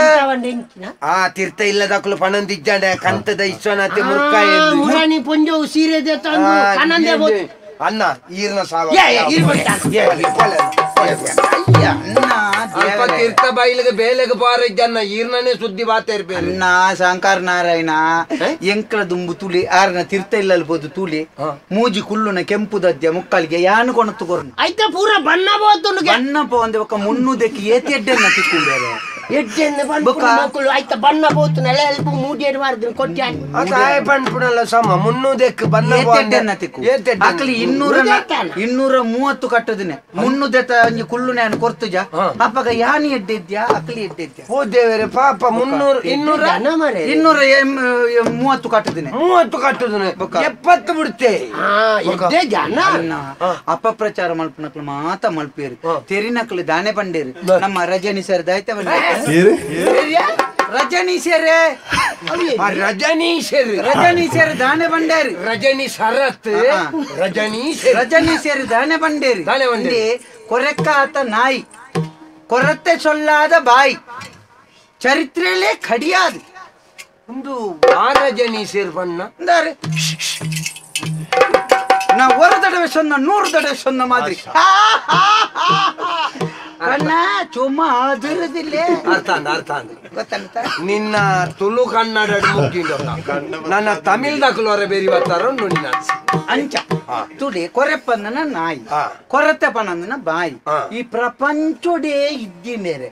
ಆ ತೀರ್ಥ ಇಲ್ಲದಕ್ಕಲು ಪಣಂದಿಜ್ಜಾಂಡೆ ಕಂತದ ವಿಶ್ವನಾಥೆ ಮುರ್ಕಾಯ ಮುರಾಣಿ ಪೊಂಜೋ ಸೀರೆ ತಂದು ಕಣಂದೆ ಅಣ್ಣ ಈರ್ನ ಸಾವ ಅಯ್ಯ ಅಣ್ಣ ಅಲ್ಪ ತೀರ್ಥ ಬಾಯಿಲಿಗೆ ಬೇಲೆಗೆ ಬಾರ ಜನ ಈರ್ನೇ ಸುದ್ದಿ ಬಾತೇರ್ಬೇರು ಅಣ್ಣ ಶಂಕರ್ ನಾರಾಯಣ ಎಂಕಲ ದುಂಬು ತುಳಿ ಆರ್ನ ತೀರ್ಥ ಇಲ್ಲಲ್ಬೋದು ತುಳಿ ಮೂಜಿ ಕುಲ್ಲುನ ಕೆಂಪು ದದ್ಯ ಮುಕ್ಕಳಿಗೆ ಯಾನು ಕೊಣತ್ತು ಕೊರ್ನು ಐತ ಪೂರ ಬಣ್ಣ ಬೋತು ಬಣ್ಣ ಪೋಂದೆ ಒಕ್ಕ ಮುನ್ನುದಕ್ಕೆ ಏತಿ ಎಡ್ಡೆನ್ನ ತಿಕ್ಕೊಂಡೇರೆ ಎಡ್ಡೆನ್ನ ಬಣ್ಣ ಐತ ಬಣ್ಣ ಬೋತು ನೆಲೆ ಅಲ್ಪ ಮೂಡಿಯೇರು ವಾರದಿನ ಕೊಟ್ಟಾನಿ ತಾಯ ಪಣ್ಪುಣಲ್ಲ ಸಮ ಮುನ್ನುದಕ್ಕೆ ಬಣ್ಣ ಎಡ್ಡೆನ್ನ ತಿಕ್ಕು ಅಕ್ಲಿ 230 ಕಟ್ಟದಿನೆ ಮುನ್ನುದೆತ ಒಂಜಿ ಕುಲ್ಲುನೆ ಅನ್ ಕೊರ್ತುಜ ಅಪ್ಪಗ ಯಾನಿ ಎಡ್ಡೆ ಇದ್ಯಾ ಅಕ್ಲಿ ಎಡ್ಡೆ ಇದ್ಯಾ ಓ ದೇವರೇ ಪಾಪ 300 200 230 ಕಟ್ಟದಿನೆ 30 ಕಟ್ಟದಿನೆ 70 ಬಿಡ್ತೆ ಎಡ್ಡೆ ಜನ ಅಪಪ್ರಚಾರ ಮಲ್ಪನಕ್ಲು ಮಾತ ಮಲ್ಪೇರು ತೆರಿನಕ್ಲು ದಾನೆ ಪಂಡೇರು ನಮ್ಮ ರಜನಿ ಸರ್ ದಾಯ್ತ ರಜನಿ ಸೇರೆ ರಜನಿ ಸೇರಿ ರಜನಿ ಸೇರಿ ದಾನೆ ಬಂಡೇರಿ ರಜನಿ ಸರತ್ ರಜನಿ ರಜನಿ ಸೇರಿ ದಾನೆ ಬಂಡೇರಿ ದಾನೆ ಬಂಡೇರಿ ಕೊರೆಕ್ಕಾತ ನಾಯಿ ಕೊರತೆ ಸೊಲ್ಲಾದ ಬಾಯಿ ಚರಿತ್ರೆಯಲ್ಲೇ ಕಡಿಯಾದು ಒಂದು ಆ ರಜನಿ ಸೇರ್ ಬಣ್ಣ ಅಂದರೆ ನಾ ஒரு தடவை சொன்ன 100 தடவை சொன்ன மாதிரி ಕಣ್ಣ ಚುಮ್ಮ ಅದಿರದಿಲ್ಲ ಅರ್ಥ ಅರ್ಥ ಗೊತ್ತಂತ ನಿನ್ನ ತುಳು ಕನ್ನಡ ಮುಗ್ಗಿಂಡ ನನ್ನ ತಮಿಳ್ ದಾಖಲು ಬೇರೆ ಬರ್ತಾರ ನಿನ್ನ ಅಂಚ ತುಳಿ ಕೊರೆಪ್ಪಂದನ ನಾಯಿ ಕೊರತೆ ಪನಂದನ ಬಾಯಿ ಈ ಪ್ರಪಂಚೋಡೇ ಇದ್ದೀನೇರೆ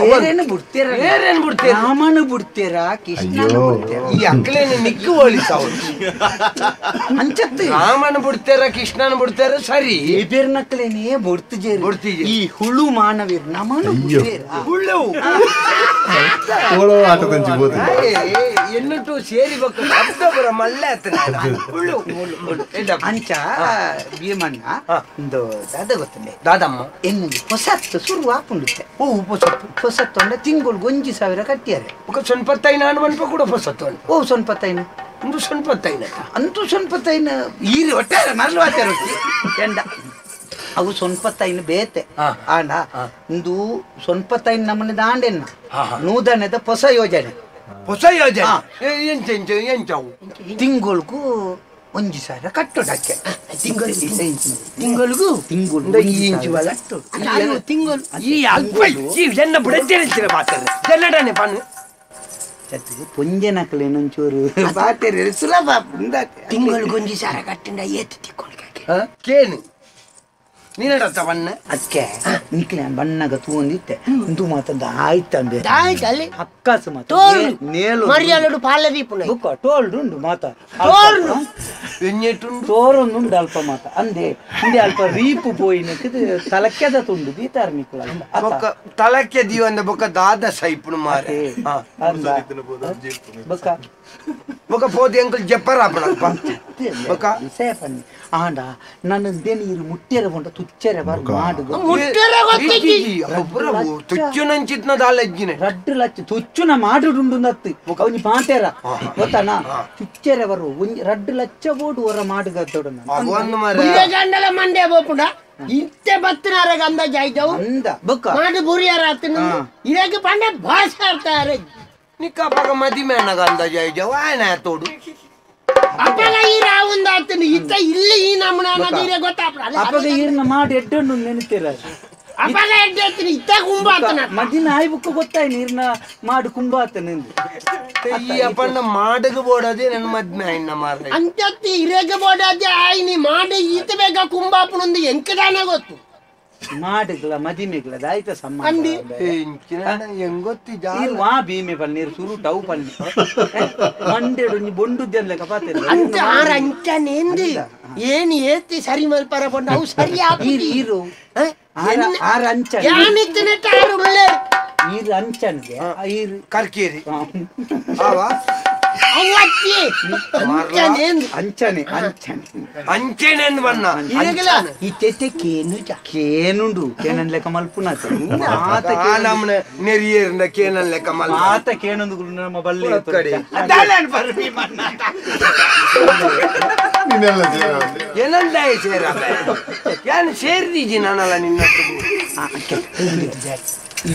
ಏನೇನು ಬಿಡ್ತೀರ ಏನೇನು ಬಿಡ್ತೀರ ರಾಮನು ಬಿಡ್ತೀರಾ ಕೃಷ್ಣನು ಬಿಡ್ತೀರ ಈ ಅಕ್ಲೇನು ನಿಕ್ಕು ಹೋಲಿಸವ್ರು ಅಂಚತ್ತು ರಾಮನ ಬಿಡ್ತೀರ ಕೃಷ್ಣನ ಬಿಡ್ತೀರ ಸರಿ ಬೇರ್ನಕ್ಲೇನೇ ಬಿಡ್ತಿಜೇರಿ ಬಿಡ್ತಿಜೇರಿ ಈ ಹುಳು ಮಾನವೀರ್ ನಮನು ಬಿಡ್ತೀರ ಹುಳು ಎನ್ನುಟ್ಟು ಸೇರಿ ಬಕ್ಕ ಶಬ್ದ ಮಲ್ಲೆ ಹುಳು ಅಂಚ ಭೀಮಣ್ಣ ಒಂದು ದಾದ ಗೊತ್ತಲ್ಲ ದಾದಮ್ಮ ಎನ್ನೊಂದು ಹೊಸತ್ತು ಶುರು ಆಪುಂಡುತ್ತೆ ಓ ಹೊಸತ್ತು ಹೊಸತ್ತು ಅಂದ್ರೆ ತಿಂಗಳಿಗೆ 1,000 ಕಟ್ಟಿಯಾರೆ ಸೊನ್ಪತ್ತೈನ ಅನ್ಪ ಕೂಡ ಹೊಸತ್ತು ಓ ಸೊನ್ಪತ್ತೈನ ಒಂದು ಸೊನ್ಪತ್ತೈನ ಅಂತೂ ಸೊನ್ಪತ್ತೈನ ಈರಿ ಒಟ್ಟಾರೆ ಮರಳು ಆಚಾರ ಎಂಡ ಅವು ಸೊನ್ಪತ್ತೈನ ಬೇತೆ ಆಂಡ ಒಂದು ಸೊನ್ಪತ್ತೈನ ನಮ್ಮನೆ ದಾಂಡೆನ್ನ ನೂದನೆದ ಹೊಸ ಯೋಜನೆ ಹೊಸ ಯೋಜನೆ ಎಂಚವು ತಿಂಗಳಿಗೂ 1,000 ಕಟ್ಟೋಡಕ್ಕೆ ತಿಂಗಳಿಗೂ ತಿಂಗಳು ತಿಂಗಳು ಈ ಅಲ್ಪ ಈ ಜನ ಬಿಡತ್ತೆ ಮಾತಾಡ ಜನಡನೆ ಪಣ್ಣು ಪೊಂಜನಕ್ಲೇನೊಂಚೂರು ಬಾತೇರಿ ಸುಲಭ ತಿಂಗಳಿಗೊಂಜಿ 1,000 ಕಟ್ಟಿಂಡ ಏತು ತಿಕ್ಕೊಂಡು ಕೇನು ನೀನಡತ್ತ ಬಣ್ಣ ಅದಕ್ಕೆ ನಿಕ್ಲೆ ಬಣ್ಣಗ ತೂಂದಿತ್ತೆ ಇಂದು ಮಾತಂದ ಆಯ್ತಂದೆ ಆಯ್ತಲ್ಲಿ ಅಕ್ಕಾಸು ಮಾತ ನೇಲು ಮರ್ಯಾಲಡು ಪಾಲದೀಪುನ ಬುಕ್ಕ ಟೋಲ್ಡು ಉಂಡು ಮಾತ ಟೋರ್ನು ಎಣ್ಣೆಟುಂಡು ತೋರೊಂದುಂಡು ಅಲ್ಪ ಮಾತ ಅಂದೆ ಇಂದೆ ಅಲ್ಪ ರೀಪು ಪೋಯಿನಕ್ಕೆ ತಲಕ್ಕೆದ ತುಂಡು ದೀತಾರ ನಿಕ್ಲ ಬೊಕ್ಕ ತಲಕ್ಕೆ ದೀವಂದ ಬೊಕ್ಕ ದಾದ ಸೈಪುನು ಮಾರೆ ಬೊಕ್ಕ ಬೊಕ್ಕ ಪೋದಿ ಅಂಕಲ್ ಜಪ್ಪರ ಆಪಣಪ್ಪ ಬೊಕ್ಕ ಸೇಪನ್ನಿ ಆಂಡ ನನ್ನ ದೇನಿ ಇರು ಮುಟ್ಟೆರ ಬೊಂಡ ತುಚ್ಚೆರೆ ಬರ್ ಮಾಡು ಮುಟ್ಟೆರೆ ಗೊತ್ತಿಜ್ಜಿ ತುಚ್ಚುನಂಚಿತ್ನ ದಾಲಜ್ಜಿನೆ ರಡ್ಡು ಲಚ್ಚ ತುಚ್ಚುನ ಮಾಡುಡುಂಡು ನತ್ತು ಅವನಿ ಪಾತೇರ ಗೊತ್ತಾನ ತುಚ್ಚೆರೆ ಬರು ಒಂಜಿ 2 ಲಕ್ಷ ಬೋಡು ಹೊರ ಮಾಡುಗತ್ತೋಡ ಒಂದು ಮಾರೆ ಗಂಡಲ ಮಂಡ್ಯ ಬೋಪುಂಡ ಇಂತೆ ಬತ್ತಿನಾರ ಅಂದಾಜ್ ಆಯ್ತವು ಅಂದ ಬೊಕ್ಕ ಮಾಡು ಬುರಿಯಾರ ಆತನ ಇದಕ್ಕೆ ಪಂಡ ಭಾಷೆ ಆಡ್ತಾರೆ ನಿಕ್ಕ ಪಗ ಮದಿಮೆ ಅನ್ನಗ ಅಂದಾಜ್ ಆಯ್ತವು ಆಯನ ತೋಡು ಅಪ್ಪಗ ಈ ರಾವುಂದ ಆತನ ಇತ್ತ ಇಲ್ಲಿ ಈ ನಮ್ಮನ ಅನ್ನೋದು ಗೊತ್ತಾಪ ಅಪ್ಪಗ ಈರ್ನ ಮಾಡಿ ಎಡ್ಡೊಂಡು ನೆನತೀರ ಅಪ್ಪಗ ಎಡ್ಡೆ ಆತನ ಇತ್ತ ಕುಂಬ ಆತನ ಮದಿನ ಆಯ್ ಬುಕ್ಕ ಗೊತ್ತಾಯ್ ನೀರ್ನ ಮಾಡು ಕುಂಬ ಆತನ ಈ ಅಪ್ಪಣ್ಣ ಮಾಡಗ ಬೋಡದೆ ನನ್ನ ಮದ್ಮೆ ಆಯ್ನ ಮಾರ ಅಂತತ್ತಿ ಇರೇಗ ಬೋಡದೆ ಆಯ್ನಿ ಮಾಡಿ ಈತ ಬೇಗ ಕುಂಬಾಪುನೊಂದು ಎಂಕದಾನ ಗೊತ್ತು ಮಾಡುಗಳ ಮದಿಮೆಗಳ ಆಯ್ತ ಅಂದಿ ಹೆಂಗೊತ್ತಿ ವಾ ಭೀಮೆ ಪನ್ನೀರ್ ಸುರು ಟೌ ಪನ್ನಿ ಮಂಡೆಡು ನೀ ಬೊಂಡುದ್ದೆ ಕಪಾತೆ ಅಂತ ಆರ ಅಂಚನೇಂದು ಏನು ಏತಿ ಸರಿ ಮಲ್ಪರ ಬೊಂಡ ಅವು ಸರಿ ಈರು ಈರು ಆರ ಅಂಚ ಯಾನಿತ್ತಿನೆಟ್ಟ ಆರು ಉಳ್ಳೆ ಈರು ಅಂಚನ್ಗೆ ಈರು ಕರ್ಕೇರಿ ಆವಾ ಅವತ್ತಿ ಅಂಚನೇಂದು ಅಂಚನೆ ಅಂಚನೆ ಅಂಚನೆ ಬಣ್ಣ ಇರಗಲ ಈ ತೆತ್ತೆ ಕೇನು ಕೇನುಂಡು ಕೇನನ್ ಲೆಕ್ಕ ಮಲ್ಪುನ ಆತ ನಮ್ಮನೆ ನೆರಿಯೇರ್ನ ಕೇನನ್ ಲೆಕ್ಕ ಮಲ್ಪ ಆತ ಕೇನೊಂದು ನಮ್ಮ ಬಲ್ಲೆ ಕಡೆ ಏನಂದ ಸೇರ ಯಾನು ಸೇರಿದೀಜಿ ನಾನಲ್ಲ ನಿನ್ನ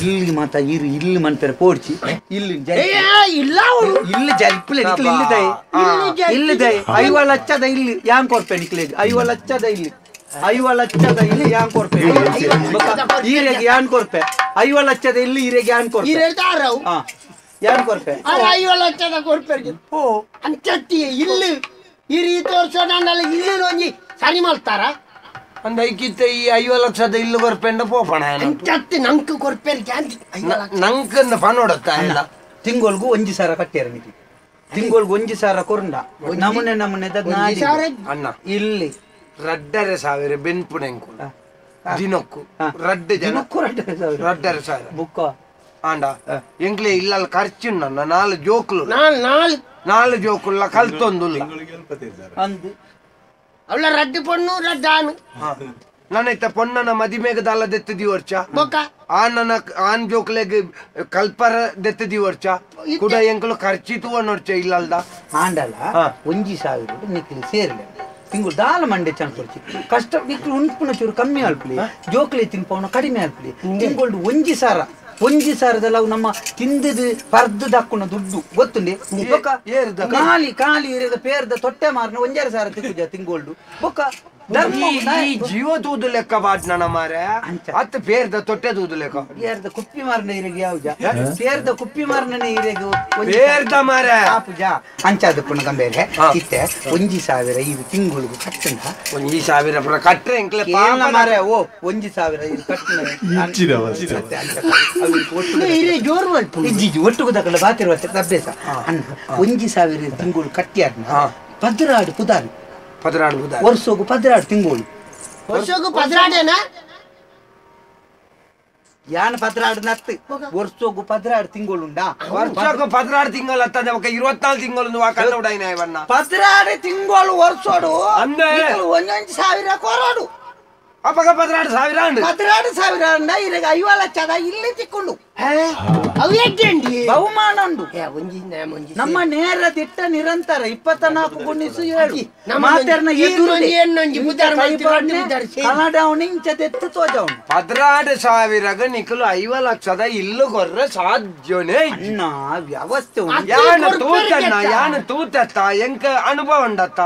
ಇಲ್ಲಿ ಮಾತ ಇರು ಇಲ್ಲಿ ಮಂತಾರೆ ಪೋಡ್ಚಿ ಇಲ್ಲಿ ಇಲ್ಲ ಇಲ್ಲಿ ಜಲ್ಪಿಲ್ಲ ನಿಕ್ಲೆ ಇಲ್ಲಿ ದಯ ಇಲ್ಲಿ ದಯ 50 ಲಕ್ಷದ ಇಲ್ಲಿ ಯಾನ್ ಕೊರ್ಪೆ ನಿಕ್ಲೆ 50 ಲಕ್ಷದ ಇಲ್ಲಿ 50 ಲಕ್ಷದ ಇಲ್ಲಿ ಯಾನ್ ಕೊರ್ಪೆ ಈರೆಗೆ ಯಾನ್ ಕೊರ್ಪೆ 50 ಲಕ್ಷದ ಇಲ್ಲಿ ಈರೆಗೆ ಯಾನ್ ಕೊರ್ಪೆ ಯಾನ್ ಕೊರ್ಪೆ 50 ಲಕ್ಷದ ಕೊರ್ಪೆ ಓ ಅಂಚತ್ತಿ ಇಲ್ಲಿ ಈ ತೋರ್ಸೋಣ ಇಲ್ಲಿ ಒಂಜಿ ಸರಿ ಮಾಡ್ತಾರ ಅಂದ ಐಕಿತ್ತ ಈ 50 ಲಕ್ಷದ ಇಲ್ಲು ಕೊರ್ಪೆಂಡ ಪೋಪಣ ಅಂಚತ್ತಿ ನಂಕ್ ಕೊರ್ಪೆ ನಂಕ್ ಪನೋಡತ್ತ ಇಲ್ಲ ತಿಂಗೊಳ್ಗು 1,000 ಕಟ್ಟಿರ ನಿಮಗೆ ತಿಂಗೊಳ್ಗು 1,000 ಕೊರಂಡ ನಮೂನೆ ನಮೂನೆ ಅಣ್ಣ ಇಲ್ಲಿ 2,500 ಬೆನ್ಪುನೆಂಕು ದಿನಕ್ಕು ರಡ್ಡು ಜನ 2,500 ಬುಕ್ಕ ಆಂಡ ಎಂಕ್ಲೆ ಇಲ್ಲ ಖರ್ಚು ನನ್ನ 4 ಜೋಕುಲು 4 ಜೋಕುಲ್ಲ ಕಲ್ತೊಂದುಲ್ಲ ಅಂದು ಅವಳ ರಡ್ಡು ಪೊಣ್ಣು ರಡ್ಡಾನು ನಾನೈತ ಪೊಣ್ಣನ ಮದಿಮೆಗೆ ದಲ್ಲ ದೆತ್ತದಿ ವರ್ಷ ಆನನ ಆನ್ ಜೋಕ್ಲೆಗ್ ಕಲ್ಪರ ದೆತ್ತದಿ ವರ್ಷ ಕೂಡ ಎಂಕಲು ಖರ್ಚಿತು ಅನ್ನೋರ್ಚ ಇಲ್ಲಲ್ದ ಆಂಡಲ 1,000 ನಿಕ್ಲಿ ಸೇರ್ಲೆ ತಿಂಗಳು ದಾಲ ಮಂಡೆ ಚಂದ ಕೊಡ್ಚಿ ಕಷ್ಟ ನಿಕ್ಲು ಉಂಪುನ ಚೂರು ಕಮ್ಮಿ ಅಲ್ಪಲಿ ಜೋಕ್ಲೆ ತಿನ್ಪವನ ಕಡಿಮೆ ಅಲ್ಪಲಿ ತಿಂಗಳು 1,000 1,000 ಅವು ನಮ್ಮ ತಿಂದದು ಪರ್ದು ದಕ್ಕುನ ದುಡ್ಡು ಗೊತ್ತುಂಡಿ ಖಾಲಿ ಖಾಲಿ ಇರದ ಪೇರ್ದ ತೊಟ್ಟೆ ಮಾರನ 1,500 ತಿಕ್ಕುಜ ತಿಂಗೋಲ್ಡು ಬೊಕ್ಕ ಜೀವ ತೂದು ಲೆಕ್ಕ ಬಾಡ್ನ ಮಾರೆ ಅತ್ತ ಪೇರ್ದ ತೊಟ್ಟೆ ತೂದು ಲೆಕ್ಕ ಪೇರ್ದ ಕುಪ್ಪಿ ಮಾರನ ಇರೆಗೆ ಯಾವ್ಜ ಪೇರ್ದ ಕುಪ್ಪಿ ಮಾರನ ಇರೆಗೆ ಪೇರ್ದ ಮಾರೆ ಆಪುಜ ಅಂಚಾದ ಪುಣ ಗಂಬೇರೆ ಇತ್ತೆ 1,000 ಇದು ತಿಂಗಳಿಗೆ ಕಟ್ಟಂಡ 1,000 ಪುರ ಕಟ್ಟರೆ ಎಂಕ್ಲೆ ಪಾಪ ಮಾರೆ ಓ 1,000 ಇದು ಕಟ್ಟನ ಇರೆ ಜೋರು ಮಲ್ಪು ಇಜ್ಜಿ ಒಟ್ಟುಗು ದಕಲ ಬಾತಿರುವ ಅಭ್ಯಾಸ ಅಣ್ಣ 1,000 ತಿಂಗಳು ಕಟ್ಟಿಯಾರ್ನ 16 ಪುದಾರು 16 ವರ್ಷೋಗು 16 ತಿಂಗಳು ವರ್ಷೋಗು 16 ಯಾನ್ 16 ನತ್ತು ವರ್ಷೋಗು 16 ತಿಂಗಳುಂಡಾ ವರ್ಷೋಗು 16 ತಿಂಗಳು ಅತ್ತದೆ ఒక 24 ತಿಂಗಳು ಕನ್ನಡ ಇವನ್ನ 16 ತಿಂಗಳು ವರ್ಷೋಡು ಅಂದ್ರೆ 1,000 ಕೊರೋಡು ಅಪ್ಪಗ 16,000 ಅಂಡು 16,000 ಅಂಡ ಇರಗ 50 ಲಕ್ಷದ ಇಲ್ಲಿ ತಿಕ್ಕೊಂಡು ಅವು ಎಡ್ಡಿ ಬಹುಮಾನ ಉಂಡು ನಮ್ಮ ನೇರ ದಿಟ್ಟ ನಿರಂತರ 24 ಗುಣಿಸು 7 ಮಾತೆರ್ನ ಕನ್ನಡವನು ಇಂಚದೆತ್ತು ತೋಜವನು 16,000 ನಿಕಲು 50 ಲಕ್ಷದ ಇಲ್ಲು ಕೊರ್ರೆ ಸಾಧ್ಯನೇ ಅಣ್ಣ ವ್ಯವಸ್ಥೆ ಯಾನ ತೂತಣ್ಣ ಯಾನ ತೂತತ್ತ ಎಂಕ ಅನುಭವ ಉಂಡತ್ತ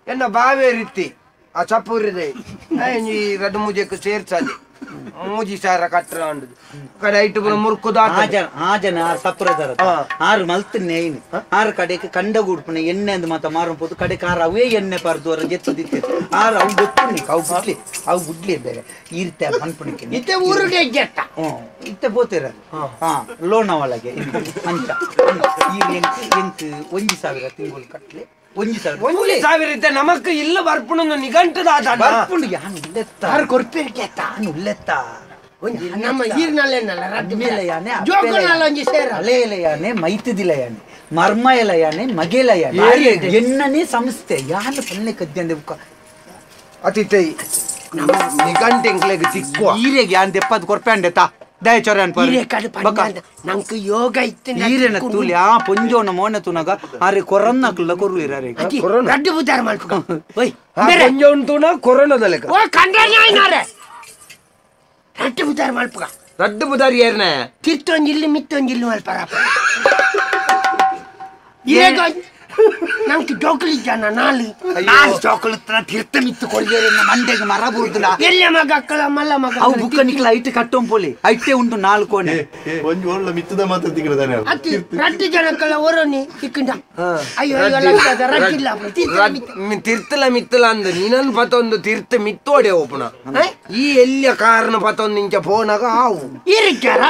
ಎನ್ನ ಬಾವೇ ರೀತಿ ಆ ಚಪ್ಪೂರಿದೆ ಈ ರಡ್ಡು ಮುಜೆಕ್ ಸೇರ್ಸದೆ 3,000 ಕಟ್ಟರ ಉಂಡು ಕಡೆ ಐಟು ಪೂರ ಮುರುಕುದ ಆ ಜನ ಆರು ಸಪ್ರದರ ಆರು ಮಲ್ತು ನೇಯ್ನು ಆರು ಕಡೆಗೆ ಕಂಡ ಗುಡ್ಪುನ ಎಣ್ಣೆ ಅಂದ್ ಮಾತ ಮಾರು ಪೋದು ಕಡೆಗೆ ಆರು ಅವೇ ಎಣ್ಣೆ ಪರ್ದು ಅವರ ಜೆತ್ತದಿತ್ತೆ ಆರು ಅವು ಗೊತ್ತು ಅವು ಬುಡ್ಲಿ ಅವು ಬುಡ್ಲಿ ಬೇರೆ ಈರ್ತೆ ಮನ್ಪುಣಿಕೆ ಇತ್ತೆ ಊರುಡೆ ಜೆಟ್ಟ ಇತ್ತೆ ಪೋತಿರ ಹಾ ಲೋಣ ಒಳಗೆ ಅಂಚ ಈ ಎಂಕ್ 1,000 ತಿಂಗಳು ಕಟ್ಲಿ 1,000 ಇದ್ದ ನಮಕ್ ಇಲ್ಲ ಬರ್ಪುಣ ನಿಘಂಟದ ಬರ್ಪುಂಡು ಯಾನು ಉಲ್ಲೆತ್ತ ಉಲ್ಲೆತ್ತ ನಮ್ಮ ಈರ್ನಲ್ಲೇನಲ್ಲ ಜೋಕುಲ್ನಲ್ಲ ಸೇರ ಅಲೆಯಲೆಯಾನೆ ಮೈತದಿಲಯಾನೆ ಮರ್ಮಯಲಯಾನೆ ಮಗೆಲಯಾನೆ ಎನ್ನನೇ ಸಂಸ್ಥೆ ಯಾನು ಪಲ್ಲೆ ಕದ್ಯಂದೆ ಬುಕ್ಕ ಅತಿಥೈ ನಿಘಂಟು ಎಂಕ್ಲೆಗ್ ತಿಕ್ಕುವ ಈರೆಗೆ ಯಾನ್ ದೆಪ್ಪದು ಕೊರ್ಪೆ ತಾ ದಯಚೊರನ್ ನಂಗೆ ಯೋಗ ಇತ್ತು ಈರೆನ ತೂಲಿ ಆ ಪೊಂಜೋನ ಮೋನೆ ತುನಗ ಆರೆ ಕೊರನ್ನಕ್ಲ ಕೊರು ಇರಾರೆ ರಡ್ಡು ಬುದಾರ ಮಲ್ಪುಗ ಓಯ್ ಪೊಂಜೋನ್ ತುನ ಕೊರೋನಾದ ಲೆಕ್ಕ ಓ ಕಂಡ್ರನಾಯ್ನಾರೆ ರಡ್ಡು ಬುದಾರ ಮಲ್ಪುಗ ರಡ್ಡು ಬುದಾರ ಏರ್ನ ತಿರ್ತೊಂಜಿಲ್ಲು ಮಿತ್ತೊಂಜಿಲ್ಲು ಮಲ್ಪರಪ್ಪ ಇರೇಗ ನಂಗೆ ಜೋಕುಲಿ ಜನ ನಾಲು ನಾಲ್ ಜೋಕುಲು ತೀರ್ಥ ಮಿತ್ತು ಕೊರಿಯರೆ ಮಂಡೆಗೆ ಮರ ಬುರ್ದುಲ ಎಲ್ಲ ಮಗ ಅಕ್ಕಲ ಮಲ್ಲ ಮಗ ಅವು ಬುಕ್ಕ ನಿಕ್ಲ ಐಟ್ ಕಟ್ಟೊಂ ಪೋಲಿ ಐಟೆ ಉಂಟು 4 ಕೋಣೆ ಒಂಜಿ ಒಳ್ಳ ಮಿತ್ತದ ಮಾತ್ರ ತಿಕ್ಕದಾನೆ ಅತಿ ರಡ್ಡು ಜನಕ್ಕಲ ಒರೊನಿ ತಿಕ್ಕಂಡ ಅಯ್ಯೋ ಅಯ್ಯೋ ಲಕ್ಷದ ರಡ್ಡಿಲ್ಲ ತೀರ್ಥಲ ಮಿತ್ತಲ ಅಂದ ನೀನನ್ ಪತೊಂದು ತೀರ್ಥ ಮಿತ್ತೋಡೆ ಓಪುಣ ಈ ಎಲ್ಲಿಯ ಕಾರಣ ಪತೊಂದು ಇಂಚ ಫೋನಾಗ ಆವು ಇರಿಕ್ಯಾರ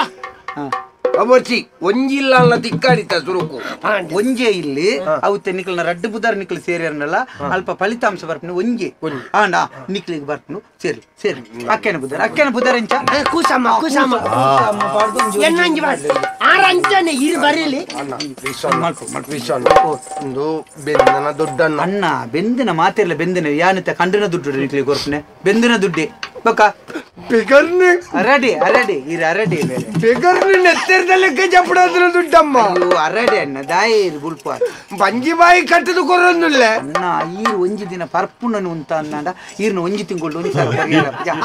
ಅವರ್ಚಿ ಒಂಜಿಲ್ಲ ಅಲ್ಲ ತಿಕ್ಕಾಡಿತ ಸುರುಕು ಒಂಜೆ ಇಲ್ಲಿ ಅವು ನಿಕ್ಲನ ರಡ್ಡು ಬುದಾರ್ ನಿಕ್ಲು ಸೇರಿರನಲ್ಲ ಅಲ್ಪ ಫಲಿತಾಂಶ ಬರ್ಪುನು ಒಂಜೆ ಆಂಡ ನಿಕ್ಲಿಗೆ ಬರ್ಪುನು ಸೇರಿ ಸೇರಿ ಅಕ್ಕೆನ ಬುದಾರ್ ಅಕ್ಕೆನ ಬುದಾರ್ ಎಂಚ ಕೂಸಮ್ಮ ಕೂಸಮ್ಮ ಎನ್ನಂಜಿ ಬಾಸ್ ಆರಂಚನೆ ಇರು ಬರೀಲಿ ಒಂದು ಬೆಂದನ ದೊಡ್ಡಣ್ಣ ಅಣ್ಣ ಬೆಂದಿನ ಮಾತಿರ್ಲ ಬೆಂದಿನ ಯಾನಿತ ಕಂಡಿನ ದುಡ್ಡು ನಿಕ್ಲಿಗೆ ಕೊರ್ಪುನೆ ಬೆಂದಿನ ದುಡ್ಡೆ ಬೊಕ್ಕ ಬಿಗರ್ನಿ ಅರಡಿ ಅರಡಿ ಇರ ಅರಡಿ ಬೇರೆ ಬಿಗರ್ನಿ ನೆತ್ತೆರ್ದಲೆಕ್ಕ ಜಪಡಾದ್ರ ದುಡ್ಡಮ್ಮ ಅಯ್ಯೋ ಅರಡಿ ಅಣ್ಣ ದಾಯಿರ್ ಬುಲ್ಪ ಬಂಜಿ ಬಾಯಿ ಕಟ್ಟದು ಕೊರೊಂದುಲ್ಲ ಅಣ್ಣ ಈರು ಒಂಜಿ ದಿನ ಪರ್ಪುನನು ಉಂತ ಅನ್ನಂಡ ಈರ್ನ ಒಂಜಿ ತಿಂಗಳು ಒಂಜಿ ಸಾರ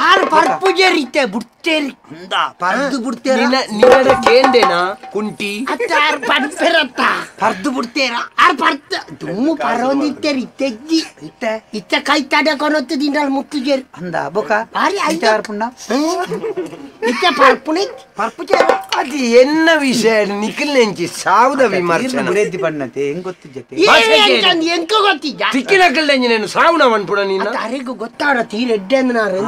ಆರು ಪರ್ಪು ಜರಿತೆ ಬುಡ್ತೇರಿ ಅಂದ ಪರ್ದು ಬುಡ್ತೇರ ನಿನ್ನ ಕೇಂದೇನಾ ಕುಂಟಿ ಅತ್ತ ಆರು ಪರ್ಪೆರತ್ತ ಪರ್ದು ಬುಡ್ತೇರ ಆರು ಪರ್ತ ದುಮ್ಮು ಪರೊಂದಿತ್ತೇರಿ ಇತ್ತೆಜ್ಜಿ ಇತ್ತೆ ಇತ್ತ ಕೈ ತಡೆ ಕೊನೊತ್ತು ದಿನ ಮುತ್ತು ಜೇರಿ ಅಂದ ಬೊಕ ಆರಿ ಐದು ಆರು ಪುಣ್ಣ ಇತ್ತ ಪರ್ಪುನಿ ಪರ್ಪು ಜೇರ ಅದು ಎನ್ನ ವಿಷಯ ನಿಖಿಲ್ ನೆಂಚಿ ಸಾವುದ ವಿಮರ್ಶನ ಬುಡೇದಿ ಬಣ್ಣತೆ ಹೆಂಗ್ ಗೊತ್ತಿಜ್ಜತೆ ಎಂಕ ಗೊತ್ತಿದ್ದ ತಿಕ್ಕಿನಕಲ್ ನೆಂಜಿ నేను ಸಾವುನ ಅನ್ಪುಣ ನಿನ್ನ ಅರೆಗೂ ಗೊತ್ತಾಡ ತೀರ ಎಡ್ಡೆ ಅಂದನಾರು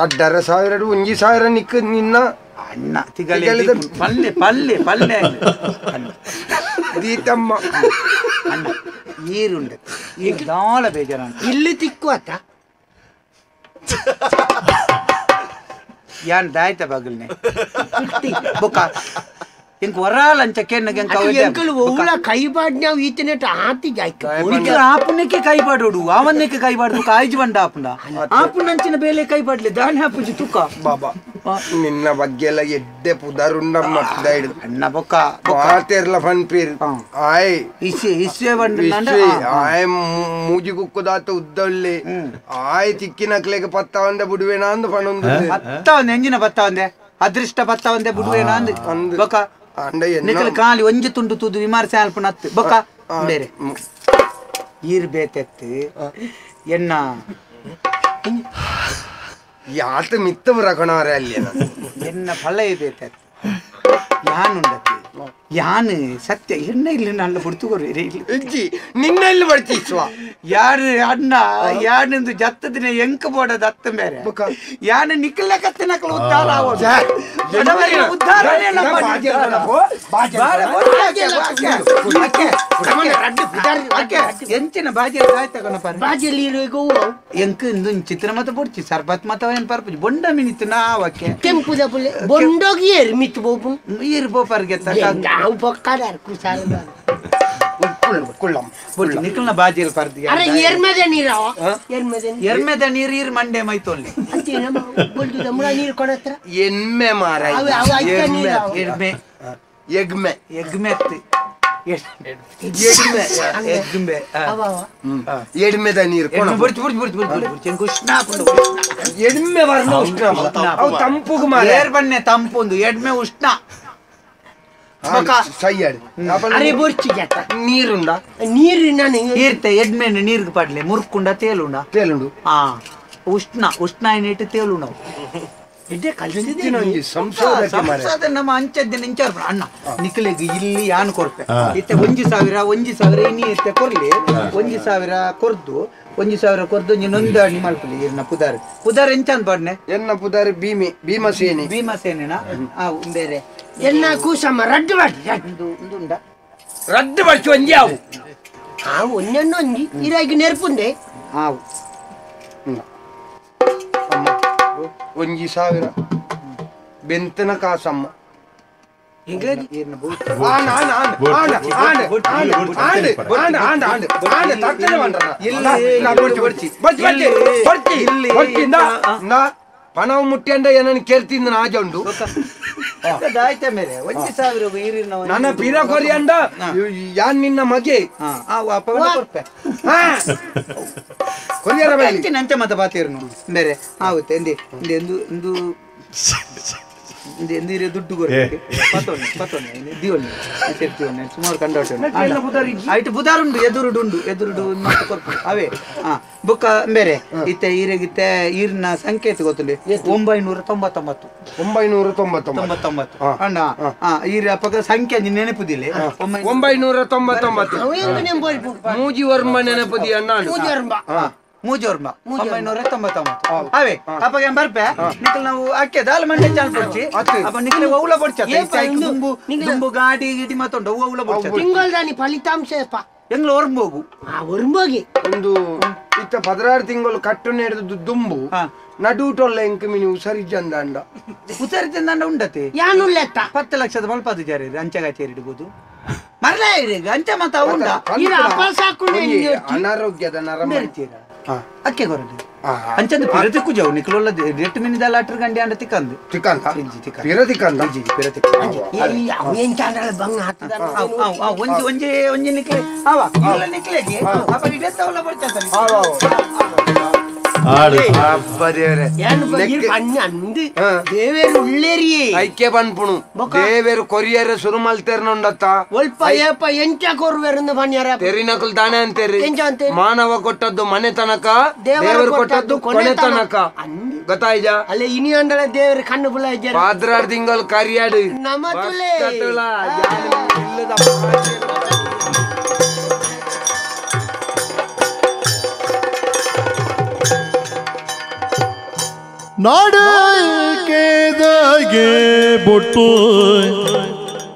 ಅಡ್ಡರ ಸಾವಿರ ಒಂಜಿ ಸಾವಿರ ನಿಕ್ಕ ನಿನ್ನ ಅಣ್ಣ ತಿಗಲೆ ಪಲ್ಲೆ ಪಲ್ಲೆ ಪಲ್ಲೆ ದೀತಮ್ಮ ಅಣ್ಣ ಈರುಂಡೆ ಈ ದಾಳ ಬೇಜಾರ ಇಲ್ಲಿ ತಿಕ್ಕುವತ್ತ ಯಾನ್ ದಾಯ್ತ ಬಗಲ್ನೆ ಬೊಕ್ಕ ಇಂಕ ವರಾಲ್ ಅಂಚ ಕೆನ್ನಗೆ ಎಂಕಲು ಒವ್ಲ ಕೈಪಾಡ್ ನಾವು ಈತನೆಟ ಆತಿ ಜಾಯ್ಕ ಇಂಕ ಆಪುನಕ್ಕೆ ಕೈಪಾಡೋಡು ಅವನ್ನಕ್ಕೆ ಕೈಪಾಡು ಕಾಯ್ಜಿ ಬಂಡ ಆಪುನ ಆಪುನಂಚಿನ ಬೇಲೆ ಕೈಪಾಡ್ಲೆ ದಾನೆ ಆಪುಜಿ ತುಕ್ಕ ಬಾಬಾ ನಿನ್ನ ಬಗ್ಗೆ ಎಲ್ಲ ಎಡ್ಡೆ ಪುದಾರುಂಡಮ್ಮ ಅಣ್ಣ ಬೊಕ್ಕ ಮಾತೇರ್ಲ ಫನ್ಪೀರ್ ಆಯ್ ಇಸ್ಸೆ ಇಸ್ಸೆ ಬಂಡ ಆಯ್ ಮೂಜಿ ಕುಕ್ಕುದಾತ ಉದ್ದೊಳ್ಳಿ ಆಯ್ ತಿಕ್ಕಿನಕ್ಲೆಗೆ ಪತ್ತ ಒಂದೆ ಬುಡುವೇನ ಅಂದು ಫಣೊಂದು ಪತ್ತ ಒಂದೆ ಎಂಜಿನ ಪತ್ತ ಒಂದೆ ಅದೃಷ್ಟ ಪತ್ತ ಒಂದೆ ಬುಡುವೇನ ಅಂದು ಬೊಕ್ಕ ನಿಖಲ್ ಖಾಲಿ ಒಂಜಿ ತುಂಡು ತುದು ವಿಮರ್ಶೆ ಅಲ್ಪನ ಹತ್ತು ಬೊಕ್ಕ ಬೇರೆ ಈರ್ ಬೇತೆತ್ತು ಎನ್ನ ಯಾತ ಮಿತ್ತವರ ಕಣವರೆ ಅಲ್ಲಿ ಎನ್ನ ಫಲ ಬೇತೆತ್ತು ಯಾನುಂಡತಿ ಯಾನು ಸತ್ಯ ಎಣ್ಣ ಇಲ್ಲಿ ನಲ್ಲ ಬುಡ್ತುಕೊರು ಇಜ್ಜಿ ನಿನ್ನ ಇಲ್ಲಿ ಬರ್ತಿಸ್ವ ಯಾರು ಅಣ್ಣ ಯಾನಿಂದು ಜತ್ತದಿನ ಎಂಕ ಬೋಡದ ಅತ್ತ ಬೇರೆ ಯಾನು ನಿಖಲ ಕತ್ತಿನಕಲು ಉದ್ಧಾರ ಆವೋದು ಉದ್ಧಾರ ಎಂಚಿನ ಬಾಜಿ ಆಯ್ತಗಣಪ ಬಾಜಿಯಲ್ಲಿ ಎಂಕ ಇಂದು ಚಿತ್ರ ಮತ ಬೊಡ್ಚಿ ಸರ್ಬತ್ ಮತ ಏನ್ ಪರ್ಪುಜಿ ಬೊಂಡ ಮಿನಿತ್ತು ನಾವಕ್ಕೆ ಕೆಂಪುದ ಪುಲ್ಲೆ ಬೊಂಡೋಗಿ ಏರ್ ಮಿತ್ತು ಬೋಪು ಈರ್ ಬೋಪರ್ಗೆ ನಾವು ಪೊಕ್ಕಾದಾರ ಕುಸಾರ ನಿಖಲ್ನ ಬಾಜಿಯಲ್ಲಿ ಪರ್ದಿ ಅರೆ ಎರ್ಮೆದ ನೀರಾವ ಎರ್ಮೆದ ಎರ್ಮೆದ ನೀರು ಈರ್ ಮಂಡೆ ಮೈತೊಲ್ಲಿ ಬೊಲ್ದು ನೀರು ಕೊಡತ್ರ ಎಮ್ಮೆ ಮಾರ ಎಡ್ಮೆ ಎಗ್ಮೆ ಎಗ್ಮೆತ್ತು ಎಗ್ಮೆ ಎಡ್ಮೆದ ನೀರು ಬುಡ್ಚಿ ಬುಡ್ಚಿ ಬುಡ್ಚಿ ಬುಡ್ಚಿ ಬುಡ್ಚಿ ಉಷ್ಣ ಎಡ್ಮೆ ವರ್ಣ ಉಷ್ಣ ಅವು ತಂಪುಗು ಮಾರ ಏರ್ ಬನ್ನೆ ತಂಪುಂದು ಎಡ್ಮೆ ಉಷ್ಣ ನೀರುಂಡ ನೀರು ನಾನು ಈರ್ತೆ ಎಡ್ಮೆ ನೀರ್ಗೆ ಪಡ್ಲೆ ಮುರ್ಕುಂಡ ತೇಲುಂಡ ತೇಲುಂಡು ಆ ಉಷ್ಣ ಉಷ್ಣ ಏನಿಟ್ಟು ತೇಲು ನಾವು ಸಂಶೋಧನೆ ನಮ್ಮ ಅಂಚದ್ದಿನ ಇಂಚಾರ್ ಅಣ್ಣ ನಿಖಲೆಗೆ ಇಲ್ಲಿ ಯಾನ್ ಕೊರ್ಪೆ ಇತ್ತೆ 1000 1000 ಇನಿ ಇತ್ತೆ ಕೊರ್ಲಿ 1000 ಕೊರ್ದು 1000 ಕೊರ್ದು ನೀನೊಂದು ಮಲ್ಪಲಿ ಇರ್ನ ಪುದಾರ್ ಪುದಾರ್ ಎಂಚಂದ್ ಪಡ್ನೆ ಎನ್ನ ಪುದಾರ್ ಭೀಮೆ ಭೀಮಸೇನೆ ಭೀಮಸೇನೆನಾ ಆ ಬೇರೆ ಎನ್ನ ಕೂಸಮ್ಮ ರಡ್ಡು ಮಾಡಿ ಉಂಡ ರಡ್ಡು ಬರ್ಚು ಒಂಜಿ ಆವು ಆ ಒಂಜನ್ನು ಒಂಜಿ ಇರಾಗಿ ನೆರ್ಪುಂದೆ ಆವು ಅಮ್ಮ 1000 ಬೆಂತನ ಕಾಸಮ್ಮ ಪಣವು ಮುಟ್ಟೆಂಡ ಏನನ್ನು ಕೇಳ್ತಿಂದ ನಾಜ ಉಂಡು ಮೇಲೆ 1000 ನನ್ನ ಪೀರ ಕೊರಿ ಅಂಡ ಯಾನ್ ನಿನ್ನ ಮಗೆ ಕೊರಿಯರ ನಂಚೆ ಮತ ಬಾತೇರ್ನು ಬೇರೆ ಆಗುತ್ತೆ ಎಂದಿ ಎಂದು ಎಂದು ಎಂದಿರೆ ದುಡ್ಡು ಪತ್ತೊಂದು ದಿವೊಂದು ಸೇರ್ತೀವೊಂದು ಸುಮಾರು ಕಂಡೋಟು ಐಟ್ ಬುದಾರುಂಡು ಎದುರುಡು ಉಂಡು ಎದುರುಡು ಮತ್ತೆ ಕೊರ್ಪು ಅವೇ ಹಾ ಬೊಕ್ಕ ಬೇರೆ ಇತ್ತೆ ಈರೆಗಿತ್ತೆ ಈರಿನ ಸಂಕೇತ ಗೊತ್ತುಂಡು 999 999 ಅಣ್ಣ ಈರ ಅಪ್ಪಗ ಸಂಖ್ಯೆ ನೆನಪುದಿಲ್ಲ 999 ಮೂಜಿ ವರ್ಮ ನೆನಪುದಿ ಅಣ್ಣ ಮೂಜೋರ್ಮ 999 ಅವೇ ಅಪ್ಪಗೆ ಬರ್ಪೆ ನಿಖಲ್ ನಾವು ಅಕ್ಕೆ ದಾಲ್ ಮಂಡೆ ಚಾಲ್ ಪಡ್ಚಿ ಅಪ್ಪ ನಿಖಲ್ ಒವ್ಲ ಪಡ್ಚ ದುಂಬು ದುಂಬು ಗಾಡಿ ಗಿಡಿ ಮತ್ತೊಂಡು ಒವ್ಲ ಪಡ್ಚ ತಿಂಗಳದಾನಿ ಫಲಿತಾಂಶ ಎಂಗ್ಲ ಒರ್ಂಬೋಗು ಆ ಒರ್ಂಬೋಗಿ ಒಂದು ಇತ್ತ 16 ತಿಂಗಳು ಕಟ್ಟು ನೆಡ್ದು ದುಂಬು ನಡುಟೊಲ್ಲ ಎಂಕ ಮಿನಿ ಉಸರಿ ಚಂದಾಂಡ ಉಸರಿ ಚಂದಾಂಡ ಉಂಡತೆ ಯಾನುಲ್ಲೆತ್ತ 10 ಲಕ್ಷದ ಮಲ್ಪದು ಜಾರಿ ಅಂಚೆಗಾಚೇರಿ ಇಡ್ಬೋದು ಮರಲೇ ಅಂಚೆ ಮತ ಉಂಡ ಅನಾರೋಗ್ಯದ ನರಮ ಅಕ್ಕೆ ಕೊರಡು ಅಂಚಂದು ಪಿರತಿಕ್ಕು ಜಾವು ನಿಕ್ಲೊಲ್ಲ ರೇಟ್ ಮಿನಿದ ಲಾಟರ್ ಗಂಡಿ ಅಂಡ ತಿಕ್ಕಂದು ತಿಕ್ಕಂದ ಪಿರ ತಿಕ್ಕಂದ ಅವೇನ್ ಚಾಂಡಲ ಬಂಗ ಹಾತದ ಒಂಜಿ ಒಂಜಿ ಒಂಜಿ ನಿಕ್ಲೆ ಆವ ಇಲ್ಲ ನಿಕ್ಲೆಗೆ ಅಪ್ಪ ಇಡೆತ್ತವಲ್ಲ ಬರ್ತಾನೆ ಐಕ್ಯ ಪನ್ಪುಣು ದೇವೇರು ಕೊರಿಯರ್ ಸುರು ಮಲ್ತೇರ್ನುಂಡತ್ತ ಒಲ್ಪ ಏಪ ಎಂಚ ಕೊರುವೆರಂದು ಪನ್ಯರ ತೆರಿನಕುಲ್ ದಾನೆ ಅಂತೇರಿ ಮಾನವ ಕೊಟ್ಟದ್ದು ಮನೆ ತನಕ ದೇವರು ಕೊಟ್ಟದ್ದು ಕೊನೆ ತನಕ ಗೊತ್ತಾಯ್ಜ ಅಲ್ಲ ಇನಿ ಅಂಡಲ ದೇವರು ಕಣ್ಣು ಬುಲ ಪಾದ್ರಾರ್ ತಿಂಗಳು ಕರಿಯಾಡು ನಮ ತುಲೆ ನಾಡಕೇದಗೆ ಬೊಟ್ಟು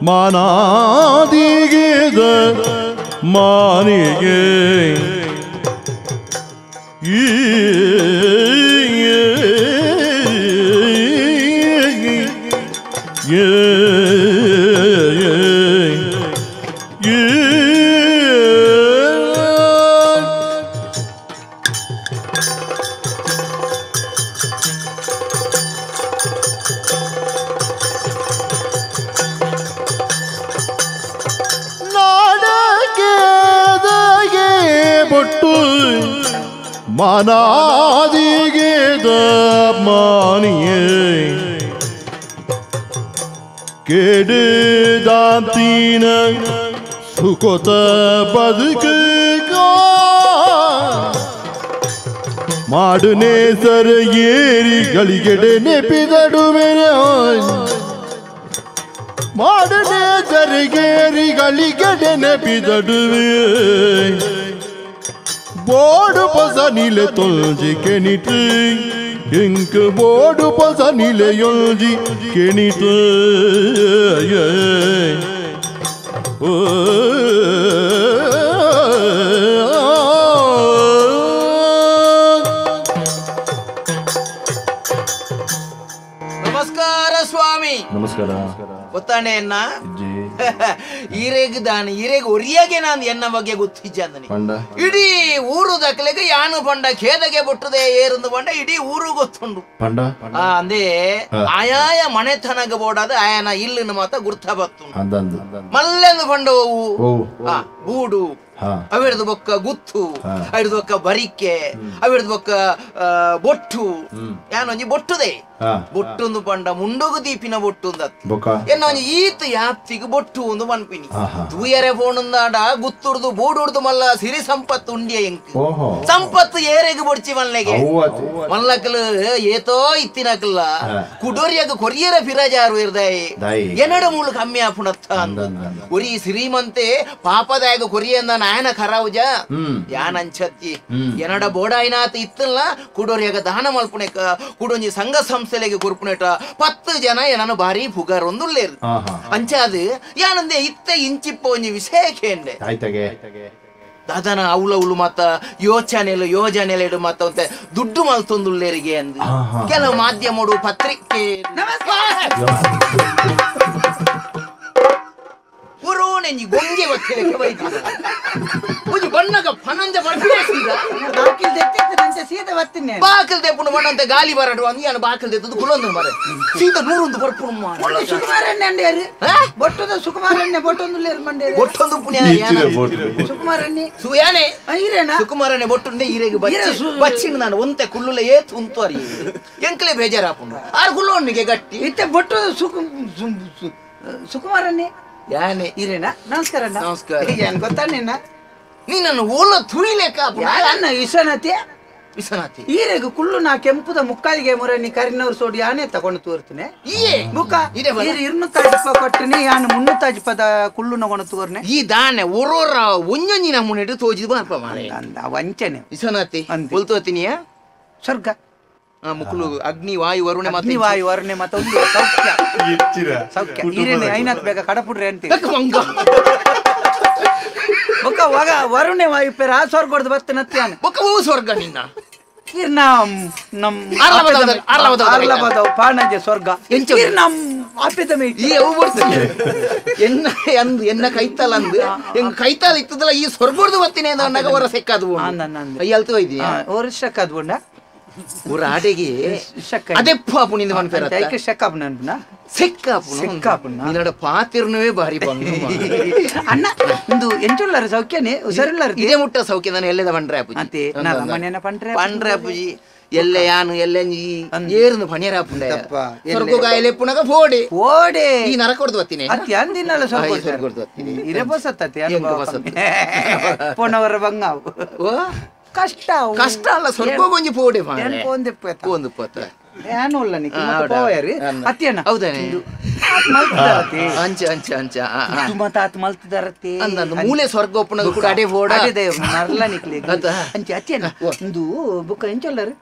ಮಾನಾದಿಗೆದ ಮಾನಿಗೆ ಈ ಮಾನಾದಿಗೆದ ಮಾನಿಯೇ ಕೆಡುದಾಂತಿನ ಸುಖತ ಬದುಕ ಮಾಡುನೆ ಸರ ಏರಿ ಗಳಿಗೆಡೆ ನೆಪಿದಡುವೆರೆ ಮಾಡನೆ ಸರಿಗೇರಿ ಗಳಿಗೆಡೆ ನೆಪಿದಡುವೆ ಬೋಡು ಪೊಸ ನಿಲೆ ತೊಲ್ಜಿ ಕೆಣಿತು ಇಂಕ್ ಬೋಡು ಪೊಸ ನಿಲೆಯೊಲ್ಜಿ ಕೆಣಿತು ನಮಸ್ಕಾರ ಸ್ವಾಮಿ. ನಮಸ್ಕಾರ. ಗೊತ್ತಾಣೆ ಎನ್ನ ಈರೇಗ್ ದಾನ ಈರೇಗ್ ಒರಿಯಾಗೆ ನಾನು ಎನ್ನ ಬಗ್ಗೆ ಗೊತ್ತಿಜ್ಜಂದನಿ. ಇಡೀ ಊರು ದಕ್ಕಲೆಗೆ ಯಾನು ಪಂಡ ಖೇದಗೆ ಬೊಟ್ಟದೆ ಏರಂದು ಪಂಡ ಇಡೀ ಊರು ಗೊತ್ತುಂಡು. ಅಂದೇ ಆಯಾಯ ಮನೆತನಗ ಬೋಡಾದ ಆಯನ ಇಲ್ಲಿನ ಮಾತ ಗುರ್ತ ಬತ್ತುಂಡು. ಮಲ್ಲೆಂದು ಪಂಡ ಬೂಡು ಅವಿಡ್ದು ಬೊಕ್ಕ ಗುತ್ತು ಅವಿಡ್ದು ಬೊಕ್ಕ ಬರಿಕೆ ಅವಿಡ್ದು ಬೊಕ್ಕ ಬೊಟ್ಟು ಯಾನೊಂಜಿ ಬೊಟ್ಟುದೆ ಬೊಟ್ಟೊಂದು ಪಂಡ ಮುಂಡೋಗು ದೀಪಿನ ಬೊಟ್ಟು ಎನ್ನ ಒಂಜಿ ಈತ ಯಾಪ್ತಿಗೆ ಬೊಟ್ಟು ಒಂದು ಪನ್ಪಿನಿ ತೂಯರೆ ಫೋನುಂದಾಡ ಗುತ್ತುರ್ದು ಬೂಡುರ್ದು ಮಲ್ಲ ಸಿರಿ ಸಂಪತ್ತು ಉಂಡಿಯ ಎಂಕ್ ಸಂಪತ್ತು ಏರೆಗ್ ಬೊಡ್ಚಿ ಮಲ್ಲೆಗೆ ಮಲ್ಲಕಲು ಏತೋ ಇತ್ತಿನಕಲ್ಲ ಕುಡೋರಿಯಾಗ ಕೊರಿಯರ ಫಿರಾಜಾರು ಇರ್ದಾಯಿ ಎನ್ನಡ ಮೂಲು ಕಮ್ಮಿ ಆಪುಣತ್ತ ಒರಿ ಶ್ರೀಮಂತೆ ಪಾಪದಾಯಗ ಕೊರಿಯಂದ ನಾಯನ ಖರಾವುಜ ಯಾನಂಚತ್ತಿ ಎನ್ನಡ ಬೋಡಾಯಿನಾತ ಇತ್ತಲ್ಲ ಕುಡೋರಿಯಾಗ ದಾನ ಮಲ್ಪುಣೆಕ ಕುಡೊಂಜಿ ಸಂಘ ಸಂಸ್ಥೆಲೆಗೆ ಕೊರ್ಪುಣೆಟ 10 ಜನ ಏನನು ಭಾರಿ ಪುಗಾರೊಂದುಲ್ಲೇರು ಅಂಚಾದು ಯಾನಂದೆ ಇತ್ತೆ ಇಂಚಿಪ್ಪ ಒಂಜಿ ವಿಷಯ ಕೇಂಡೆ ದಾದನ ಅವಲವಳು ಮಾತ ಯೋಚನೆಲು ಯೋಜನೆಲೆಡು ಮಾತ ಅಂತೆ ದುಡ್ಡು ಮಲ್ತೊಂದುಲ್ಲೇರಿಗೆ ಅಂದು ಕೆಲವು ಮಾಧ್ಯಮಡು ಪತ್ರಿಕೆ ಊರೋಣೆಂಜಿ ಗೊಂಗೆ ಬತ್ತಿಲೆಕ್ಕ ಬೈತಿದ್ದ ಒಂಜಿ ಬಣ್ಣಗ ಪನಂಜ ಬರ್ಪಿನ ಬಾಕಿಲ್ ದೆತ್ತಿತ್ತಂತೆ ಸೀದಾ ಬತ್ತಿನಿ ಬಾಕಿಲ್ ದೆಪ್ಪುಂಡು ಬಣ್ಣಂತೆ ಗಾಲಿ ಬರಡು ಅಂದು ಯಾನು ಬಾಕಿಲ್ ದೆತ್ತದು ಕುಲೊಂದು ಮರೆ ಸೀದಾ ನೂರೊಂದು ಬರ್ಪುಂಡು ಮಾರೆ ಸುಕುಮಾರಣ್ಣ ಅಂಡೇರು ಬೊಟ್ಟದ ಸುಕುಮಾರಣ್ಣ ಬೊಟ್ಟೊಂದು ಮಂಡೇರು ಬೊಟ್ಟೊಂದು ಪುಣ್ಯ ಸುಕುಮಾರಣ್ಣೆ ಸುಯಾನೆ ಈರೇನ ಸುಕುಮಾರಣ್ಣೆ ಬೊಟ್ಟುಂಡೆ ಈರೆಗೆ ಬಚ್ಚಿ ಬಚ್ಚಿನ ನಾನು ಒಂತೆ ಕುಳ್ಳುಲ ಏತ್ ಉಂತು ಅರಿ ಎಂಕಲೆ ಬೇಜಾರಾಪುಂಡು ಆರು ಕುಲ್ಲೊಂಡಿಗೆ ಗಟ್ಟಿ ಇತ್ತೆ ಬೊಟ್ಟದ ಸುಕುಮಾರಣ್ಣೆ ಯಾನೆ ಈರೇನಾ ನಮಸ್ಕಾರ ನಮಸ್ಕಾರ ಏನ್ ಗೊತ್ತಾ ನಿನ್ನ ನೀನನ್ನು ಓಲ ತುಳಿಲೆಕ್ಕ ಯಾರನ್ನ ವಿಶ್ವನಾಥಿ ವಿಶ್ವನಾಥಿ ಈರೆಗು ಕುಳ್ಳು ನಾ ಕೆಂಪುದ ಮುಕ್ಕಾಲಿಗೆ ಮುರನಿ ಕರಿನವ್ರ ಸೋಡಿ ಯಾನೆ ತಗೊಂಡು ತೋರ್ತನೆ ಬುಕ್ಕ 250 ಕೊಟ್ಟನೆ ಯಾನು 350 ಕುಳ್ಳು ನಗೊಂಡು ತೋರ್ನೆ ಈ ದಾನೆ ಒರೋರ ಒಂಜೊಂಜಿ ನಮ್ಮನೆ ತೋಜಿದ್ ಬಾರ್ಪ ಮಾರೆ ವಂಚನೆ ವಿಶ್ವನಾಥಿ ಒಲ್ತೋತಿನಿಯ ಸ್ವರ್ಗ ಮುಕುಲು ಅಗ್ನಿ ವಾಯು ವರುಣೆ ಮತ್ತೆ ಅಗ್ನಿ ವಾಯು ವರುಣೆ ಮತ್ತೆ ಒಂದು ಸೌಖ್ಯ ಸೌಖ್ಯ ಈರೇನೆ ಐನಾತ್ ಬೇಗ ಕಡಪುಡ್ರೆ ಅಂತೀರಿ ಬೊಕ್ಕ ವಗ ವರುಣೆ ವಾಯು ಪೇರ ಆ ಸ್ವರ್ಗದ ಬತ್ತನತ್ಯಾನ ಬೊಕ್ಕ ಹೂ ಸ್ವರ್ಗ ನಿನ್ನ ಇರ್ನ ನಮ್ ಅರ್ಲಬದವ್ ಪಾಣಜೆ ಸ್ವರ್ಗ ಇರ್ ನಮ್ ಆಪಿದಮೆ ಈ ಅವು ಬರ್ತದೆ ಎನ್ನ ಅಂದು ಎನ್ನ ಕೈತಾಲ ಅಂದು ಹೆಂಗ್ ಕೈತಾಲ ಇತ್ತದಲ್ಲ ಈ ಸ್ವರ್ಗದ ಬತ್ತಿನ ಅನ್ನಗ ಹೊರ ಸೆಕ್ಕಾದು ಅಯ್ಯಲ್ತು ಹೋಯ್ದಿ ಹೊರ ಸೆಕ್ಕಾದು ಉಂಡ ಊರಾಡೆಗೆ ಅದೇ ಪುಣಿಂದ ಮನ್ಪೇರ ಐಕೆ ಶೆಕ್ ಅನ್ಪುನ ಸೆಕ್ ಅಪುನ ನಿನ್ನಡ ಪಾತಿರ್ನುವೇ ಬಾರಿ ಬಂದು ಅಣ್ಣ ಇಂದು ಎಂಚುಲ್ಲಾರ ಸೌಖ್ಯನೇ ಹುಷಾರಿಲ್ಲಾರ ಇದೇ ಮುಟ್ಟ ಸೌಖ್ಯ ನಾನು ಎಲ್ಲದ ಪಂಡ್ರೆ ಅಪ್ಪುಜಿ ಅಂತೆ ಮನೇನ ಪಂಡ್ರೆ ಪಂಡ್ರೆ ಅಪ್ಪುಜಿ ಎಲ್ಲ ಯಾನು ಎಲ್ಲ ಏರ್ನು ಪಣಿಯರ ಅಪ್ಪುಂಡೆ ಸ್ವರ್ಗ ಕಾಯಿಲೆ ಪುನಗ ಫೋಡೆ ಓಡೆ ಈ ನರಕ ಕೊಡ್ದು ಬತ್ತೀನಿ ಅತ್ತಿ ಅಂದಿನಲ್ಲ ಸ್ವರ್ಗ ಕೊಡ್ದು ಬತ್ತೀನಿ ಇರೆ ಬಸತ್ತತಿ ಪೋನವರ ಬಂಗಾವು ಕಷ್ಟ ಕಷ್ಟ ಅಲ್ಲ ಸ್ವರ್ಗ ಕೊಂಚ ಪೋಡೆ ಒಂದು ಪೋತ ಏನು ಅಲ್ಲ ನಿಕ್ಕೆ ಪೋಯರಿ ಅತ್ತಿಯಣ್ಣ ಹೌದಾನೆ ಅಂಚ ಅಂಚ ಅಂಚ ಮಾತಾತ್ ಮಲ್ತದರತಿ ಅಂದ ಮೂಲೆ ಸ್ವರ್ಗ ಒಪ್ಪುನಗ ಕೂಡ ಅಡೆ ಫೋಡ ಅಡೆ ನರ್ಲ ನಿಕ್ಲೆ ಅಂಚ ಅತ್ತಿಯಣ್ಣ ಇಂದು ಬುಕ್ಕ ಎಂಚೊಲ್ಲರು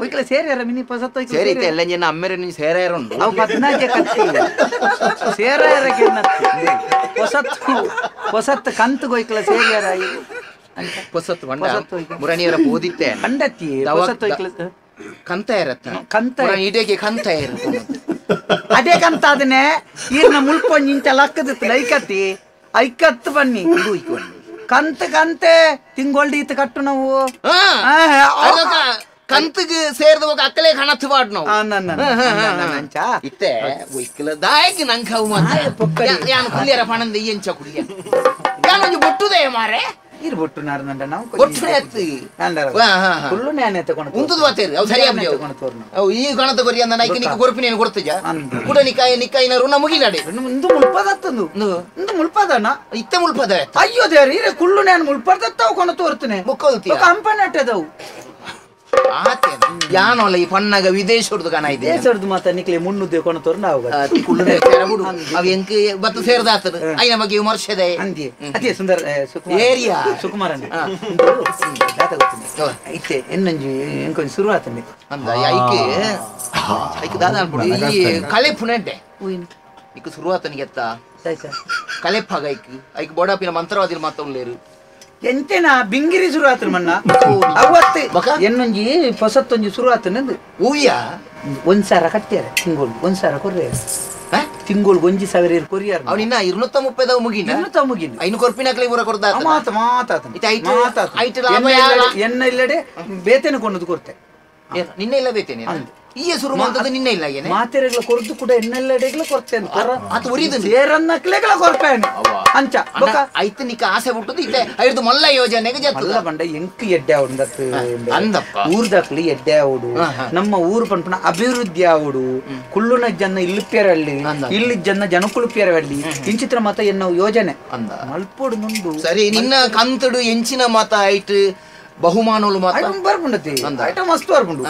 ಒಯ್ಕಲ ಸೇರ್ಯಾರ ಮಿನಿ ಪಸತ್ತ ಸೇರಿ ಎಲ್ಲ ಜನ ಅಮ್ಮೆರೆ ನೀ ಸೇರ್ಯಾರ ಉಂಡು ಅವು ಪದ್ನಾಜೆ ಕತ್ತಿ ಸೇರ್ಯಾರ ಹೊಸತ್ತು ಹೊಸತ್ತು ಕಂತು ಗೊಯ್ಕಲ ಸೇರ್ಯಾರ ಹೊಸತ್ತು ಬಂಡ ಮುರಣಿಯರ ಓದಿತ್ತೆ ಕಂಡತ್ತಿ ಹೊಸತ್ತು ಕಂತ ಇರತ್ತ ಕಂತ ಇಡೇಗೆ ಕಂತ ಇರ ಅದೇ ಕಂತ ಅದನ್ನೇ ಈರ್ನ ಮುಳ್ಕೊಂಡ್ ಇಂಚ ಲಕ್ಕದಿತ್ತು ಐಕತ್ತಿ ಐಕತ್ತು ಬನ್ನಿ ಕಂತ ಕಂತೆ ತಿಂಗೊಳ್ಳಿ ಈತ ಕಟ್ಟು ನಾವು ಕಂತಿಗೆ ಸೇರಿದ ಅಕ್ಕಲೆ ಕಣತ್ತು ಪಾಡ್ ನಾವು ಇತ್ತೆ ಒಯ್ಕಲ ದಾಯಕ್ ನಂಗೆ ಅವು ಮಾತ್ರ ಯಾನು ಕುಲ್ಲಿಯರ ಪಣಂದ ಎಂಚ ಕುಲ್ಲಿಯ ಯಾನೊಂಜಿ ಬೊಟ್ಟುದೇ ಮಾರೆ ಇರ್ ಬೊಟ್ಟು ನಾರ್ನಂಡ ನಾವು ಬೊಟ್ಟು ಎತ್ತಿ ಕುಲ್ಲು ನ್ಯಾನೆ ತಗೊಂಡು ಉಂತುದು ಬಾತೇರಿ ಅವು ಸರಿಯಾಗಿ ಅವು ಈ ಗಣತ ಕೊರಿ ಅಂದ ನೈಕ್ ನಿಕ್ಕ ಗೊರ್ಪಿನೇನು ಕೊಡ್ತಿಜ ಕೂಡ ನಿಕಾಯ ನಿಕ್ಕಾಯಿನ ಋಣ ಮುಗಿಲಾಡೆ ಇಂದು ಮುಳ್ಪದತ್ತಂದು ಇಂದು ಮುಳ್ಪದನ ಇತ್ತೆ ಮುಳ್ಪದ ಅಯ್ಯೋ ದೇವ್ರ ಇರೆ ಕುಲ್ಲು ನ್ಯಾನ್ ಮುಳ್ಪದತ್ತವು ಕೊಣ ತೋರ್ತನೆ ಬುಕ್ಕಲ್ತಿ ಕಂಪನಟ್ಟದವು ಆತೆ ಯಾನೋಲ್ಲ ಈ ಪಣ್ಣಗ ವಿದೇಶದ ಕಣ ಇದೆ ದೇಶದ ಮಾತ ನಿಕ್ಲೆ ಮುನ್ನುದ್ದೆ ಕೊಣ ತೋರ್ನ ಅವು ಕುಳ್ಳು ಬಿಡು ಅವು ಎಂಕ್ ಬತ್ತು ಸೇರ್ದಾತದ ಐನ ಬಗ್ಗೆ ವಿಮರ್ಶೆದೆ ಅಂದಿ ಅದೇ ಸುಂದರ ಸುಕುಮಾರ್ ಏರಿಯಾ ಸುಕುಮಾರಣ್ಣ ದಾತ ಗೊತ್ತಿದೆ ಇತ್ತೆ ಎನ್ನಂಜಿ ಎಂಕೊಂಜಿ ಶುರು ಆತಂದೆ ಅಂದ ಐಕೆ ಐಕೆ ದಾದ ಅನ್ಬಿಡು ಈ ಕಲೆ ಪುನೆಂಟೆ ಇಕ್ ಶುರು ಆತನಿಗೆ ಎತ್ತ ಕಲೆಪ್ಪಾಗ ಐಕ್ ಐಕ್ ಬೋಡಾಪಿನ ಮಂತ್ರವಾದಿನ ಮಾತೊಂಡ್ಲೇರು ಎಂತೆನಾ ಬಿಂಗಿರಿ ಶುರು ಆತನ ಮಣ್ಣ ಅವತ್ತೆ ಎನ್ನೊಂಜಿ ಹೊಸತ್ತೊಂಜಿ ಶುರು ಆತನಂದು ಊಯ್ಯ ಒಂದ್ ಸಾವಿರ ಕಟ್ಟ್ಯಾರ ತಿಂಗಳು ಒಂದ್ ಸಾವಿರ ಕೊರ್ರೆ ತಿಂಗಳು ಒಂಜಿ ಸಾವಿರ ಕೊರಿಯಾರ ಅವನಿನ್ನ 230 ಮುಗಿನ 230 ಮುಗಿನ ಐನು ಕೊರ್ಪಿನಕ್ಲೆ ಊರ ಕೊರ್ದ ಮಾತ ಮಾತಾತ ಎನ್ನ ಇಲ್ಲಡೆ ಬೇತೇನೆ ಕೊಂಡದು ಕೊರ್ತೆ ನಿನ್ನೆ ಇಲ್ಲ ಬೇತೇನೆ ಈ ಶುರು ಮಾಡ್ತದ ನಿನ್ನೆ ಇಲ್ಲ ಏನೆ ಮಾತೆರೆಗಳ ಕೊರ್ದು ಕೂಡ ಎನ್ನೆಲ್ಲಡೆಗಳ ಕೊರ್ತೇನೆ ಆತ ಉರಿದು ಸೇರನ್ನಕ್ಲೆಗಳ ಕೊರ್ಪೇನೆ ಅಂಚ ಬೊಕ ಐತ ನಿಕ್ಕ ಆಸೆ ಬಿಟ್ಟದು ಇತ್ತೆ ಐದು ಮಲ್ಲ ಯೋಜನೆಗೆ ಜತ್ತ ಮಲ್ಲ ಬಂಡ ಎಂಕ್ ಎಡ್ಡೆ ಆವಡು ಅಂದಪ್ಪ ಊರ್ದಕ್ಲಿ ಎಡ್ಡೆ ಆವಡು ನಮ್ಮ ಊರು ಪನ್ಪನ ಅಭಿವೃದ್ಧಿ ಆವಡು ಕುಳ್ಳುನ ಜನ ಇಲ್ಲುಪ್ಯರಲ್ಲಿ ಇಲ್ಲಿ ಜನ ಜನಕುಳುಪ್ಯರವಲ್ಲಿ ಇಂಚಿತ್ರ ಮತ ಎನ್ನ ಯೋಜನೆ ಅಂದ ಮಲ್ಪೋಡು ಮುಂದು ಸರಿ ನಿನ್ನ ಕಂತಡು ಎಂಚಿನ ಮತ ಆಯ್ತು ಬಹುಮಾನೋಲು ಮಾತ್ರ ಐಟಮ್ ಬರ್ಪುಂಡತಿ ಐಟಮ್ ಮಸ್ತ್ ಬರ್ಪುಂಡು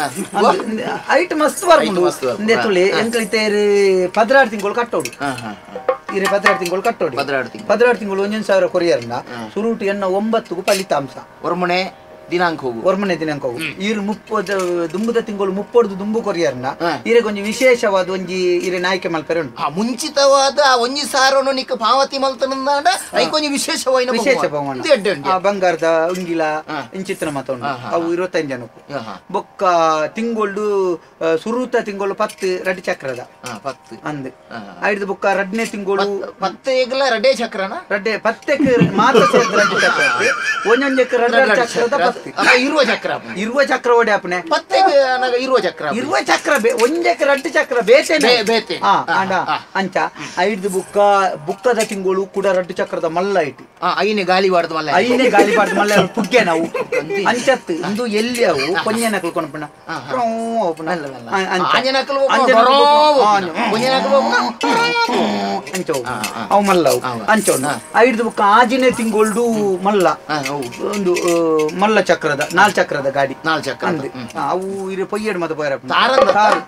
ಐಟಮ್ ಮಸ್ತ್ ಬರ್ಪುಂಡು ಇಂದೆ ತುಳಿ ಎಂಕಲಿತೇರು 16 ತಿಂಗಳು ಕಟ್ಟೋಡು ಇರೆ 16 ತಿಂಗಳು ಕಟ್ಟೋಡು 16 ತಿಂಗಳು 1,000 ಕೊರಿಯರ್ನ ಸುರುಟು ಎನ್ನ 9 ಫಲಿತಾಂಶ ಒರ್ಮನೆ ದಿನಾಂಕ ಹೋಗು ಒರ್ಮನೆ ದಿನಾಂಕ ಹೋಗು ಈರು 30 ದುಂಬುದ ತಿಂಗಳು 30 ದುಂಬು ಕೊರಿಯರ್ನ ಇರೆ ಕೊಂಚ ವಿಶೇಷವಾದ ಒಂಜಿ ಇರೆ ನಾಯಕೆ ಮಲ್ಪೆರೆ ಉಂಟು ಮುಂಚಿತವಾದ 1,000 ನಿಕ್ಕ ಪಾವತಿ ಮಲ್ತನಂದಾಂಡ ಐಕೊಂಜಿ ವಿಶೇಷವಾಯಿನ ವಿಶೇಷ ಬಹುಮಾನ ಬಂಗಾರದ ಉಂಗಿಲ ಇಂಚಿತ್ರ ಮಾತ ಉಂಟು ಅವು 25 ಜನಕ್ಕೂ ಬೊಕ್ಕ ತಿಂಗಳು ಸುರೂತ ತಿಂಗಳು 10 ರಡ್ಡು ಚಕ್ರದ 10 ಅಂದ್ ಐದು ಬೊಕ್ಕ ರಡ್ನೇ ತಿಂಗಳು 10 ಏಗಲ ರಡ್ಡೇ ಚಕ್ರನ ರಡ್ಡೆ 10 ಮಾತ್ರ ಸೇರಿದ ರಡ್ಡು ಚಕ್ರ ಒಂದೊಂದಕ್ಕೆ ರಡ್ಡು ಚಕ್ರದ 10 ಇರುವ ಚಕ್ರ ಇರುವ ಚಕ್ರ ಓಡಿ ಅಪ್ಪನೆ ಇರುವ ಚಕ್ರ ಇರುವ ಚಕ್ರ ಒಂಜಕ್ಕೆ ರಡ್ಡು ಚಕ್ರ ಬೇತೇನೆ ಬೇತೆ ಅಂಚ ಐದು ಬುಕ್ಕ ಬುಕ್ಕದ ತಿಂಗಳು ಕೂಡ ರಡ್ಡು ಚಕ್ರದ ಮಲ್ಲ ಇಟ್ಟು ಐನೆ ಗಾಳಿ ಬಾರ್ದು ಮಲ್ಲ ಐನೆ ಗಾಳಿ ಬಾರ್ದು ಮಲ್ಲ ಪುಗ್ಗೆ ನಾವು ಅಂಚತ್ತು ಇಂದು ಎಲ್ಲಿ ಅವು ಕೊಂಜನಕಲ್ ಕೊಣಪಣ ಅಂಚ ಅವು ಮಲ್ಲವು ಅಂಚ ಐದು ಬುಕ್ಕ ಆಜಿನೇ ತಿಂಗಳು ಮಲ್ಲ ಒಂದು ಮಲ್ಲ ಚಕ್ರದ 4 ಚಕ್ರದ ಗಾಡಿ 4 ಚಕ್ರ ಅಂದ್ ಅವು ಇರೆ ಪೊಯ್ಯಡ್ ಮತ ಪೋಯರ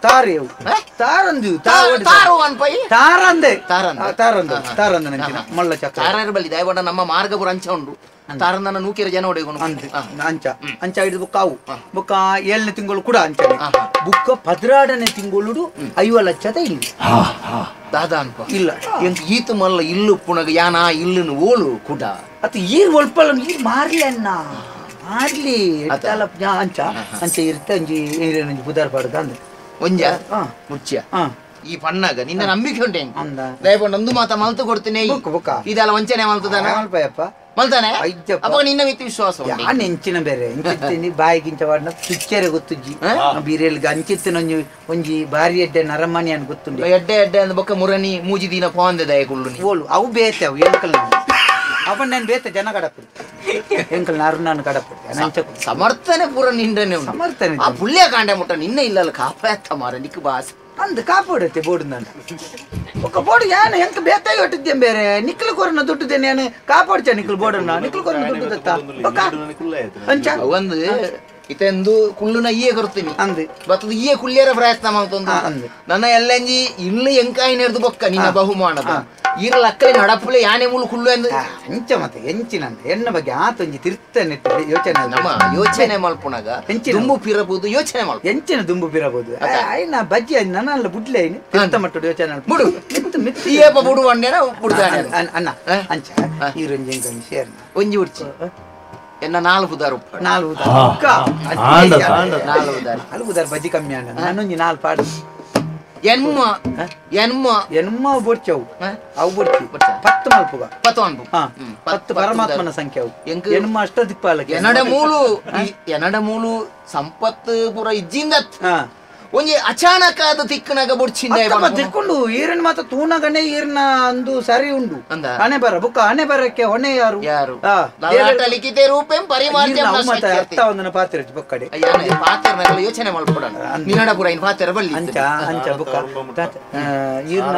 ತಾರೆ ಅವು ತಾರಂದು ತಾರಂದೆ ತಾರಂದು ತಾರಂದು ನಂಚಿನ ಮಲ್ಲ ಚಕ್ರ ತಾರರ ಬಲ್ಲಿ ದಯಗೊಂಡ ನಮ್ಮ ಮಾರ್ಗ ಪೂರ ಅಂಚ ಉಂಡು ತಾರಂದನ ನೂಕಿರ ಜನ ಒಡೆಗೊಂಡು ಅಂಚ ಅಂಚ ಹಿಡಿದು ಬುಕ್ಕ ಅವು ಬುಕ್ಕ 7ನೇ ತಿಂಗಳು ಕೂಡ ಅಂಚ ಬುಕ್ಕ 16ನೇ ತಿಂಗಳು 50 ಲಕ್ಷದ ಇಲ್ಲ ದಾದಾ ಅನ್ಪ ಇಲ್ಲ ಎಂಕ್ ಈತ ಮಲ್ಲ ಇಲ್ಲು ಪುಣಗ ಯಾನ ಇಲ್ಲನು ಓಲು ಕೂಡ ಅತ್ತ ಈರ್ ಒಲ್ಪಲ್ಲ ಈರ್ ಮಾರ್ಲಿ ಅಣ್ಣ ಮಾರ್ಲಿ ಅಂಚ ಅಂಚ ಇರ್ತ ಅಂಜಿ ಏನೇನಂಜಿ ಬುಧಾರ್ ಪಾಡುದ ಅಂದ ಒಂಜ ಮುಚ್ಚ ಈ ಪಣ್ಣಾಗ ನಿನ್ನ ನಂಬಿಕೆ ಉಂಟೆ ದಯಗೊಂಡು ಒಂದು ಮಾತ ಮಲ್ತು ಕೊಡ್ತೀನಿ ಇದೆಲ್ಲ ವಂಚನೆ ಮಲ್ತದಾನ ಮಲ್ಪಯಪ್ಪ ಮಲ್ತಾನೆ ಅಪ್ಪ ನಿನ್ನ ಮಿತಿ ವಿಶ್ವಾಸ ಯಾನ್ ಎಂಚಿನ ಬೇರೆ ಎಂಚಿತ್ತೀನಿ ಬಾಯಿಗಿಂಚ ವಾಡ್ನ ಪಿಕ್ಚರ್ ಗೊತ್ತುಜ್ಜಿ ಬೀರೇಲ್ಗೆ ಅಂಚಿತ್ತಿನ ಒಂಜಿ ಬಾರಿ ಎಡ್ಡೆ ನರಮಣಿ ಅನ್ ಗೊತ್ತುಂಡು ಎಡ್ಡೆ ಎಡ್ಡೆ ಅಂದ್ ಬೊಕ್ಕ ಮುರನಿ ಮೂಜಿ ದಿನ ಪೋಂದೆ ದಯ ಕುಳ್ಳು ಓಳು ಅವು ಬೇತೆ ಅವು ಎಂಕಲ್ ಅಪ್ಪ ನಾನು ಬೇತೆ ಜನ ಕಡಪು ಎಂಕಲ್ ನಾರು ಕಡಪು ಸಮರ್ಥನೆ ಪೂರ ನಿಂಡನೆ ಸಮರ್ಥನೆ ಆ ಪುಳ್ಯ ಕಾಂಡೆ ಮುಟ್ಟ ನಿನ್ನ ಇಲ್ಲ ಕಾಪಾಯತ್ತ ಮಾರ ನಿಕ್ ಬಾಸ್ ಅಂದ್ ಕಾಪಾಡತ್ತೆ ಬೋರ್ಡ್ ನಾನು ఒక ಬೋರ್ಡ್ ಯಾನ ಎಂಕ ಬೇತಾಗಿ ಹೊಟ್ಟಿದ್ದೆ ಬೇರೆ ನಿಕ್ಕಲು ಕೊರನ ದುಡ್ಡುದ್ದೇನೆ ನಾನು ಕಾಪಾಡ್ಚ ನಿಕ್ಕಲು ಬೋರ್ಡನ್ನ ನಿಕ್ಕಲು ಕೊರನ ದುಡ್ಡು ದತ್ತ ಅಂಚ ಒಂದು ಇತೆಂದು ಕುಳ್ಳುನ ಈಯೆ ಕೊರ್ತೀನಿ ಅಂದು ಬತ್ತದ ಈಯೆ ಕುಳ್ಳಿಯರ ಪ್ರಯತ್ನ ಮಾಡ್ತೊಂದು ನನ್ನ ಎಲ್ಲಂಜಿ ಇನ್ನು ಎಂಕಾಯಿ ನೆರೆದು ಬೊಕ್ಕ ನಿನ್ನ ಬಹುಮಾನದ ಈರಲ ಅಕ್ಕಲೆ ನಡಪುಲೆ ಯಾನೆ ಮುಳು ಕುಳ್ಳು ಎಂದು ಅಂಚ ಮತ್ತೆ ಎಂಚಿನಂತ ಎನ್ನ ಬಗ್ಗೆ ಆತೊಂಜಿ ತಿರ್ತನೆ ಯೋಚನೆ ನಮ್ಮ ಯೋಚನೆ ಮಲ್ಪುನಾಗ ದುಂಬು ಪಿರಬಹುದು ಯೋಚನೆ ಮಲ್ಪ ಎಂಚಿನ ದುಂಬು ಪಿರಬಹುದು ಆಯ್ನ ಬಜ್ಜಿ ನನ್ನಲ್ಲ ಬುಡ್ಲೆ ಐನು ತಿರ್ತ ಮಟ್ಟಡು ಯೋಚನೆ ಬುಡು ಮಿತ್ತು ಮಿತ್ತು ಏಪ ಬುಡು ಅಂಡೇನ ಬುಡ್ದಾನೆ ಅಣ್ಣ ಅಂಚ ಈರೊಂಜಿ ಎಂಕೊಂಜಿ ಸೇರ್ನ ಒಂಜಿ ಉಡ್ಚಿ ಎನ್ನ ನಾಲ್ಕು ಉದಾರು ನಾಲ್ಕು ಉದಾರು ನಾಲ್ಕು ಉದಾರು ಬಜ್ಜಿ ಕಮ್ಮಿ ಅಣ್ಣ ನಾನೊಂಜಿ ನಾಲ್ಕು ಪಾಡು ಎನ್ಮ ಎನ್ಮ ಎನ್ಮ ಬೊಡ್ಚವು ಅವು ಬೊಡ್ಚಿ ಪತ್ತು ಮಲ್ಪುಗ ಪತ್ತು ಅನ್ಪು ಪತ್ತು ಪರಮಾತ್ಮನ ಸಂಖ್ಯೆ ಅವು ಎನ್ಮ ಅಷ್ಟ ದಿಕ್ಪಾಲಕ ಎನಡ ಮೂಲು ಸಂಪತ್ತು ಪೂರ ಇಜ್ಜಿಂದ ಒಂಜಿ ಅಚಾನಕ ಅದು ತಿಕ್ಕನಾಗ ಬೊಡ್ಚಿಂದ ತಿಕ್ಕೊಂಡು ಈರನ್ ಮಾತ್ರ ತೂನಗನೆ ಈರ್ನ ಅಂದು ಸರಿ ಉಂಡು ಹಣೆ ಬರ ಬುಕ್ಕ ಹಣೆ ಬರಕ್ಕೆ ಹೊಣೆ ಯಾರು ಯಾರು ಲಿಖಿತೆ ರೂಪೆಂ ಪರಿಮಾರ್ಜಂ ಅರ್ಥ ಒಂದನ ಪಾತ್ರ ಬೊಕ್ಕಡೆ ಪಾತ್ರ ಯೋಚನೆ ಮಲ್ಪಡ ನಿನ್ನಡ ಪೂರ ಇನ್ ಪಾತ್ರ ಬಲ್ಲಿ ಅಂಚ ಅಂಚ ಬುಕ್ಕ ಈರ್ನ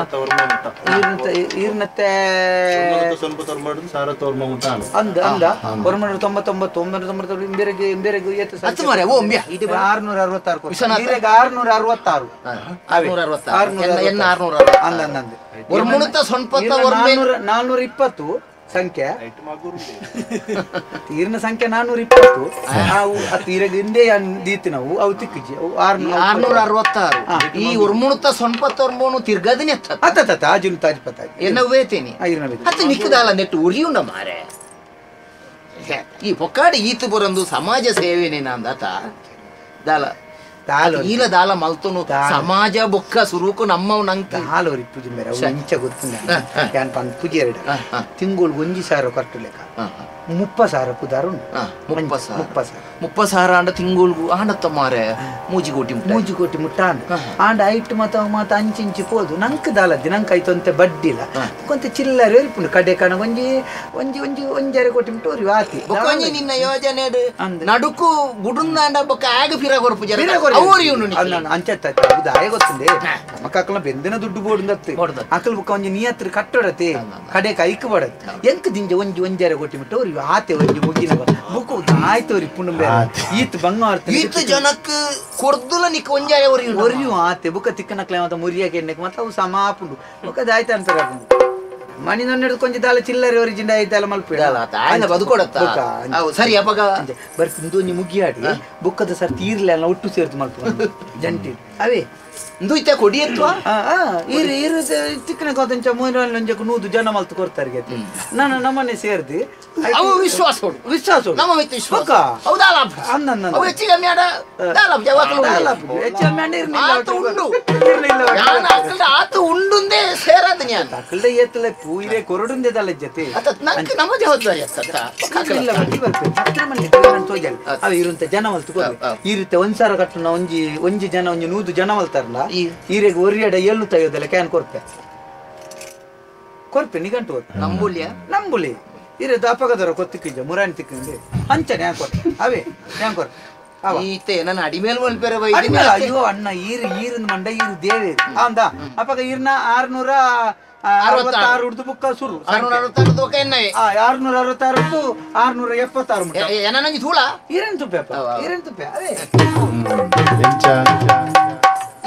ಈರ್ನತ್ತೆ ಅಂದ ಅಂದ 999 999 ಇಂಬೇರೆಗೆ ಇಂಬೇರೆಗೆ 666 666 420 ಸಂಖ್ಯೆ ತೀರ್ನ ಸಂಖ್ಯೆ 420 ಅವು ಹಿಂದೆ ದೀತಿ ನಾವು ಅವು ತಿಕ್ಕಿಜಿ 666 ಈ ಒರ್ಮುಣುತ್ತ ಸೊನ್ಪತ್ತ ಒರ್ಮೋನು ತಿರ್ಗದನೆ ಅತ್ತ ಆಜುನು ತಾಜ್ಪತ್ತ ಎನ್ನ ವೇತೇನಿ ಅತ್ತ ನಿಕ್ಕದಾಲ ನೆಟ್ಟು ಉರಿಯುಂಡ ಮಾರೆ ಈ ಪೊಕ್ಕಾಡಿ ಈತು ಬರಂದು ಸಮಾಜ ಸೇವೆನೆ ನಂದತ ದಾಲ ಈಲ ದಾಲ ಮಲ್ತನು ಸಮಾಜ ಬೊಕ್ಕ ಸುರುಕು ನಮ್ಮವು ನಂಗೆ ಹಾಲೋರಿ ಪೂಜೆ ಮೇರೆ ಅವು ಇಂಚ ಗೊತ್ತುಂಡ ಯಾನ್ ಪನ್ ಪೂಜೆ ಎರಡು ತಿಂಗಳು ಒಂಜಿ ಸಾವಿರ ಕಟ್ಟು ಲೆಕ್ಕ 30,000 ಪುದಾರು ಉಂಡು 30,000 30,000 ಆಂಡ ತಿಂಗುಳ್ಗು ಆಂಡತ್ತ ಮಾರೆ ಮೂಜಿಗೋಟಿ ಮೂಜಿಗೋಟಿ ಮುಟ್ಟ ಆಂಡ ಆಂಡ ಐಟ್ ಮತ ಮಾತ ಅಂಚಿಂಚಿ ಪೋದು ನಂಕ್ ದಾಲದ್ದಿ ನಂಕ್ ಐತೊಂತೆ ಬಡ್ಡಿಲ ಕೊಂತೆ ಚಿಲ್ಲರೆ ಇರ್ಪುಂಡು ಕಡೆ ಕಣ ಒಂಜಿ ಒಂಜಿ ಒಂಜಿ ಒಂಜರೆ ಕೋಟಿ ಮುಟ್ಟ ಒರಿ ಆತಿ ಬೊಕ್ಕ ನಿನ್ನ ಯೋಜನೆ ನಡುಕು ಬುಡುಂದಾಂಡ ಬೊಕ್ಕ ಆಗ ಫಿರ ಕೊರ್ಪು ಅಂಚತ್ತ ದಾಯ ಗೊತ್ತುಂಡೆ ಮಕ್ಕಳ ಬೆಂದಿನ ದುಡ್ಡು ಬೋಡುಂದತ್ತೆ ಅಕಲ್ ಬೊಕ್ಕ ಒಂಜಿ ನಿಯತ್ರ ಕಟ್ಟೊಡತೆ ಕಡೆ ಕೈಕ್ ಬಡತ್ತೆ ಎಂಕ್ ದಿಂಜ ಒಂಜಿ ಒಂಜರೆ ಕೋಟಿ ಮುಟ್ಟ ಒರಿ ಆತೆ ಒಂಜಿ ಮುಗಿನ ಬುಕ್ಕು ಆಯ್ತು ಒರಿ ಪುಂಡು ಈತ್ ಬಂಗಾರ ಈತ್ ಜನಕ್ ಕೊರ್ದುಲ ನಿಕ್ ಒಂಜಾಯ ಒರಿ ಒರಿಯು ಆತೆ ಬುಕ್ಕ ತಿಕ್ಕನಕ್ಲೆ ಮತ್ತ ಮುರಿಯಾಕೆ ಎಣ್ಣೆಕ್ ಮತ್ತ ಅವು ಸಮಾಪುಂಡು ಬುಕ್ಕ ಆಯ್ತು ಅಂತಾರೆ ಮನಿ ನನ್ನೆಡ್ದು ಕೊಂಚ ದಾಲ ಚಿಲ್ಲರೆ ಒರಿಜಿಂಡ ಆಯ್ತಲ್ಲ ಮಲ್ಪಿಡ ಬದುಕೊಡತ್ತ ಸರಿ ಅಪಗ ಬರ್ತಿಂದು ಒಂಜಿ ಮುಗಿಯಾಡಿ ಬುಕ್ಕದ ಸರ್ ತೀರ್ಲೆ ಅಲ್ಲ ಒಟ್ಟು ಸೇರ್ದು ಮಲ್ಪ ಜಂಟಿ ಅವೇ ಇಂದು ಇತ್ತ ಕೊಡಿ ಎತ್ವಾ ಈರು ಈರು ತಿಕ್ಕನ ಕಾದಂಚ ಮೂರು ನೂದು ಜನ ಮಲ್ತು ಕೊಡ್ತಾರೆ ನಾನು ನಮ್ಮನೆ ಸೇರ್ದು ಅವು ವಿಶ್ವಾಸ ವಿಶ್ವಾಸ ನಮ್ಮ ವಿಶ್ವಾಸ ಹೌದಾ ಅವು ಹೆಚ್ಚು ಕಮ್ಮಿ ಆಡ ಉಂಡು ಆತು ಉಂಡುಂದೇ ಸೇರಾದ ನಾನು ಅಕ್ಕಲ್ದ ಏತ್ತಲೆ ಪೂಯಿರೆ ಕೊರಡುಂದೆ ದಲ್ಲ ಜೊತೆ ನಮ್ಮ ಜವಾಬ್ದಾರಿ ಇಲ್ಲ ಬಟ್ಟಿ ಬರ್ತದೆ ಹತ್ತಿರ ಮನೆ ತೋಜಲ್ ಅವು ಇರುವಂತ ಜನ ಮಲ್ತು ಕೊಡು ಈ ರೀತಿ ಒಂದ್ಸಾರ ಕಟ್ಟುನ ಒಂಜಿ ಒಂಜಿ ಜನ ಒಂಜಿ ನೂದು ಜನ ಮಲ್ತಾರಲ್ಲ ಈರೆಗೆ ಒರಿಯಡ ಏಳ್ನು ತೆಗೆಯೋದಲ್ಲ can ಕೊರ್ಪೆ ಕೊರ್ಪೆ ನಿಗಂಟು ನಂಬುಲಿಯ ನಂಬುಲಿ ಇರೆ ದಾಪಕದರ ಕೊತ್ತಿಕ್ಕಿಂಜ ಮುರಾಣಿ ತಿಕ್ಕಿಂದೆ ಅಂಚನೆ ಕೊರ್ ಅವೇ ಯಾನ್ ಕೊರ್ ಈತೆ ನನ್ನ ಅಡಿಮೇಲ್ ಮಲ್ಪೆರ ಅಯ್ಯೋ ಅಣ್ಣ ಈರು ಈರಿನ ಮಂಡ ಈರು ದೇವೆ ಅಂದ ಅಪಗ ಈರ್ನ 666 ಹುಡ್ದು ಬುಕ್ಕ ಸುರು 666 666 676 ತೂಳ ಈರನ್ ತುಪ್ಪೆ ಈರನ್ ತುಪ್ಪೆ ಅವೇ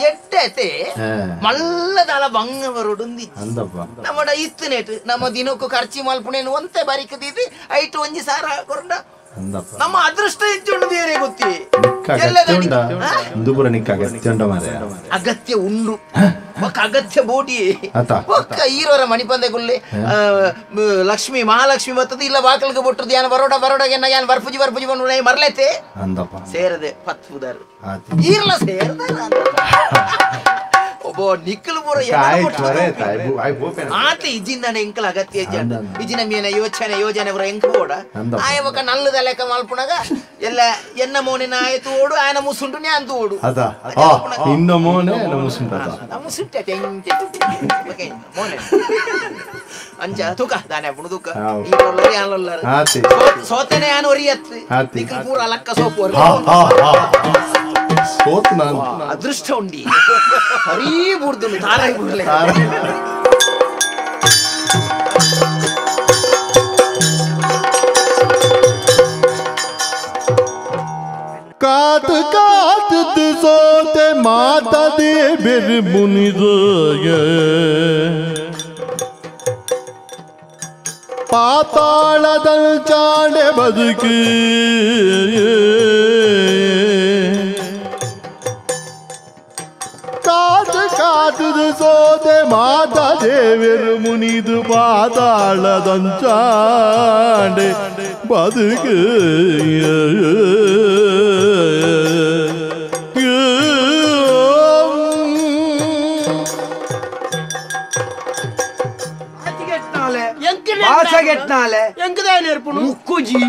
ಎಡ್ಡೆ ಮಲ್ಲದಾಳ ಬಂಗ ಬರುಡುಂದಿ ನಮ್ಮಡ ಇತ್ತನೇಟ್ ನಮ್ಮ ದಿನಕ್ಕೂ ಖರ್ಚಿ ಮಲ್ಪುಣೇನು ಒಂತೆ ಬರಿಕದಿದ್ದು ಐಟು ಒಂಜಿ ಸಾರ ಕೊರಂಡ ನಮ್ಮ ಅದೃಷ್ಟ ಹೆಚ್ಚುಂಡು ಬೇರೆ ಗೊತ್ತಿ ಅಗತ್ಯ ಉಂಡು ಬೊಕ್ಕ ಅಗತ್ಯ ಬೋಟಿ ಬೊಕ್ಕ ಈರೋರ ಮಣಿಪಂದೆ ಗುಲ್ಲೆ ಲಕ್ಷ್ಮಿ ಮಹಾಲಕ್ಷ್ಮಿ ಬರ್ತದ ಇಲ್ಲ ಬಾಕಲ್ಗೆ ಬೊಟ್ಟದು ಯಾನ್ ಬರೋಡ ಬರೋಡ ಯಾನ್ ಬರ್ಪುಜಿ ಬರ್ಪುಜಿ ಬಂದು ಮರ್ಲೈತೆ ಸೇರದೆ ಪತ್ಪುದಾರು ಈರ್ಲ ಸೇರ್ದ ಒಬ್ಬ ನಿಕ್ಕಲು ಪೂರ ಆತ ಇಜಿಂದ ಎಂಕಲ್ ಅಗತ್ಯ ಇಜಿನ ಮೀನ ಯೋಚನೆ ಯೋಜನೆ ಪೂರ ಎಂಕ ಓಡ ಆಯ್ ಒಕ ನಲ್ಲದ ಲೆಕ್ಕ ಮಲ್ಪುಣಗ ಎಲ್ಲ ಎನ್ನ ಮೋನಿನ ಆಯ್ತು ಓಡು ಆಯನ ಮುಸುಂಟು ನ್ಯಾನ್ ಓಡು ಇನ್ನ ಮೋನೆ ಮುಸುಂಟ ಮುಸುಂಟೆ ಮೋನೆ ಅಂಚ ತೂಕ ದಾನೆ ಅಪ್ಪುಣು ತೂಕ ಸೋತನೆ ಯಾನ್ ಒರಿಯತ್ತು ನಿಕ್ಕಲ್ ಪೂರ ಲಕ್ಕ ಸೋಪು ಅದೃಷ್ಟ ಉಂಡಿ ಸರಿ ಬುರ್ದು ತಾರಾಯಿ ಬುರ್ಲೆ ಕಾತ್ ಕಾತ್ ಸೋತೆ ಮಾತಾ they ಬಿರ್ ಮುನಿದ ಪಾತಾಳದಲ್ ಚಾಡೆ ಬದುಕಿ ಕಾತು ಕಾತುದು ಸೋತೆ ಮಾತಾ ದೇವಿರು ಮುನಿದು ಪಾತಾಳದಂಚಾಡೆ ಬದುಕು ಮುಕ್ಕುಜಿ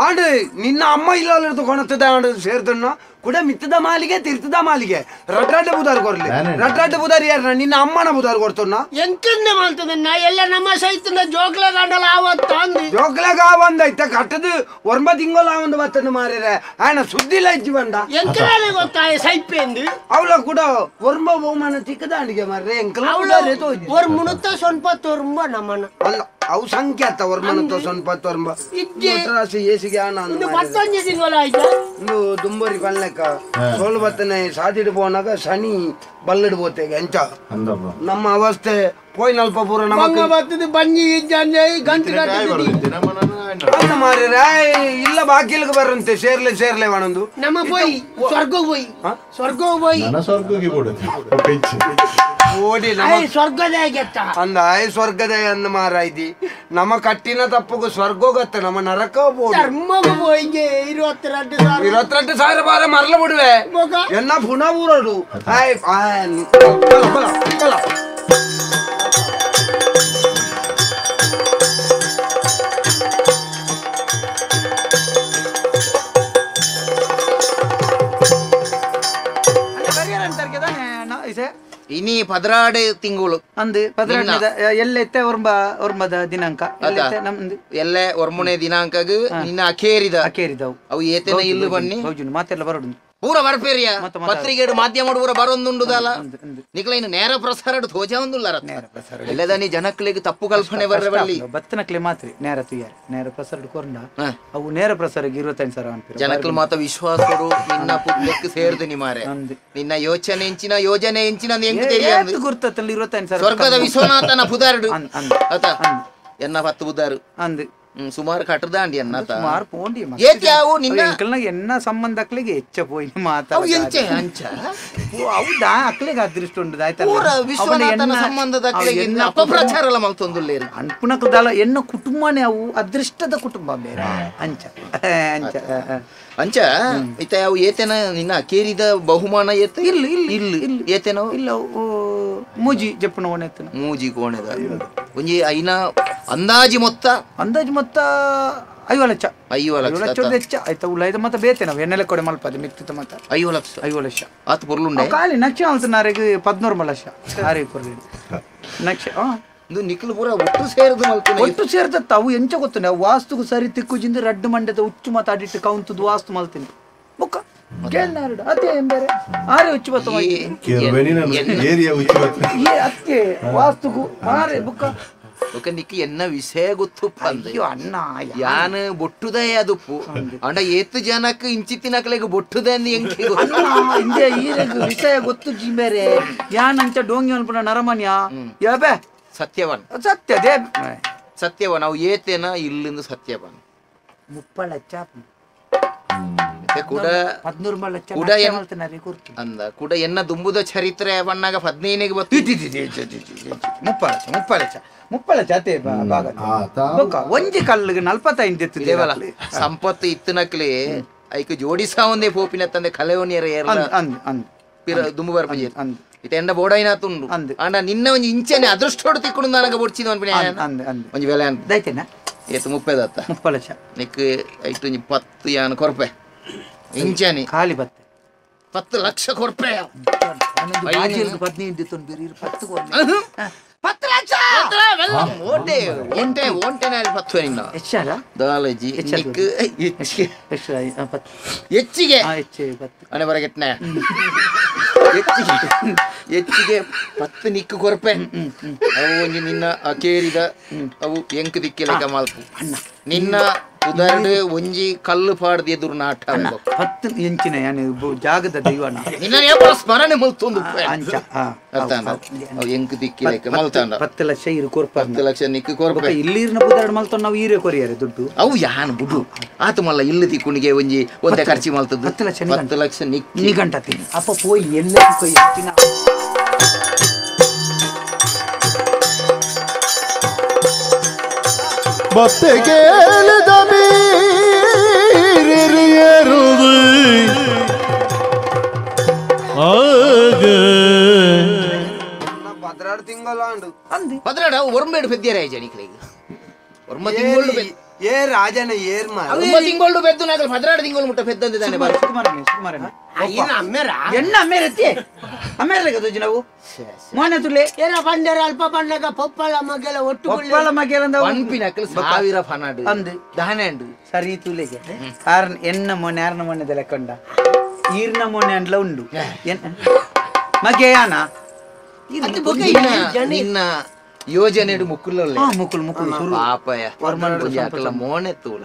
ಆಂಡ್ ನಿನ್ನ ಅಮ್ಮ ಇಲ್ಲ ಕೊಣತದ ಆಂಡ್ ಸೇರ್ತಣ್ಣ ಕೂಡ ಮಿತ್ತದ ಮಾಲಿಗೆ ತಿರ್ತದ ಮಾಲಿಗೆ ರಡ್ರಾಟ ಬುದಾರ್ ಕೊರ್ಲಿ ರಡ್ರಾಟ ಬುದಾರ್ ಯಾರ ನಿನ್ನ ಅಮ್ಮನ ಬುದಾರ್ ಕೊಡ್ತಣ್ಣ ಎಂಕನ್ನೆ ಮಾಡ್ತದನ್ನ ಎಲ್ಲ ನಮ್ಮ ಸಹಿತ ಜೋಗ್ಲ ಗಂಡಲ ಆವತ್ತ ಜೋಗ್ಲಾಗ ಆವಂದೈತ ಕಟ್ಟದು ಒರ್ಮ ತಿಂಗಳ ಆವಂದು ಬತ್ತನ್ನು ಮಾರಿರೆ ಆಯನ ಸುದ್ದಿಲ್ಲ ಇಜ್ಜಿ ಬಂದ ಎಂಕಲಾನೆ ಗೊತ್ತಾಯ ಸೈಪೆಂದು ಅವಳ ಕೂಡ ಒರ್ಮ ಬಹುಮಾನ ತಿಕ್ಕದ ಅಡಿಗೆ ಮಾರ್ರೆ ಎಂಕಲ ಒರ್ ಮುಣುತ್ತ ಸ್ವಲ್ಪ ತೊರ್ಂಬ ನಮ್ಮನ ಅಲ್ಲ ಅವು ಸಂಖ್ಯಾತ ಒರ್ಮನುತ್ತ ಸ್ವಲ್ಪ ತೊರ್ಂಬ ಏಸಿಗೆ ಪತ್ತೊಂಜಿ ತಿಂಗಳ ಆಯ್ತಾ ಇಂದು ದುಂಬರಿ ಕಣ್ಲೆಕ್ಕ ಸೋಲು ಬತ್ತನೆ ಸಾದಿಡು ಪೋನಾಗ ಶನಿ ಬಲ್ಲಿಡು ಪೋತೆಗೆ ಎಂಚ ನಮ್ಮ ಅವಸ್ಥೆ ಪೋಯ್ನಲ್ಪ ಪೂರ ನಮ್ಮ ಬರ್ತದೆ ಬಂಜಿ ಗಂಟು ಅಂತ ಮಾರಿರೆ ಇಲ್ಲ ಬಾಕಿಲ್ಗೆ ಬರಂತೆ ಸೇರ್ಲೆ ಸೇರ್ಲೆ ಒಣಂದು ನಮ್ಮ ಪೋಯ್ ಸ್ವರ್ಗ ಪೋಯ್ ಸ್ವರ್ಗ ಪೋಯ್ ಓಡಿ ಸ್ವರ್ಗದ ಅಂದ ಆಯ್ ಸ್ವರ್ಗದ ಅಂದ ಮಾರಾಯ್ತಿ ನಮ್ಮ ಕಟ್ಟಿನ ತಪ್ಪಗೂ ಸ್ವರ್ಗೋಗತ್ತ ನಮ್ಮ ನರಕ ಧರ್ಮಗೂ 22 ಸಾವಿರ ಬಾರ ಮರಲ ಬಿಡುವೆ ಎನ್ನ ಪುನಃ ಊರಡು ಆಯ್ ಇನಿ 16 ತಿಂಗಳು ಅಂದು 16 ಎಲ್ಲೆತ್ತೆ ಒರ್ಂಬ ಒರ್ಂಬದ ದಿನಾಂಕ ಎಲ್ಲೆ ಒರ್ಮುನೆ ದಿನಾಂಕಗ್ ನಿನ್ನ ಅಖೇರಿದ ಅಖೇರಿದವು ಅವು ಏತೇನ ಇಲ್ಲು ಬನ್ನಿ ಮಾತೆಲ್ಲ ಬರೋಡು ಪೂರ ಬರ್ಪೇರಿಯ ಪತ್ರಿಕೆಡು ಮಾಧ್ಯಮ ಪೂರ ಬರೋಂದುಂಡುದಲ್ಲ ನಿಕ್ಲ ಇನ್ನು ನೇರ ಪ್ರಸಾರ ತೋಜ ಒಂದುಲ್ಲ ಎಲ್ಲದಾನಿ ಜನಕ್ಲಿಗೆ ತಪ್ಪು ಕಲ್ಪನೆ ಬರಬಲ್ಲಿ ಬತ್ತನಕ್ಲೆ ಮಾತ್ರ ನೇರ ತುಯ್ಯಾರ ನೇರ ಪ್ರಸಾರ ಕೊರಂಡ ಅವು ನೇರ ಪ್ರಸಾರ 25,000 ಅನ್ಪಿರ ಜನಕ್ಲು ಮಾತ ವಿಶ್ವಾಸರು ನಿನ್ನ ಪುಣ್ಯಕ್ಕೆ ಸೇರ್ದು ನಿಮಾರೆ ನಿನ್ನ ಯೋಚನೆ ಇಂಚಿನ ಯೋಜನೆ ಇಂಚಿನ ಎಂಕ್ తెలిಯದು ಗುರ್ತತ್ತಲ್ಲಿ 25,000 ಸ್ವರ್ಗದ ವಿಶ್ವನಾಥನ ಪುದಾರಡು ಅತ ಎನ್ನ 10 ಬುದಾರು ಅಂದು ಸುಮಾರು ಕಟ್ಟದಾಂಡಿ ಅನ್ನ ಸುಮಾರು ಪೋಂಡಿ ಏತ್ಯಾವು ನಿನ್ನ ಎಂಕಲ್ನ ಎನ್ನ ಸಂಬಂಧಕ್ಲಿಗೆ ಹೆಚ್ಚ ಪೋಯಿ ಮಾತ ಅವು ಎಂಚೆ ಅಂಚ ಹೌದಾ ಅಕ್ಲಿಗೆ ಅದೃಷ್ಟ ಉಂಟು ಆಯ್ತಲ್ಲ ಪೂರ ವಿಶ್ವನಾಥನ ಸಂಬಂಧದಕ್ಲಿಗೆ ಅಪಪ್ರಚಾರ ಎಲ್ಲ ಮಲ್ತೊಂದುಲ್ಲೇರು ಅನ್ಪುನಕದಾಲ ಎನ್ನ ಕುಟುಂಬನೇ ಅವು ಅದೃಷ್ಟದ ಕುಟುಂಬ ಬೇರೆ ಅಂಚ ಅಂಚ ಅಂಚ ಇತ್ತ ಅವು ಏತೇನ ನಿನ್ನ ಕೇರಿದ ಬಹುಮಾನ ಏತ ಇಲ್ಲ ಇಲ್ಲ ಇಲ್ಲ ಇಲ್ಲ ಏತೇನೋ ಇಲ್ಲ ಮೂಜಿ ಜಪ್ಪುನ ಓಣೆತ್ತನ ಮೂಜಿ ಕೋಣೆದ ಒಂಜಿ ಐನ ಅಂದಾಜಿ ಮೊತ್ತ ಅಂದಾಜಿ ಮೊತ್ತ 50 ಲಕ್ಷ 50 ಲಕ್ಷ 50 ಲಕ್ಷ ಹೆಚ್ಚ ಆಯ್ತಾ ಉಳ್ಳಾಯ್ದ ಮತ್ತೆ ಬೇತೆ ನಾವು ಎಣ್ಣೆಲೆ ಕೊಡೆ ಮಲ್ಪದೆ ಮಿಕ್ತಿತ್ತ ಮತ್ತೆ 50 ಲಕ್ಷ 50 ಲಕ್ಷ ಆತ ಪೊರ್ಲುಂಡೆ ಖಾಲಿ ನಕ್ಷೆ ಅಲ್ತನಾರಿಗೆ 14 ಲಕ್ಷ ಆರಿಗೆ ಕೊರ್ಲಿ ನಕ್ಷೆ ಇದು ನಿಕ್ಲು ಪೂರ ಒಟ್ಟು ಸೇರಿದು ಮಲ್ತುನೆ ಒಟ್ಟು ಸೇರ್ತತ್ತ ಅವು ಎಂಚ ಗೊತ್ತು ನಾವು ವಾಸ್ತುಗೂ ಸರಿ ತಿಕ್ಕು ಜಿಂದ ರಡ್ಡು ಮಂಡದ ಉಚ್ಚು ಮಾತಾಡಿಟ್ಟು ಕೌಂತದ್ದು ವಾಸ್ತು ಮಲ್ತೀನಿ ಬುಕ್ಕ ಕೇಳ್ನಾರಡು ಅದೇ ಎಂಬೇರೆ ಆರೆ ಉಚ್ಚು ಬತ್ತ ಏ ಅತ್ತೆ ವಾಸ್ತುಗೂ ಆರೆ ಬುಕ್ಕ ಬೊಕ ನಿಕ್ ಎನ್ನ ವಿಷಯ ಗೊತ್ತುಪ್ಪ ಅಯ್ಯೋ ಅಣ್ಣ ಯಾನ್ ಬೊಟ್ಟುದೇ ಅದುಪ್ಪು ಅಂಡ ಏತ್ ಜನಕ್ಕೆ ಇಂಚಿತ್ತಿನಕ್ಲೆಗ್ ಬೊಟ್ಟುದೆ ಅಂದ್ ಎಂಕೆ ಗೊತ್ತು ಇಂದೆ ಈರೆಗ್ ವಿಷಯ ಗೊತ್ತು ಜಿಂಬೇರೆ ಯಾನ್ ಅಂಚ ಡೋಂಗಿ ಅನ್ಪುನ ನರಮನ್ಯ ಯಾಬೆ ಸತ್ಯವನ್ ಸತ್ಯ they ಸತ್ಯವ ನಾವು ಏತೇನ ಇಲ್ಲಿಂದ ಸತ್ಯವನ್ 30 ಲಕ್ಷ ಕೂಡ 14 ಲಕ್ಷ ಕೂಡ ಅಂದ ಕೂಡ ಎನ್ನ ದುಂಬುದ ಚರಿತ್ರೆ ಬಣ್ಣಾಗ 15 ಬತ್ತು 30 ಲಕ್ಷ 30 ಲಕ್ಷ 30 ಲಕ್ಷ ಅತೆ ಭಾಗ ಒಂಜಿ ಕಲ್ಲಿಗೆ 45 ಎತ್ತಿದೇವಲ್ಲ ಸಂಪತ್ತು ಇತ್ತನಕ್ಲೆ ಐಕ್ ಜೋಡಿಸಾ ಒಂದೇ ಪೋಪಿನ ತಂದೆ ಕಲೆವನಿಯರ ಅಂದ್ ಅಂದ್ ಪಿರ ದುಂಬು ಬರ್ಪಜೆ ಅಂದ್ ಇತ್ತೆ ಎಂಡ ಬೋಡೈನಾತುಂಡು ಆಂಡ ನಿನ್ನ ಒಂಜಿ ಇಂಚನೆ ಅದೃಷ್ಟೋಡು ತಿಕ್ಕುಡು ನನಗ ಬೊಡ್ಚಿದ ಅನ್ಪಿನ ಒಂಜಿ ಬೆಲೆ ದೈತೆನಾ ಏತು ಮುಪ್ಪೆದತ್ತ 30 ಲಕ್ಷ ನಿಕ್ ಐಟ್ ಒಂಜಿ 10 ಯಾನ್ ಕೊರ್ಪೆ ಇಂಚನೆ ಖಾಲಿ ಬತ್ತೆ 10 ಲಕ್ಷ ಕೊರ್ಪೆ ಬಾಜಿಲ್ಗೆ 15 ದಿತ್ತೊಂದು ಬೇರೆ 10 ಕೊರ್ಪೆ 10 ಲಕ್ಷ ಓಟೆ ಓಂಟೆ ಓಂಟೆ ನಾಲ್ 10 ನಿನ್ನ ಎಚ್ಚಾಲ ದಾಲಜಿ ನಿಕ್ ಹೆಚ್ಚಿಗೆ ಹೆಚ್ಚಿಗೆ 10 ಅನೆ ಬರಗೆಟ್ನ ಹೆಚ್ಚಿಗೆ ಹೆಚ್ಚಿಗೆ 10 ನಿಕ್ ಕೊರ್ಪೆ ಅವು ಒಂಜಿ ನಿನ್ನ ಅಕೇರಿದ ಅವು ಎಂಕ್ ದಿಕ್ಕಿಲೆಕ ಮಲ್ಪು ನಿನ್ನ ಉದಾಹರಣೆ ಒಂಜಿ ಕಲ್ಲು ಪಾಡ್ದು ಎದುರು ನಾಟ 10 ಇಂಚಿನ ಯಾನೆ ಜಾಗದ ದೈವನ ನಿನ್ನ ಏಪ ಸ್ಮರಣೆ ಮಲ್ತೊಂದು ಅಂಚ ಅರ್ಥ ಅವು ಎಂಕ್ ದಿಕ್ಕಿಲೆಕ ಮಲ್ತಾಂಡ 10 ಲಕ್ಷ ಇರು ಕೊರ್ಪ 10 ಲಕ್ಷ ನಿಕ್ ಕೊರ್ಪೆ ಇಲ್ಲಿರ್ನ ಉದಾಹರಣೆ ಮಲ್ತೊಂದು ನಾವು ಈರೆ ಕೊರಿಯರೆ ದುಡ್ಡು ಅವು ಯಾನ್ ಬುಡು ಆತ ಮಲ್ಲ ಇಲ್ಲಿ ತಿಕ್ಕುಣಿಗೆ ಒಂಜಿ ಒಂದೇ ಖರ್ಚು ಮಲ್ತದ್ದು 10 ಲಕ್ಷ 10 ಲಕ್ಷ ನಿಕ್ ನಿಗಂಟ ತಿನ್ನು ಅಪ್ಪ ಪೋಯಿ ಎಲ್ಲ ತಿನ್ನ ಬತ್ತೆ ಕೇಳಿದ ಬೀರಿಯರುದು ಆಗ 12 ತಿಂಗಳಾಂಡು ಅಂದಿ 12 ಅವು ಒರ್ಮೇಡು ಪೆದ್ಯರೆ ಜನಿಕ್ಲೆಗ್ ಒರ್ಮ ತಿಂಗಳು ಏ ರಾಜನ ಏರ್ ಮಾ ಒರ್ಮ ತಿಂಗಳು ಪೆದ್ದು ನಾಗಲ್ 12 ತಿಂಗಳು ಮುಟ್ಟ ಪೆದ್ದಂದಿದ್ದಾನೆ ಬಾರ ಸುಕುಮಾರನೆ ಸುಕುಮಾರನೆ ಐನ ಅಮ್ಮೆರಾ ಎಣ್ಣ ಅಮ್ಮೆರತಿ ಅಮ್ಮೆರಲೆಗ ದೊಜ್ಜಿ ನಾವು ಮೋನೆ ತುಲೆ ಏನ ಬಂದರ ಅಲ್ಪ ಬಂಡಗ ಪೊಪ್ಪಲ ಮಗೆಲ ಒಟ್ಟು ಪೊಪ್ಪಲ ಮಗೆಲ ಅಂದ ಪನ್ಪಿನಕಲ್ 1000 ಫನಾಡು ಅಂದು ದಾನೆ ಅಂಡು ಸರಿ ತುಲೆಗೆ ಆರ್ನ ಎಣ್ಣ ಮೊನೆ ಆರ್ನ ಮೊನೆ ದೆಲಕೊಂಡ ಈರ್ನ ಮೊನೆ ಅಂಡ್ಲ ಉಂಡು ಮಗೆಯಾನ ನಿನ್ನ ಯೋಜನೆಡು ಮುಕ್ಕುಲೊಲ್ಲೆ ಮುಕ್ಕುಲು ಮುಕ್ಕುಲು ಪಾಪಯ ಅಕಲ ಮೋನೆ ತೂಲ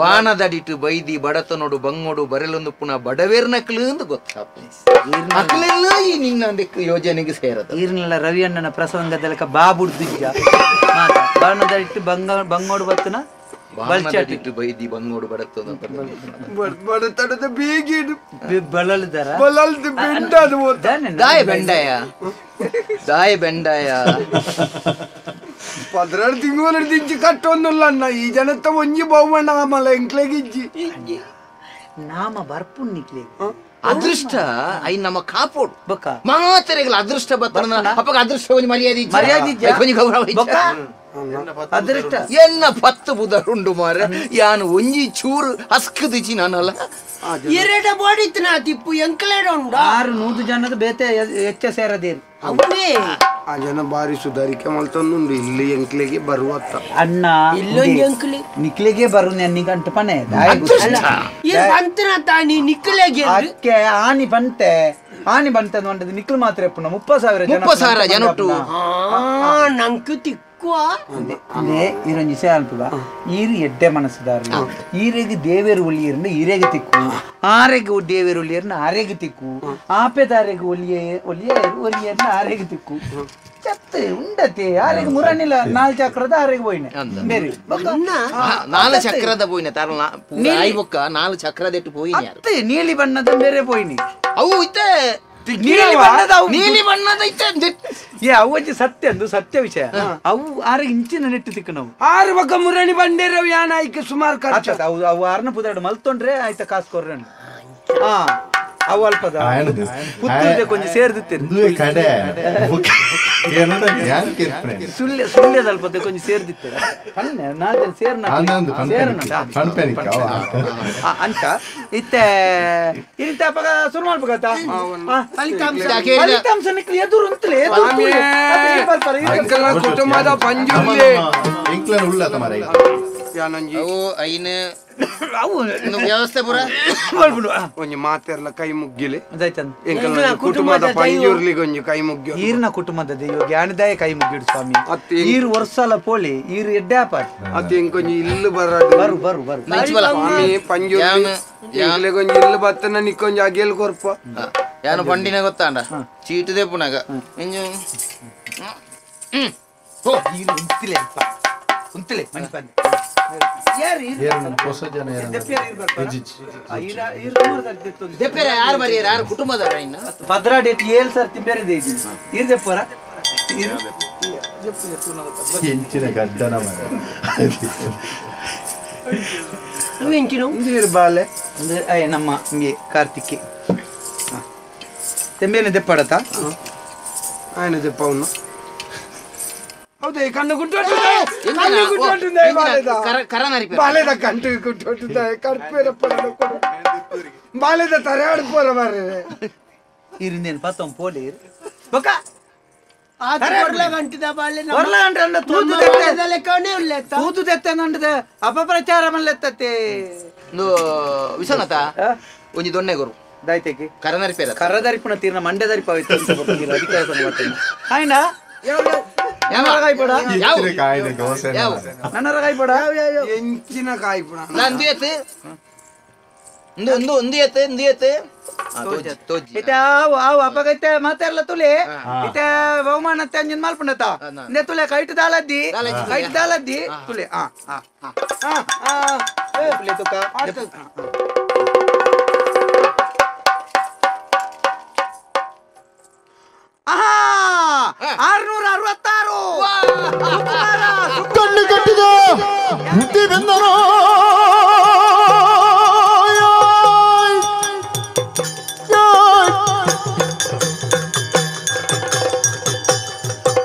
ಬಾಣದಡಿಟ್ಟು ಬೈದಿ ಬಡತನೋಡು ಬಂಗೋಡು ಬರೆಲೊಂದು ಪುನಃ ಬಡವೇರ್ನಕ್ಲು ಅಂದು ಗೊತ್ತಾಪ ಅಕ್ಲೆಲ್ಲ ಈ ನಿನ್ನ ಯೋಜನೆಗೆ ಸೇರದ ಈರ್ನೆಲ್ಲ ರವಿ ಅಣ್ಣನ ಪ್ರಸಂಗದಲಕ ಬಾಬುಡ್ದಿಜ್ಜ ಬಾಣದಡಿಟ್ಟು ಬಂಗೋಡು ಬತ್ತನ ಬಾಣದಡಿಟ್ಟು ಬೈದಿ ಬಂಗೋಡು ಬಡತನ ಬಡತನದ ಬೀಗಿಡು ಬಳಲದರ ಬಳಲ್ದು ಬೆಂಡದು ದಾಯ ಬೆಂಡಾಯ ದಾಯ ಬೆಂಡಾಯ 12 ತಿಂಗಳು ದಿಂಚಿ ಕಟ್ಟೊಂದುಲ್ಲ ಅಣ್ಣ ಈ ಜನತ್ತ ಒಂಜಿ ಬಹುಮಣ್ಣ ಆಮಲ ಎಂಕ್ಲೆಗಿಜ್ಜಿ ನಾಮ ಬರ್ಪುಣ್ಣಿಕ್ಲೆ ಅದೃಷ್ಟ I ನಮ್ಮ ಕಾಪೋಡು ಬೊಕ್ಕ ಮಾತೆರೆಗಳ ಅದೃಷ್ಟ ಬತ್ತನ ಅಪ್ಪಗ ಅದೃಷ್ಟ ಒಂಜಿ ಮರ್ಯಾದೆ ಮರ್ಯಾದೆ ಒಂಜಿ ಗೌರವ ಬೊಕ್ಕ ಅದೃಷ್ಟ ಎನ್ನ 10 ಬುದರುಂಡು ಮಾರ ಯಾನು ಒಂಜಿ ಚೂರು ಅಸ್ಕದಿಚಿ ನಾನಲ್ಲ ಎರಡ ಬೋಡಿತ್ನ ತಿಪ್ಪು ಎಂಕ್ಲೇಡ ಉಂಡು 600 ಜನದ ಬೇತೆ ಹೆಚ್ಚ ಸೇರದೇರು ಅವನೇ ಆ ಜನ ಬಾರಿ ಸುಧಾರಿಕೆ ಮಲ್ತೊಂದುಂಡು ಇಲ್ಲಿ ಎಂಕ್ಲೆಗೆ ಬರುವತ್ತ ಅಣ್ಣ ಇಲ್ಲೊಂದು ಎಂಕ್ಲೆ ನಿಕ್ಲೆಗೆ ಬರು ನಿಗಂಟು ಪನೆ ಬಂತನ ತಾನಿ ನಿಕ್ಲೆಗೆ ಅಕ್ಕೆ ಆನಿ ಬಂತೆ ಆನಿ ಬಂತೆ ಅಂದ ನಿಕ್ಲು ಮಾತ್ರ ಎಪ್ಪುನ 30,000 ಜನ 30,000 ಜನೊಟ್ಟು ನಂಕು ತಿಕ್ಕು ಇರೊಂಜಿ ಸೇಲ್ಪುಗ ಈರು ಎಡ್ಡೆ ಮನಸ್ಸುದಾರರು ಈರೆಗೆ ದೇವೇರು ಒಲಿಯರ್ನ ಈರೆಗೆ ತಿಕ್ಕು ಆರೆಗೆ ದೇವೇರು ಒಲಿಯರ್ನ ಆರೆಗೆ ತಿಕ್ಕು ಆಪೆದಾರೆಗೆ ಒಲಿಯ ಒಲಿಯ ಒಲಿಯರ್ನ ಆರೆಗೆ ತಿಕ್ಕು ಚತ್ತು ಉಂಡತೆ ಆರೆಗೆ ಮುರಣಿಲ್ಲ 4 ಚಕ್ರದ ಆರೆಗೆ ಪೋಯಿನೆ ಬೇರೆ 4 ಚಕ್ರದ ಪೋಯಿನೆ ತಾರ ಬೊಕ್ಕ 4 ಚಕ್ರದ ಇಟ್ಟು ಪೋಯಿನೆ ಅತ್ತೆ ನೀಲಿ ಬಣ್ಣದ ಬೇರೆ ಪೋಯಿನಿ ಅವು ಇತ್ತೆ ನೀಲಿ ಬಣ್ಣದ ನೀಲಿ ಬಣ್ಣದ ಇತ್ತೆ ಏ ಅವು ಸತ್ಯ ಅಂದು ಸತ್ಯ ವಿಷಯ ಅವು ಆರೆಗೆ ಇಂಚಿನ ನೆಟ್ಟು ತಿಕ್ಕು ನಾವು ಆರು ಬಕ್ಕ ಮುರಣಿ ಬಂಡೇರವ್ ಯಾನ ಐಕೆ ಸುಮಾರು ಖರ್ಚು ಅವು ಅವು ಆರ್ನ ಪುದಾಡು ಮಲ್ತೊಂಡ್ರೆ ಆಯ್ತಾ ಕಾಸು ಕೊರ್ರೆ ಹಾ ಅವು ಅಲ್ಪದ ಪುತ್ತೂರ್ದೆ ಕೊಂಚ ಸೇರ್ದಿತ್ತೇನೆ ಸುಳ್ಯ ಸುಳ್ಯದ ಅಲ್ಪದ ಕೊಂಚ ಸೇರ್ದಿತ್ತೇನೆ ಪನ್ನೆ ನಾಲ್ಕು ಸೇರ್ನ ಅಂತ ಇತ್ತೆ ಇರುತ್ತೆ ಅಪ್ಪಗ ಶುರು ಮಾಡ್ಬೇಕಾತ ಫಲಿತಾಂಶ ನಿಕ್ಲು ಎದುರು ಅಂತಲೇ ಕುಟುಂಬದ ಪಂಜುರ್ಲಿ ವ್ಯವಸ್ಥೆ ಪೂರ ಒಂಜಿ ಮಾತೆರ್ಲ ಕೈ ಮುಗ್ಗಿಲೆ ಕುಟುಂಬದ ಪಂಜುರ್ಲಿಗೆ ಒಂಜಿ ಕೈ ಮುಗ್ಗಿ ಈರ್ನ ಕುಟುಂಬದ ದೈವ ಜ್ಞಾನದಾಯ ಕೈ ಮುಗ್ಗಿಡು ಸ್ವಾಮಿ ಈರು ವರ್ಷಲ ಪೋಲಿ ಈರು ಎಡ್ಡೆ ಆಪ ಅತ್ತೆ ಇಂಕೊಂಜಿ ಇಲ್ಲು ಬರ ಬರು ಬರು ಬರು ಸ್ವಾಮಿ ಪಂಜುರ್ಲಿ ಎಂಕ್ಲೆಗೊಂಜಿ ಇಲ್ಲು ಬತ್ತನ ನಿಕ್ಕೊಂಜಿ ಅಗೇಲ್ ಕೊರ್ಪ ಯಾನು ಪಂಡಿನ ಗೊತ್ತಾಂಡ ಚೀಟು ದೇಪುನಾಗ ಈರು ಉಂತಿಲೆ ಅಪ್ಪ ಉಂತಿಲೆ ಮಣಿಪಂದೆ ಪದ್ರಾಡಿ ಏಳು ಸರ್ತಿ ಬೇರೆ ಇರ್ದೆಪ್ಪರ ಬಾಲೆ ನಮ್ಮ ಕಾರ್ತಿಕ್ ತೆಂಬೇನೆ ದೆಪ್ಪಡತ ఆయన చెప్పవును ಹೌದೇ ಕಣ್ಣು ಗುಂಟು ಬಾಳೆದ ಕಂಟು ಗುಂಟು ಕರ್ಪೇರಪ್ಪ ಬಾಳೆದ ತರೆ ಆಡ್ಪೋರ ಮಾರ್ರೆ ಇರಿಂದೇನು ಪತ್ತೊಂದು ಪೋಲಿ ಬೊಕ್ಕ ತೂತು ತೆತ್ತಂಡದ ಅಪಪ್ರಚಾರ ಮಲ್ಲೆತ್ತತ್ತೆ ವಿಶ್ವನಾಥ ಒಂಜಿ ದೊಣ್ಣೆ ಗುರು ದಾಯ್ತಕ್ಕೆ ಕರನರಿಪೇರ ಕರದರಿಪುನ ತೀರ್ನ ಮಂಡ್ಯದರಿಪ ಆಯ್ನ ಎಂಚಿನ ಕಾಯಿಪುಣ ಅಪ್ಪಗೈತೆ ಮಾತಾಡಲ್ಲ ತುಲೆ ಇತ್ತೆ ಬಹುಮಾನ ಅಂಜಿನ ಮಾಲ್ಪುಂಡತ ಇಂದೆ ತುಲೆ ಕೈಟ್ ದಾಲದ್ದಿ ಕೈಟ್ ದಾಲದ್ದಿ ತುಲೆ ಆ ಆ ಆ ತುಲೆ ತುಕ ಆಹಾ 666 ಕಣ್ಣು ಕಟ್ಟಿದ ಬುದ್ಧಿ ಬೆಂದನೋ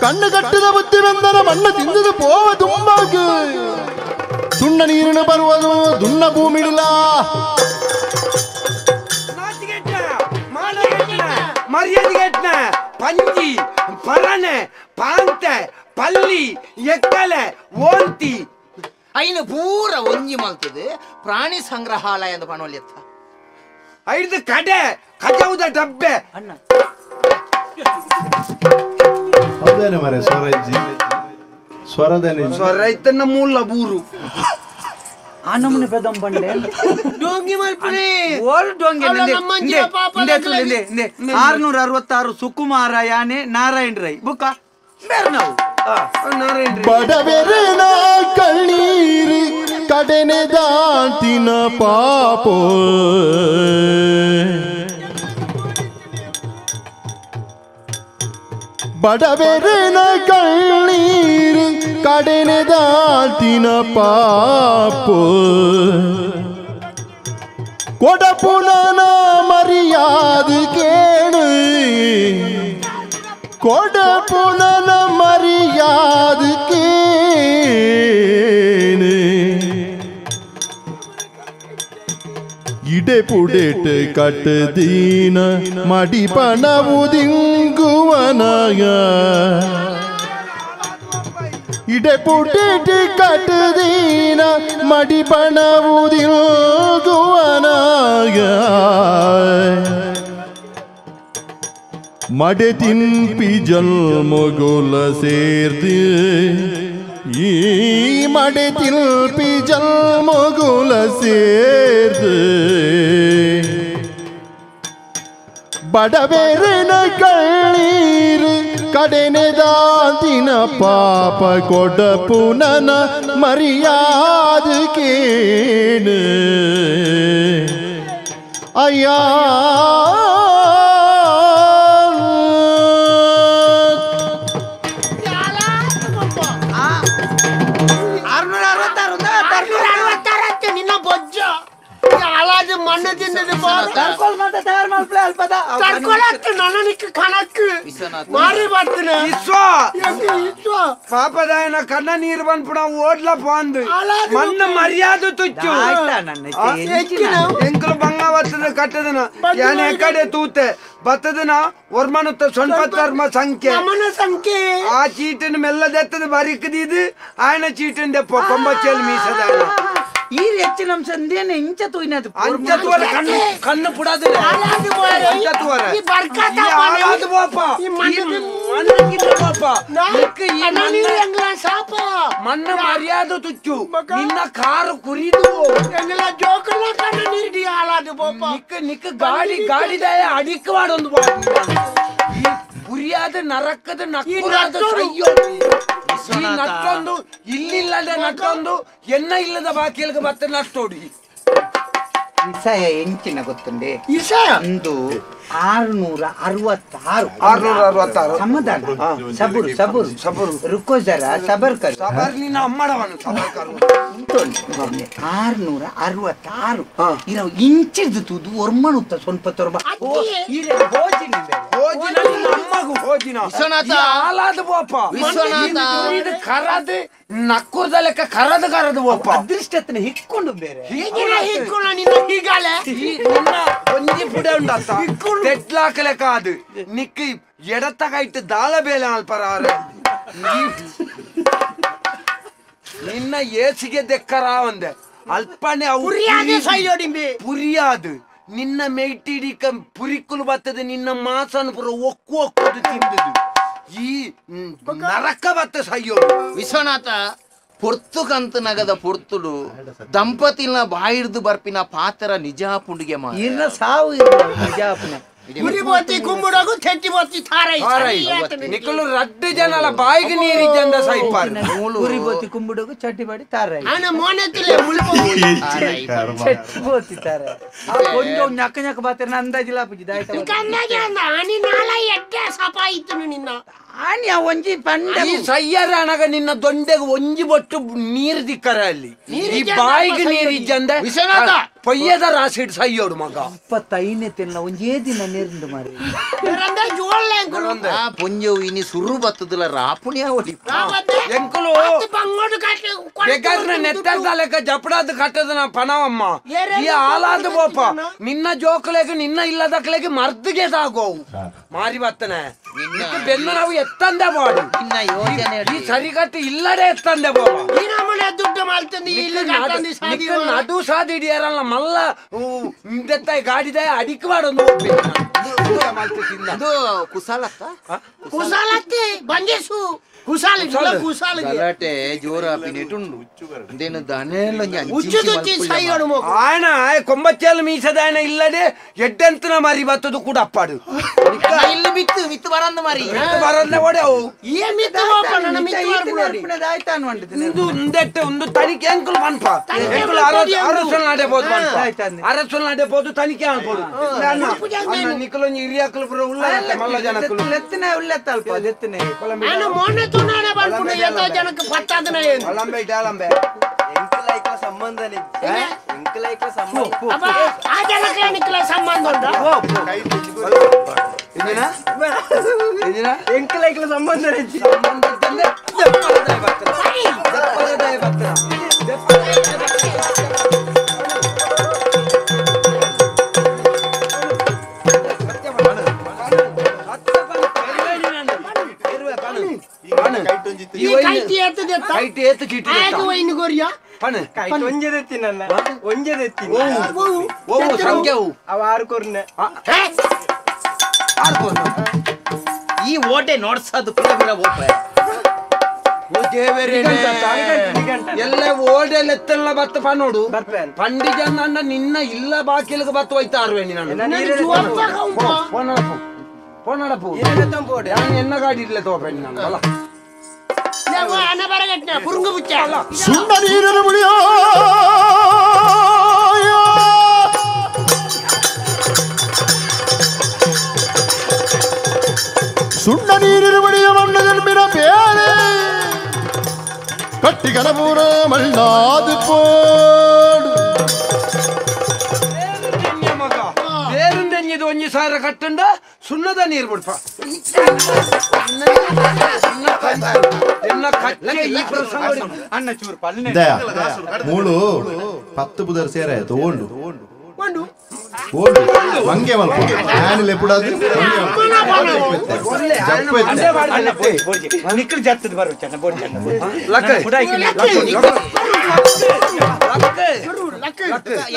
ಕಣ್ಣು ಕಟ್ಟಿದ ಬುದ್ಧಿ ಬೆಂದನ ಮಣ್ಣು ತಿಂದದು ಪೋವ ತುಂಬಾಕು ಸುಣ್ಣ ನೀರಿನ ಬರುವುದು ದುಣ್ಣ ಭೂಮಿಡಿಲ್ಲ ಮರ್ಯಾದೆಗೆಟ್ನ ಪಂಜಿ ಪರನೆ ಪಾಂತೆ ಪಲ್ಲಿ ಎಕ್ಕಲೆ ಓಂತಿ ಐನು ಪೂರ ಒಂಜಿ ಮಲ್ತದೆ ಪ್ರಾಣಿ ಸಂಗ್ರಹಾಲಯ ಅಂತ ಪಣವಲ್ಲಿ ಐದು ಕಡೆ ಕಜೌದ ಡಬ್ಬೆ ಅಣ್ಣ ಹೌದೇನೆ ಮರೆ ಸ್ವರ ಇಜ್ಜಿ ಸ್ವರದೇನೆ ಸ್ವರ ಇತ್ತನ್ನ ಮೂಲ ಬೂರು ಆ ನಮೂನೆ ಪೆದಂ ಬಂಡೆ ಡೋಂಗಿ ಮಲ್ಪುನಿ ಓಲ್ ಡೋಂಗಿ ಇಂದೆ ಇಂದೆ ಇಂದೆ ಇಂದೆ 666 ಸುಕುಮಾರ ಯಾನೆ ನಾರಾಯಣ ರೈ ಬುಕ್ಕ ಬೇರೆ ನಾವು ನಾರಾಯಣ ಬಡವೆರೆನ ಕಣ್ಣೀರು ಕಡೆನೆ ದಾಂತಿನ ಪಾಪೋ ಬಡವೆರೆನ ಕಣ್ಣೀರು ಕಡೆನೆ ದಾಂತಿನ ಪಾಪೋ ಕೊಡಪುನನ ಮರ್ಯಾದೆ ಕೇಳು ಕೊಡಪುನನ ಮರ್ಯಾದೆ ಕೇಳು ಇಡೆ ಪುಡೆಟ್ ಕಟ್ಟದೀನ ಮಡಿಪಣವು ದಿಂಗುವನಯ ಇಡೆ ಪುಡೆಟ್ ಕಟ್ಟದೀನ ಮಡಿಪಣವು ದಿಂಗುವನಯ ಮಡೆ ತಿನ್ಪಿ ಜನ್ಮಗುಲ ಸೇರ್ದಿ ಈ ಮಡೆ ತಿಲ್ಪಿ ಜನ್ಮಗುಲ ಸೇರ್ದು ಬಡವೆರೆನ ಕಣ್ಣೀರು ಕಡೆನೆ ದಾಂತಿನ ಪಾಪ ಕೊಡಪುನನ ಮರ್ಯಾದೆ ಕೇಳು ಅಯ್ಯ ನಿನ್ನ ಬೊಜ್ಜ ಹಾಳಾದ ಮಣ್ಣು ತಿನ್ನದು ನನಗೆ ಕಣಕ್ಕೆ ಮಾರಿ ಬರ್ತೀನಿ ಪಾಪದಾಯನ ಕಣ್ಣ ನೀರು ಬಂದ್ಬಿಡ ಓಡ್ಲ ಪಾಂದು ಮಣ್ಣು ಮರ್ಯಾದೆ ತುಚ್ಚು ಎಂಕಲು ಬಂಗಾವತ್ತದ ಕಟ್ಟದನ ಯಾನೆ ಕಡೆ ತೂತೆ ಬತ್ತದನ ಒರ್ಮನುತ್ತ ಸೊನ್ಪತ್ತರ್ಮ ಸಂಖ್ಯೆ ಸಂಖ್ಯೆ ಆ ಚೀಟನ್ ಮೆಲ್ಲದೆತ್ತದ ಬರಿಕದಿದು ಆಯನ ಚೀಟನ್ ದೆಪ್ಪ ಕೊಂಬಚ್ಚೇಲು ಮೀಸದ ಈ ಹೆಚ್ಚಿನ ಅಂಶ ಅಂದೇನೆ ಇಂಚ ತೂಯಿನದು ಅಂಚ ತೂವರ ಕಣ್ಣು ಕಣ್ಣು ಪುಡಾದಿಲ್ಲ ಅಂಚ ತೂವರ ಆಲಾದು ಬೋಪ ಈ ಮಣ್ಣು ಬೋಪ ಈ ಮಣ್ಣು ಮರ್ಯಾದೆ ತುಚ್ಚು ನಿನ್ನ ಕಾರು ಕುರಿದು ಜೋಕಲ್ಲ ಕಣ್ಣು ನೀಡಿ ಆಲಾದು ಬೋಪ ನಿಕ್ಕ ನಿಕ್ಕ ಗಾಡಿ ಗಾಡಿದಾಯ ಅಡಿಕ್ ಮಾಡೊಂದು ಈ ಕುರಿಯಾದ ನರಕದ ನಕ್ಕುರಾದ ಸಯ್ಯೋ ಈ ನಟ್ಟೊಂದು ಇಲ್ಲಿಲ್ಲದ ನಟ್ಟೊಂದು ಎನ್ನ ಇಲ್ಲದ ಬಾಕಿಲ್ಗೆ ಮತ್ತೆ ನಟ್ಟೋಡಿ ಇಸಾಯ ಎಂಚಿನ ಗೊತ್ತುಂಡೆ ಇಸಾಯ ಒಂದು 666 666 ಸಮಾಧಾನ ಸಬೂರು ಸಬೂರು ಸಬೂರು ರುಕೋ ಜರಾ ಸಬರ್ ಕರ್ ಸಬರ್ ನಿನ್ನ ಅಮ್ಮಡವನು ಸಬರ್ ಕರ್ 666 ಇರವು ಇಂಚಿದ್ದು ತೂದು ಒರ್ಮನುತ್ತ ಸ್ವಲ್ಪ ತೊರ್ಮ ಓ ಇರೆ ಹೋಜಿನಿ ಹೋಜಿನ ನಿನ್ನ ಅಮ್ಮಗೂ ಹೋಜಿನ ವಿಶ್ವನಾಥ ಆಲಾದ ಬೋಪ ವಿಶ್ವನಾಥ ಕರದು ನಕ್ಕುರ್ದ ಲೆಕ್ಕ ಕರದು ಕರದು ಬೋಪ ಅದೃಷ್ಟತ್ನ ಹಿಕ್ಕೊಂಡು ಬೇರೆ ಹೀಗಿನ ಹಿಕ್ಕೊಂಡು ನಿನ್ನ ಹೀಗಾಲೆ ನಿನ್ನ ಒಂಜಿ ಪುಡೆ ಉಂಡತ್ತ ತೆಟ್ಲಾಕ ಲೆಕ್ಕ ಅದು ನಿಕ್ಕಿ ಎಡತ್ತ ಕೈಟ್ ದಾಳ ಬೇಲೆ ಅಲ್ಪರ ನಿನ್ನ ಏಸಿಗೆ ದೆಕ್ಕರ ಒಂದೆ ಅಲ್ಪನೆ ಪುರಿಯಾದು ನಿನ್ನ ಮೇಟಿಡಿಕ ಪುರಿಕುಲು ಬರ್ತದೆ ನಿನ್ನ ಮಾಸನ ಪುರ ಒಕ್ಕು ಒಕ್ಕುದು ತಿಂದದು ಈ ನರಕ ಬತ್ತ ಸಯ್ಯೋದು ವಿಶ್ವನಾಥ ಪೊರ್ತುಕಂತ ನಗದ ಪೊರ್ತುಡು ದಂಪತಿನ ಬಾಯಿಡ್ದು ಬರ್ಪಿನ ಪಾತ್ರ ನಿಜ ಪುಂಡಿಗೆ ಇನ್ನ ಸಾವು ನಿಜಾಪುನ ಪುರಿ ಕುಂಬುಡಗು ತೆಟ್ಟಿ ಬೋತಿ ತಾರೈ ನಿಕ್ಕಲು ರಡ್ಡು ಜನಲ ಬಾಯಿಗೆ ನೀರಿದ್ದಂದ ಸೈಪಾರ್ ಪುರಿ ಬೋತಿ ಕುಂಬುಡಗು ಚಟ್ಟಿ ಬಾಡಿ ತಾರೈ ಆನ ಮೋನೆತಿಲೆ ಮುಲ್ಪ ಚಟ್ಟಿ ಬೋತಿ ತಾರೈ ಒಂಜೊ ನಕ ನಕ ಬಾತಿರ್ನ ಅಂದಾಜಿ ಲಾಪುಜಿ ದಾಯ್ತ ಅಂದಾಜಿ ಅಂದ ಆನಿ ನಾಲ ಎಟ್ಟೆ ಸಪಾಯಿತನು ನಿನ್ನ ಆನಿ ಆ ಒಂಜಿ ಪಂಡ ಈ ಸಯ್ಯರ ಅನಗ ನಿನ್ನ ದೊಂಡೆಗೆ ಒಂಜಿ ಬೊಟ್ಟು ನೀರು ದಿಕ್ಕರ ಅಲ್ಲಿ ಈ ಬಾಯಿಗೆ ನೀರಿದ್ದಂದ ವಿಶ್ವನಾಥ ಪೊಯ್ಯದ ರಾಸಿಡ್ ಸಯ್ಯೋಡು ಮಗ 25ನೇ ತಿನ್ನ ಒಂಜೇ ದಿನ ನೀರಿಂದು ಮಾರಿ ಆ ಪೊಂಜವು ಇನಿ ಸುರು ಬತ್ತದಲ್ಲ ರಾಪುಣಿಯ ಒಡಿ ಎಂಕುಲು ಬೆಗರ್ನ ನೆತ್ತರ್ದ ಲೆಕ್ಕ ಜಪಡಾದ ಕಟ್ಟದ ಪಣವಮ್ಮ ಈ ಆಲಾದ ಬೋಪ ನಿನ್ನ ಜೋಕುಲೆಗೆ ನಿನ್ನ ಇಲ್ಲದಕ್ಲೆಗೆ ಮರ್ದಿಗೆ ಸಾಗೋವು ಮಾರಿ ಬತ್ತನೆ ಬೆನ್ನು ನಾವು ಎತ್ತಂದೆ ಬೋಡು ನಿನ್ನ ಯೋಜನೆ ಈ ಸರಿಗಟ್ಟು ಇಲ್ಲಡೆ ಎತ್ತಂದೆ ಬೋಪ ದುಡ್ಡು ನಡು ಸಾದಿ ಹಿಡಿಯಾರಲ್ಲ ಮಲ್ಲ ಗಾಡಿದ ಅಡಿಕ್ ಮಾಡೋದು ಅದು ಕುಸಾಲಕ್ಕ ಕುಸಾಲತ್ತಿ ಬಂಜೇಸು ಕುಸಾಲ ಕುಸಾಲ ಗಲಾಟೆ ಜೋರ ಪಿನೆಟುಂಡು ಅಂದೇನು ದನೆಲ್ಲ ಆಯನ ಕೊಂಬಚ್ಚೇಲು ಮೀಸದಾಯನ ಇಲ್ಲದೆ ಎಡ್ಡೆಂತನ ಮಾರಿ ಬತ್ತದು ಕೂಡ ಅಪ್ಪಾಡು ಇಲ್ಲಿ ಮಿತ್ತು ಮಿತ್ತು ಬರಂದ ಮಾರಿ ಬರಂದ ಓಡೆ ಅವು ಇಂದು ಉಂದೆಟ್ಟೆ ಒಂದು ತನಿಖೆ ಅಂಕುಲು ಪನ್ಪ ಎಂಕುಲು ಅರಸಲ್ ನಾಡೆ ಬೋದು ಪನ್ಪ ಅರಸಲ್ ನಾಡೆ ಬೋದು ತನಿಖೆ ಅನ್ಬೋದು ನಿಕಲೊಂಜಿ ಹಿರಿಯಾಕಲು ಪುರ ಉಲ್ಲ ಮಲ್ಲ ಜನಕುಲು ಲೆತ್ತನೆ ಉಲ್ಲೆತ್ತ ಅಲ್ಪ ಲೆತ್ತನೆ ಮೊನ್ನೆ ತುನಾನೆ ಬಂದ್ಪುಣ ಎಂತ ಜನಕ್ಕೆ ಪತ್ತಾದನ ಏನು ಅಲಂಬೆ ಇಡಾಲಂಬೆ ಎಂಕಲೈಕ್ಲ ಸಂಬಂಧನೇ ಎಂಕಲೈಕ್ಲ ಸಂಬಂಧ ಅಪ್ಪ ಆ ಜನಕ್ಕೆ ನಿಕ್ಕಲ ಸಂಬಂಧ ಉಂಟಾ ಇಂದಿನ ಇಂದಿನ ಎಂಕಲೈಕ್ಲ ಸಂಬಂಧ ಸಂಬಂಧ ಇದ್ದಂದೆ ದೆಪ್ಪಲದಾಯ ಬರ್ತನ ದೆಪ್ಪಲದಾಯ ಬರ್ತನ ಈ ಓಟೆ ನೋಡ್ಸೋದು ಎಲ್ಲ ಓಡೆ ಲೆತ್ತಲ್ಲ ಬತ್ತ ಪನ್ನೋಡು ಪಂಡಿಜ ನನ್ನ ನಿನ್ನ ಇಲ್ಲ ಬಾಕಿಲಿಗೆ ಬತ್ತ ಹೋಯ್ತಾ ಅರ್ವೇಣಿ ನಾನು ಫೋನಡಪು ಎನ್ನ ಗಾಡಿ ಇರ್ಲೆ ತಗೋಬೇಡಿ ನಾನು ಅಲ್ಲ ಸುಣ್ಣ ನೀರನ್ನು ಮುಳಿಯೋ ಸುಣ್ಣ ನೀರಿನ ಮುಳಿಯ ಮಣ್ಣದನ್ಬಿನ ಬೇರೆ ಕಟ್ಟಿಗನ ಪೂರ ಮಳ್ಳಾದು ಪೋಡು ಬೇರುಂದೆಂಜಿದು ಒಂಜಿ ಸಾವಿರ ಕಟ್ಟಂಡ ಸುಣ್ಣದ ನೀರು ಬಿಡ್ಪ ಮೂಳು 10 ಬುದರ್ ಸೇರ ತಗೊಂಡು ಮಂಗೆ ಮಲ್ಪು ಎಪ್ಪುಡಾದು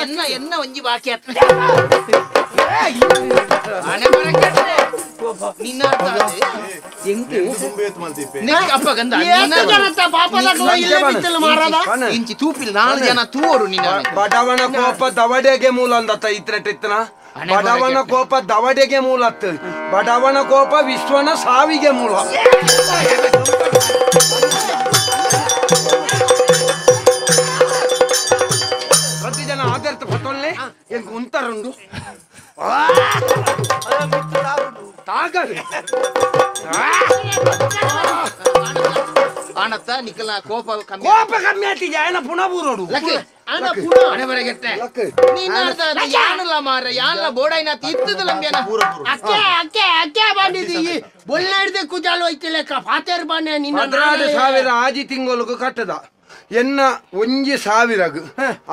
ಎನ್ನ ಎನ್ನ ಒಂಜಿ ಬಾಕಿ ಬಡವನ ಕೋಪ ದವಡೆಗೆ ಮೂಲ ಅಂದತ್ತ ಇತ್ರಟ್ಟಿತ್ತನ ಬಡವನ ಕೋಪ ದವಡೆಗೆ ಮೂಲತ್ತು ಬಡವನ ಕೋಪ ವಿಶ್ವನ ಸಾವಿಗೆ ಮೂಲ. ಪ್ರತಿ ಜನ ಆದರ್ತ ಫತೊಲ್ಲೆ ಎಂಕ್ ಉಂತರುಂಡು ತಾಗದು. ಆನತ್ತ ನಿಕ್ಕಲ ಕೋಪ ಕಮ್ಮಿ ಕೋಪ ಕಮ್ಮಿ ಆತಿ ಆಯನ ಪುನಃ ಬೂರೋಡು ಲಕ್ಕೆ ಆನ ಪುನಃ ಅನೆ ಬರಗೆಟ್ಟೆ ನೀನ ಯಾನಲ್ಲ ಮಾರ ಯಾನಲ್ಲ ಬೋಡೈನ ಇತ್ತದ ಲಂಬ್ಯಾನ ಅಕ್ಕೆ ಅಕ್ಕೆ ಅಕ್ಕೆ ಬಂದಿದಿ ಬೊಲ್ನಾಡ್ದೆ ಕುಜಾಲು ಹೋಯ್ತಿಲೆಕ್ಕ ಫಾತೇರ್ ಬಾನೆ ನಿನ್ನ 12000 ಆಜಿ ತಿಂಗಳಿಗೆ ಕಟ್ಟದ ಎನ್ನ 1000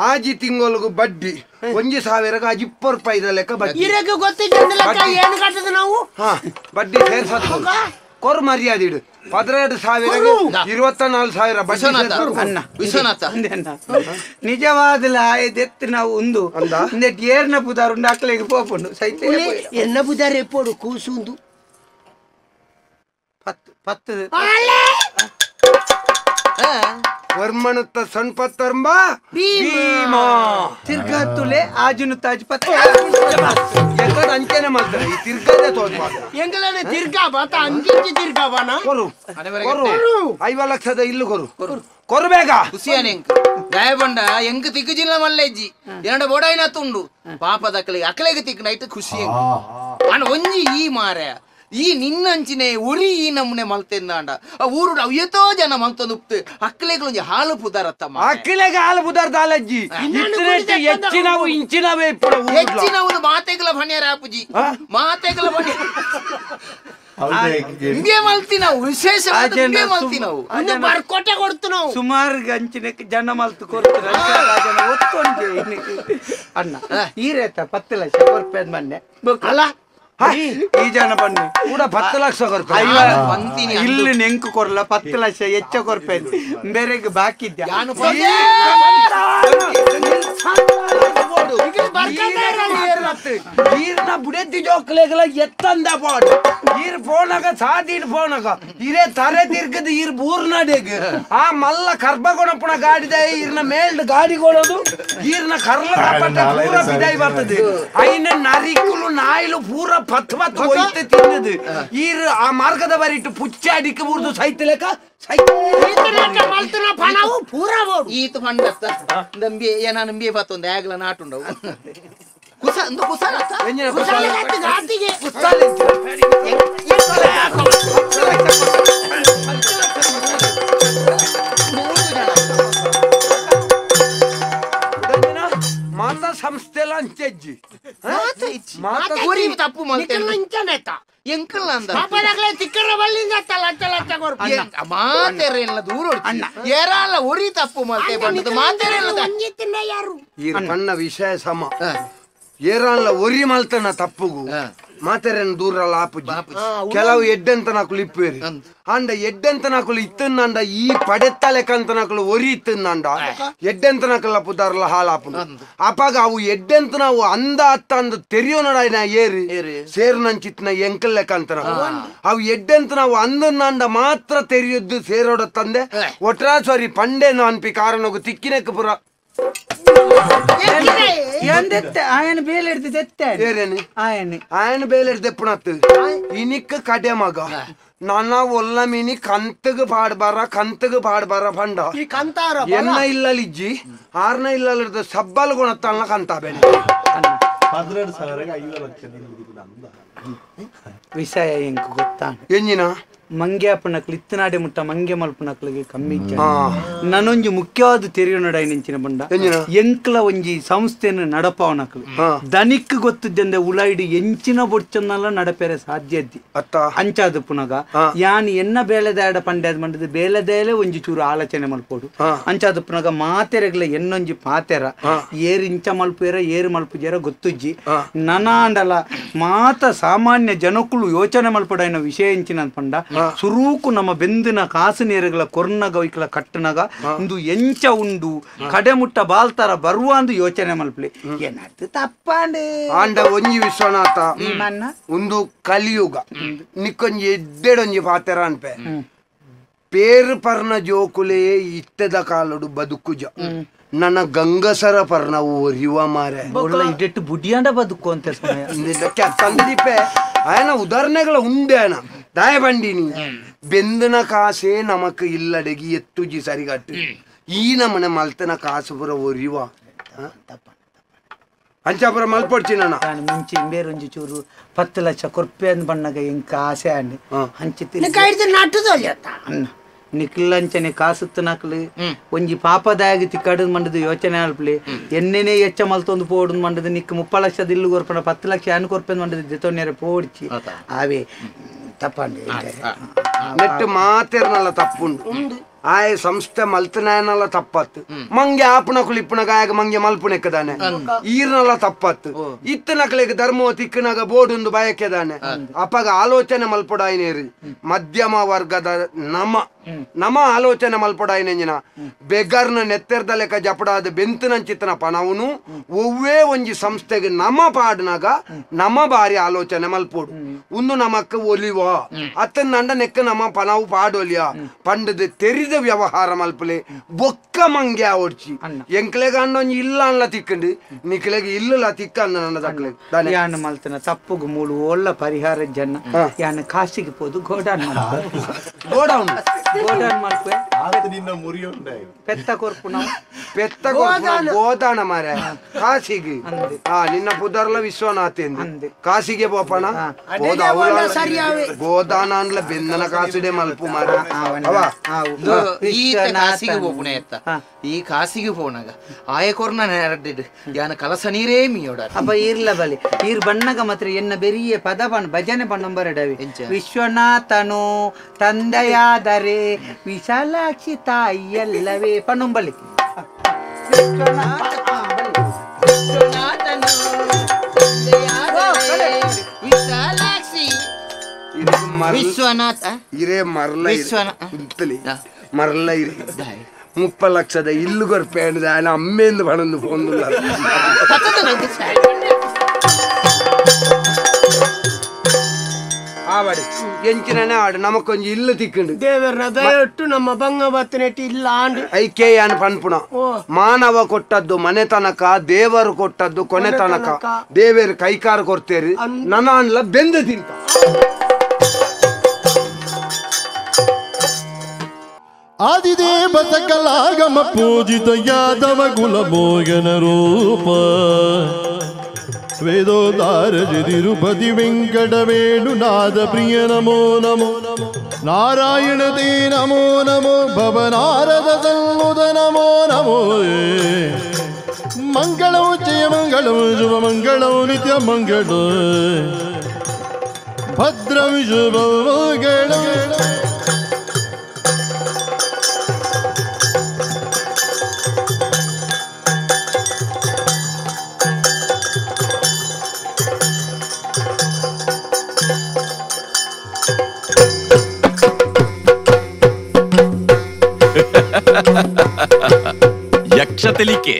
ಆಜಿ ತಿಂಗಳಿಗೆ ಬಡ್ಡಿ 1000 ಆಜಿ 20 ರೂಪಾಯಿ ಲೆಕ್ಕ ಬಡ್ಡಿ ಇರಕ್ಕೆ ಗೊತ್ತಿದ್ದ ಲೆಕ್ಕ ಏನು ಕಟ್ಟದ ನಾವು ಬಡ್ಡಿ ಸೇರ್ಸತ್ತು ಕೊರು ಮರ್ಯಾದೆ ಇಡು 12000 24000 ಬಡ್ಡಿ ಅಣ್ಣ ವಿಶ್ವನಾಥ ನಿಜವಾದಲ ಎತ್ತು ನಾವು ಒಂದು ಏರ್ನ ಪುದಾರು ಉಂಡು ಅಕ್ಲೆಗೆ ಪೋಪುಂಡು ಸೈತೆ ಎನ್ನ ಪುದಾರು ಎಪ್ಪೋಡು ಕೂಸುಂದು 10 ವರ್ಮಣುತ್ತ ಸಣ್ಪತ್ತರ್ಂಬ ಭೀಮ ತಿರ್ಗಾತುಲೆ ಆಜುನು ತಾಜ್ ಪತ್ತ ಎಕ್ಕಡ ಅಂಚೆನೆ ಮಾಡ್ತಾರೆ ಈ ತಿರ್ಗಾದೆ ತೋಜ್ ಎಂಗಲನೆ ತಿರ್ಗಾ ಬಾತ ಅಂಚಿಂಚಿ ತಿರ್ಗಾ ಬಾನ ಕೊರು ಕೊರು 50 ಲಕ್ಷದ ಇಲ್ಲು ಕೊರು ಕೊರು ಬೇಗ ಖುಷಿಯಾನೆ ಎಂಕ್ ಗಾಯಬಂಡ ಎಂಕ್ ತಿಕ್ಕು ಜಿಲ್ಲ ಮಲ್ಲೆಜ್ಜಿ ಎರಡ ಬೋಡಾಯಿನ ತುಂಡು ಪಾಪದ ಅಕ್ಲೆಗೆ ಅಕ್ಲೆಗೆ ತಿಕ್ಕು ನೈಟ್ ಖುಷಿ ಅಣ್ಣ ಒಂಜಿ ಈ ಮಾರೆ ಈ ನಿನ್ನಂಚಿನೆ ಉರಿ ಈ ನಮ್ಮನೆ ಮಲ್ತೆಂದಾಂಡ ಆ ಊರು ಅಯ್ಯತೋ ಜನ ಮಲ್ತೊಂದು ಅಕ್ಲೆಗೆ ಒಂಜಿ ಹಾಲು ಪುದಾರತ್ತಮ್ಮ ಅಕ್ಲೆಗೆ ಹಾಲು ಪುದಾರ ದಾಲಜ್ಜಿ ಹೆಚ್ಚಿನವು ಇಂಚಿನವೇ ಹೆಚ್ಚಿನವು ಮಾತೆಗಳ ಭಣ್ಯರ ಆಪುಜಿ ಮಾತೆಗಳ ಭಣ್ಯ ಹಿಂಗೆ ಮಲ್ತಿ ನಾವು ವಿಶೇಷ ಮಲ್ತಿ ನಾವು ಬರ್ಕೋಟೆ ಕೊಡ್ತು ನಾವು ಸುಮಾರು ಗಂಚಿನ ಜನ ಮಲ್ತು ಕೊಡ್ತಾರೆ ಒತ್ತೊಂಜೆ ಅಣ್ಣ ಈ ರೇತ 10 ಲಕ್ಷ ಕೊರ್ಪೇದ್ ಮೊನ್ನೆ ಅಲ್ಲ ಈ ಜನ ಬನ್ನಿ ಕೂಡ 10 ಲಕ್ಷ ಕೊರ್ಪೆ ಇಲ್ಲಿ ನೆಂಕು ಕೊರ್ಲ 10 ಲಕ್ಷ ಹೆಚ್ಚ ಕೊರ್ಪೆ ಬೇರೆಗೆ ಬಾಕಿ ಇದ್ದ ಈರ್ನ ಬುಡೆತ್ತಿ ಜೋಕ್ಲೆಗಳ ಎತ್ತಂದ ಪಾಡು ಈರ್ ಫೋನಾಗ ಸಾದಿಡ್ ಫೋನಾಗ ಇರೇ ತರೆ ತಿರ್ಗದ ಈರ್ ಬೂರ್ನಾಡೆಗ್ ಆ ಮಲ್ಲ ಕರ್ಬಗೊಣಪ್ಪನ ಗಾಡಿದ ಈರ್ನ ಮೇಲ್ಡ್ ಗಾಡಿ ಕೊಡೋದು ಈರ್ನ ಕರ್ಲ ಕಪಟ ಪೂರ ಬಿದಾಯಿ ಬರ್ತದೆ ಐನ ನರಿಕುಲು ನಾಯಿಲು ಪೂರ ಪತ್ ಪತ್ ಒಯ್ತು ತಿನ್ನದು ಈರ್ ಆ ಮಾರ್ಗದ ಬರಿಟ್ಟು ಪುಚ್ಚ ಅಡಿಕೆ ಬೂರ್ದು ಸೈತಲೆಕ ಈತ ಪಂಡತ್ತ ನಂಬಿ ಏನ ನಂಬಿ ಬತ್ತೊಂದು ಆಗಲ ನಾಟುಂಡವು ಕುಸ ಒಂದು ಕುಸಾಲ ಮಾತಾ ಸಂಸ್ಥೆ ಅಂಚೆಜ್ಜಿ ತಪ್ಪು ಎಂಕಲ್ಲ ಅಂದ ಮಾತೆರೆಲ್ಲ ದೂರ ಏರಲ್ಲ ಒರಿ ತಪ್ಪು ಮಲ್ತೆ ಬಂದದ್ದು ಮಾತೆರೆಲ್ಲ ಈ ಕಣ್ಣ ವಿಷಯ ಸಮ ಏರಲ್ಲ ಒರಿ ಮಲ್ತನ ತಪ್ಪುಗು ಮಾತೆರೆನ್ ದೂರಲ್ಲ ಆಪುಜಿ ಕೆಲವು ಎಡ್ಡೆಂತ ನಾಕುಲು ಇಪ್ಪೇರಿ ಅಂಡ ಎಡ್ಡೆಂತ ನಾಕುಲು ಇತ್ತಂಡ ಈ ಪಡೆತ್ತಲೆಕಂತ ನಾಕುಲು ಒರಿ ಇತ್ತಂಡ ಎಡ್ಡೆಂತ ನಾಕುಲ ಪುದಾರ್ಲ ಹಾಲಾಪುನು ಅಪಾಗ ಅವು ಎಡ್ಡೆಂತ ನಾವು ಅಂದ ಅತ್ತ ಅಂದ ತೆರಿಯೋನಡ ಏರಿ ಸೇರ್ನಂಚಿತ್ನ ಎಂಕಲ್ಲೆಕಂತ ಅವು ಎಡ್ಡೆಂತ ನಾವು ಅಂದನ್ನಾಂಡ ಮಾತ್ರ ತೆರಿಯೊದ್ದು ಸೇರೋಡ ತಂದೆ ಒಟ್ರಾ ಸಾರಿ ಪಂಡೇನು ಅನ್ಪಿ ಕಾರಣಗು ತಿಕ್ಕಿನಕ್ಕೆ ಪುರ ಆಯನ ಬೇಲೆ ಹಿಡ್ದು ಆಯನ ಆಯನ ಬೇಲೆ ಹಿಡ್ದು ಎಪ್ಪಣತ್ತು ಇನಿಕ್ ಕಡೆ ಮಗ ನನ್ನ ಒಲ್ಲ ಮೀನಿ ಕಂತಗ ಪಾಡ್ಬಾರ ಕಂತಗ ಪಾಡ್ಬಾರ ಪಂಡ ಎನ್ನ ಇಲ್ಲಲಿಜ್ಜಿ ಆರ್ನ ಇಲ್ಲಲಿಡ್ದು ಸಬ್ಬಲ್ ಗುಣತ್ತಲ್ಲ ಕಂತ ಬೇನೆ 12000 50 ಲಕ್ಷ ವಿಷಯ ಎಂಕ್ ಗೊತ್ತಾ ಎಂಜಿನ ಮಂಗ್ಯಾಪನಕ್ಲು ಇತ್ತನಾಡೆ ಮುಟ್ಟ ಮಂಗೆ ಮಲ್ಪನಕ್ಲಿಗೆ ಕಮ್ಮಿ ನಾನೊಂಜಿ ಮುಖ್ಯವಾದ ತೆರಿಯೋನಡ ನೆಂಚಿನ ಬಂಡ ಎಂಕ್ಲ ಒಂಜಿ ಸಂಸ್ಥೆಯನ್ನು ನಡಪಾವನಕ್ಲು ದನಿಕ್ ಗೊತ್ತಿದ್ದಂದೆ ಉಳಾಯಿಡು ಎಂಚಿನ ಬೊಡ್ಚನ್ನೆಲ್ಲ ನಡಪೇರೆ ಸಾಧ್ಯ ಇದ್ದಿ ಅಂಚಾದ ಪುನಗ ಯಾನ್ ಎನ್ನ ಬೇಲೆದಾಡ ಪಂಡ್ಯದ ಮಂಡದ ಬೇಲೆದೇಲೆ ಒಂಜಿ ಚೂರು ಆಲೋಚನೆ ಮಲ್ಪೋಡು ಅಂಚಾದ ಪುನಗ ಮಾತೆರೆಗ್ಲ ಎನ್ನೊಂಜಿ ಪಾತೆರ ಏರು ಇಂಚ ಮಲ್ಪೇರ ಏರು ಮಲ್ಪುಜೇರ ಗೊತ್ತುಜ್ಜಿ ನನಾಂಡಲ ಮಾತ ಸಾಮಾನ್ಯ ಜನಕ್ಕಳು ಯೋಚನೆ ಮಲ್ಪಡೈನ ವಿಷಯ ಎಂಚಿನ ಪಂಡ ಸುರೂಕು ನಮ್ಮ ಬೆಂದಿನ ಕಾಸು ನೇರುಗಳ ಕೊರ್ನಗ ಇಕ್ಲ ಕಟ್ಟನಗ ಒಂದು ಎಂಚ ಉಂಡು ಕಡೆ ಮುಟ್ಟ ಬಾಲ್ತಾರ ಬರುವ ಅಂದು ಯೋಚನೆ ಮಲ್ಪಲಿ ಏನಾಯ್ತು ತಪ್ಪಾಂಡೆ ಆಂಡ ಒಂಜಿ ವಿಶ್ವನಾಥ ಒಂದು ಕಲಿಯುಗ ನಿಕ್ಕೊಂಜಿ ಎಡ್ಡೆಡೊಂಜಿ ಪಾತೆರ ಅನ್ಪೆ ಪೇರು ಪರ್ನ ಜೋಕುಲೇ ಇತ್ತದ ಕಾಲಡು ಬದುಕುಜ ನನ್ನ ಗಂಗಸರ ಪರ್ನ ಒರಿವ ಮಾರೆ ಇಡೆಟ್ಟು ಬುಡಿಯಾಂಡ ಬದುಕು ಅಂತ ಸಮಯ ತಂದಿಪೆ ಆಯನ ಉದಾಹರಣೆಗಳ ಉಂಡೆ ಆಯನ ದಾಯ ಬಂಡಿನಿ ಬೆಂದನ ಕಾಸೇ ನಮಕ್ ಇಲ್ಲಡೆಗಿ ಎತ್ತುಜಿ ಸರಿಗಟ್ಟು ಈ ನಮ್ಮನೆ ಮಲ್ತನ ಕಾಸು ಪುರ ಒರಿವ ಅಂಚಾಪುರ ಮಲ್ಪೊಡ್ಚಿ ನಾನು ಮುಂಚೆ ಬೇರೊಂಜಿ ಚೂರು 10 ಲಕ್ಷ ಕೊರ್ಪೆ ಅಂದ್ ಬಣ್ಣಗ ಎಂಕ ಆಸೆ ಅಂಡಿ ಹಂಚಿ ನಾಟುದ ಅಣ್ಣ ನಿಕ್ಲಂಚನೆ ಕಾಸುತ್ತನಕ್ಲು ಒಂಜಿ ಪಾಪದಾಯಗ ತಿಕ್ಕಡು ಮಂಡದು ಯೋಚನೆ ಆಲ್ಪ್ಲೆ ಎನ್ನೆನೆ ಎಚ್ಚ ಮಲ್ತೊಂದು ಪೋಡು ಮಂಡದು ನಿಕ್ 30 ಲಕ್ಷದ ಇಲ್ಲು ಕೊರ್ಪಣ 10 ಲಕ್ಷ ಅನ್ ಕೊರ್ಪೆನ್ ಮಂಡದು ದೆತೊನ್ನೆರೆ ಪೋಡ್ಚಿ ಆವೆ ತಪ್ಪಂడి ನೆಟ್ಟು ಮಾತೆರ್ನಲ್ಲ ತಪ್ಪುಂಡು ಆಯ ಸಂಸ್ಥೆ ಮಲ್ತನಾಯನಲ್ಲ ತಪ್ಪತ್ತು ಮಂಗೆ ಆಪುನಕುಲು ಇಪ್ಪುನಗ ಆಯಗ ಮಂಗೆ ಮಲ್ಪುನೆಕ್ಕದಾನೆ ಈರ್ನಲ್ಲ ತಪ್ಪತ್ತು ಇತ್ತನಕಲಿಗೆ ಧರ್ಮೋ ತಿಕ್ಕನಾಗ ಬೋಡುಂದು ಬಯಕೆದಾನೆ ಅಪಗ ಆಲೋಚನೆ ಮಲ್ಪೊಡಾಯಿನೇರಿ ಮಧ್ಯಮ ವರ್ಗದ ನಮ ನಮ ಆಲೋಚನೆ ಮಲ್ಪೊಡಾಯಿನೆಂಜಿನ ಬೆಗರ್ನ ನೆತ್ತೆರ್ದ ಲೆಕ್ಕ ಜಪಡಾದ ಬೆಂತನಂಚಿತ್ತನ ಪಣವುನು ಒವ್ವೇ ಒಂಜಿ ಸಂಸ್ಥೆಗೆ ನಮ ಪಾಡಿನಾಗ ನಮ ಬಾರಿ ಆಲೋಚನೆ ಮಲ್ಪೋಡು ಉಂದು ನಮಕ್ ಒಲಿವ ಅತ್ತನಂಡ ನೆಕ್ಕ ನಮ ಪಣವು ಪಾಡೊಲಿಯ ಪಂಡದ ತೆರಿದ ವ್ಯವಹಾರ ಮಲ್ಪಲೆ ಬೊಕ್ಕ ಮಂಗೆ ಓಡ್ಚಿ ಎಂಕ್ಲೆಗ ಅಣ್ಣ ಇಲ್ಲ ಅನ್ಲ ತಿಕ್ಕಂಡು ನಿಕ್ಲೆಗ ಇಲ್ಲ ತಿಕ್ಕ ಅಂದ ನನ್ನ ದಕ್ಲೆ ಯಾನ್ ಮಲ್ತನ ತಪ್ಪುಗು ಮೂಲು ಒಳ್ಳ ಪರಿಹಾರ ಜನ ಯಾನ್ ಕಾಸಿಗೆ ಪೋದು ಗೋಡಾನ್ ಗೋಡೌನ್ ಗೋಡಾನ್ ಮಲ್ಪೆ ನಿನ್ನ ಮುರಿಯುಂಡೆ ಪೆತ್ತ ಕೊರ್ಪುನ ಪೆತ್ತ ಕೊರ್ಪುನ ಗೋದಾನ ಮಾರೆ ಕಾಸಿಗೆ ಆ ನಿನ್ನ ಪುದರ್ಲ ವಿಶ್ವನಾಥ್ ಎಂದು ಕಾಸಿಗೆ ಬೋಪಣ ಗೋದಾನ ಅನ್ಲ ಬೆಂದನ ಕಾಸಿಡೆ ಮಲ್ಪು ಮಾರೆ ಅವ ಈ ಕಾಸಿಗೆ ಹೋಗುಣ ಎತ್ತ ಈ ಕಾಸಿಗೆ ಹೋನಾಗ ಆಯ ಕೊರ್ನ ನೆರಡಿಡ್ ಯಾನ ಕಲಸ ನೀರೇ ಮೀಯೋಡ ಅಪ್ಪ ಇರ್ಲ ಬಲಿ ಈರ್ ಬಣ್ಣಗ ಮಾತ್ರ ಎನ್ನ ಬೆರಿಯ ಪದ ಬಣ್ಣ ಭಜನೆ ಬಣ್ಣಂಬರಡವಿ ವಿಶ್ವನಾಥನು ತಂದೆಯಾದರೆ ವಿಶಾಲಾಕ್ಷಿ ತಾಯಿಯಲ್ಲವೇ ಪಣ್ಣಂಬಲಿ ವಿಶಾಲಾಕ್ಷಿ ವಿಶ್ವನಾಥ ಇರೇ ಮರ್ಲ ಮರಲ್ಲ ಇರಿ 30 ಲಕ್ಷದ ಇಲ್ಲು ಕೊರ್ಪೇಂಡ ಅಮ್ಮೆಂದು ಪಣಂದು ಪೋಂದುಲ್ಲ ಆವಡಿ ಎಂಚಿನೇ ಆಡು ನಮಕೊಂಜಿ ಇಲ್ಲು ತಿಕ್ಕಂಡು ದೇವರ ದಯಟ್ಟು ನಮ್ಮ ಬಂಗ ಬತ್ತನೆಟ್ಟಿ ಇಲ್ಲ ಆಂಡು ಐಕೆಯಾನ್ ಪನ್ಪುಣ ಮಾನವ ಕೊಟ್ಟದ್ದು ಮನೆ ತನಕ ದೇವರು ಕೊಟ್ಟದ್ದು ಕೊನೆ ತನಕ ದೇವರು ಕೈಕಾರು ಕೊಡ್ತೇರಿ ನನ್ನ ಅನ್ಲ ಬೆಂದು ತಿಂತ ಆದಿದೇವ ಸಕಲಾಗಮ ಪೂಜಿತ ಯಾದವ ಕುಲ ಮೋಗನ ರೂಪ ವೇದೋದಾರ ತಿರುಪತಿ ವೆಂಕಟ ವೇಣುನಾಥ ಪ್ರಿಯ ನಮೋ ನಮೋ ನಾರಾಯಣ ತೇ ನಮೋ ನಮೋ ಭವನಾರದ ಸನ್ಮುದ ನಮೋ ನಮೋ ಮಂಗಳಂ ಜಯ ಮಂಗಳಂ ಶುಭ ಮಂಗಳಂ ನಿತ್ಯ ಮಂಗಳ ಭದ್ರಂ ಶುಭ ಮಂಗಳಂ. Yaksha Telike.